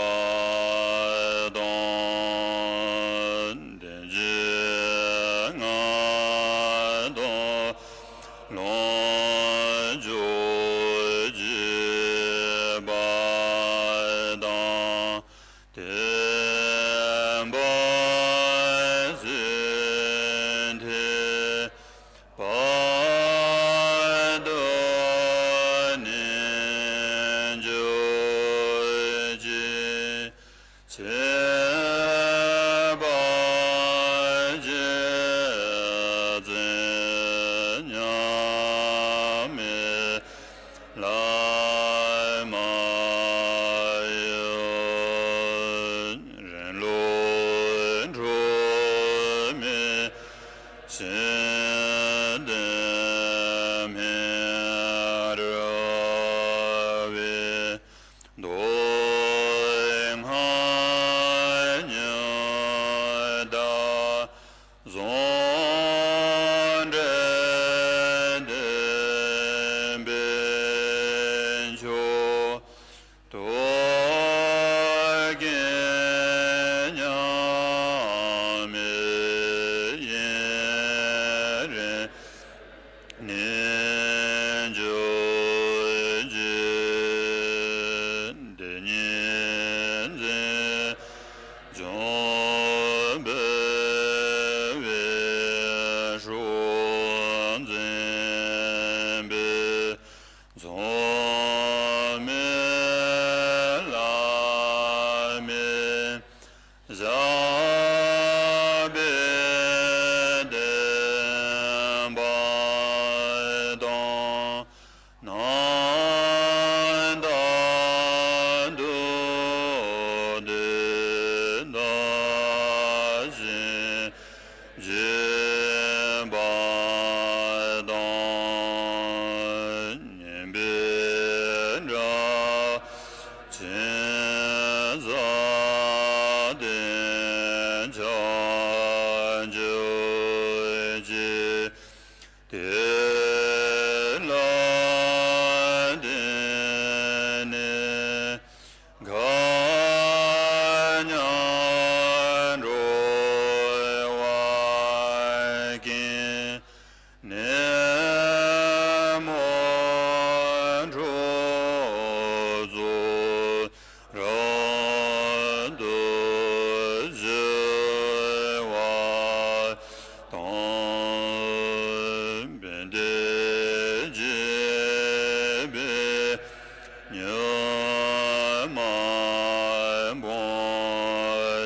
དང་། བསྟན་བཅོས་མངའ་ཐང་ལོངས་སྤྱོད་རྒྱས་པ་དང་། བསྟན་པ་ཚུན་ཐིག་པ་དུ་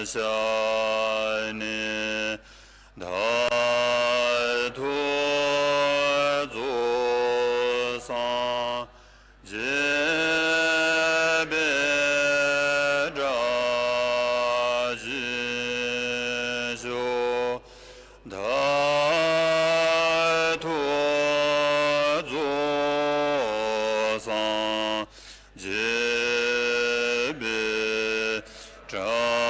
ཤ་ནི། མཐར་ཐུག་རྫོགས་སངས་རྒྱས་པའི་བཀྲ་ཤིས་ཤོག། མཐར་ཐུག་རྫོགས་སངས་རྒྱས་པའི་བཀྲ་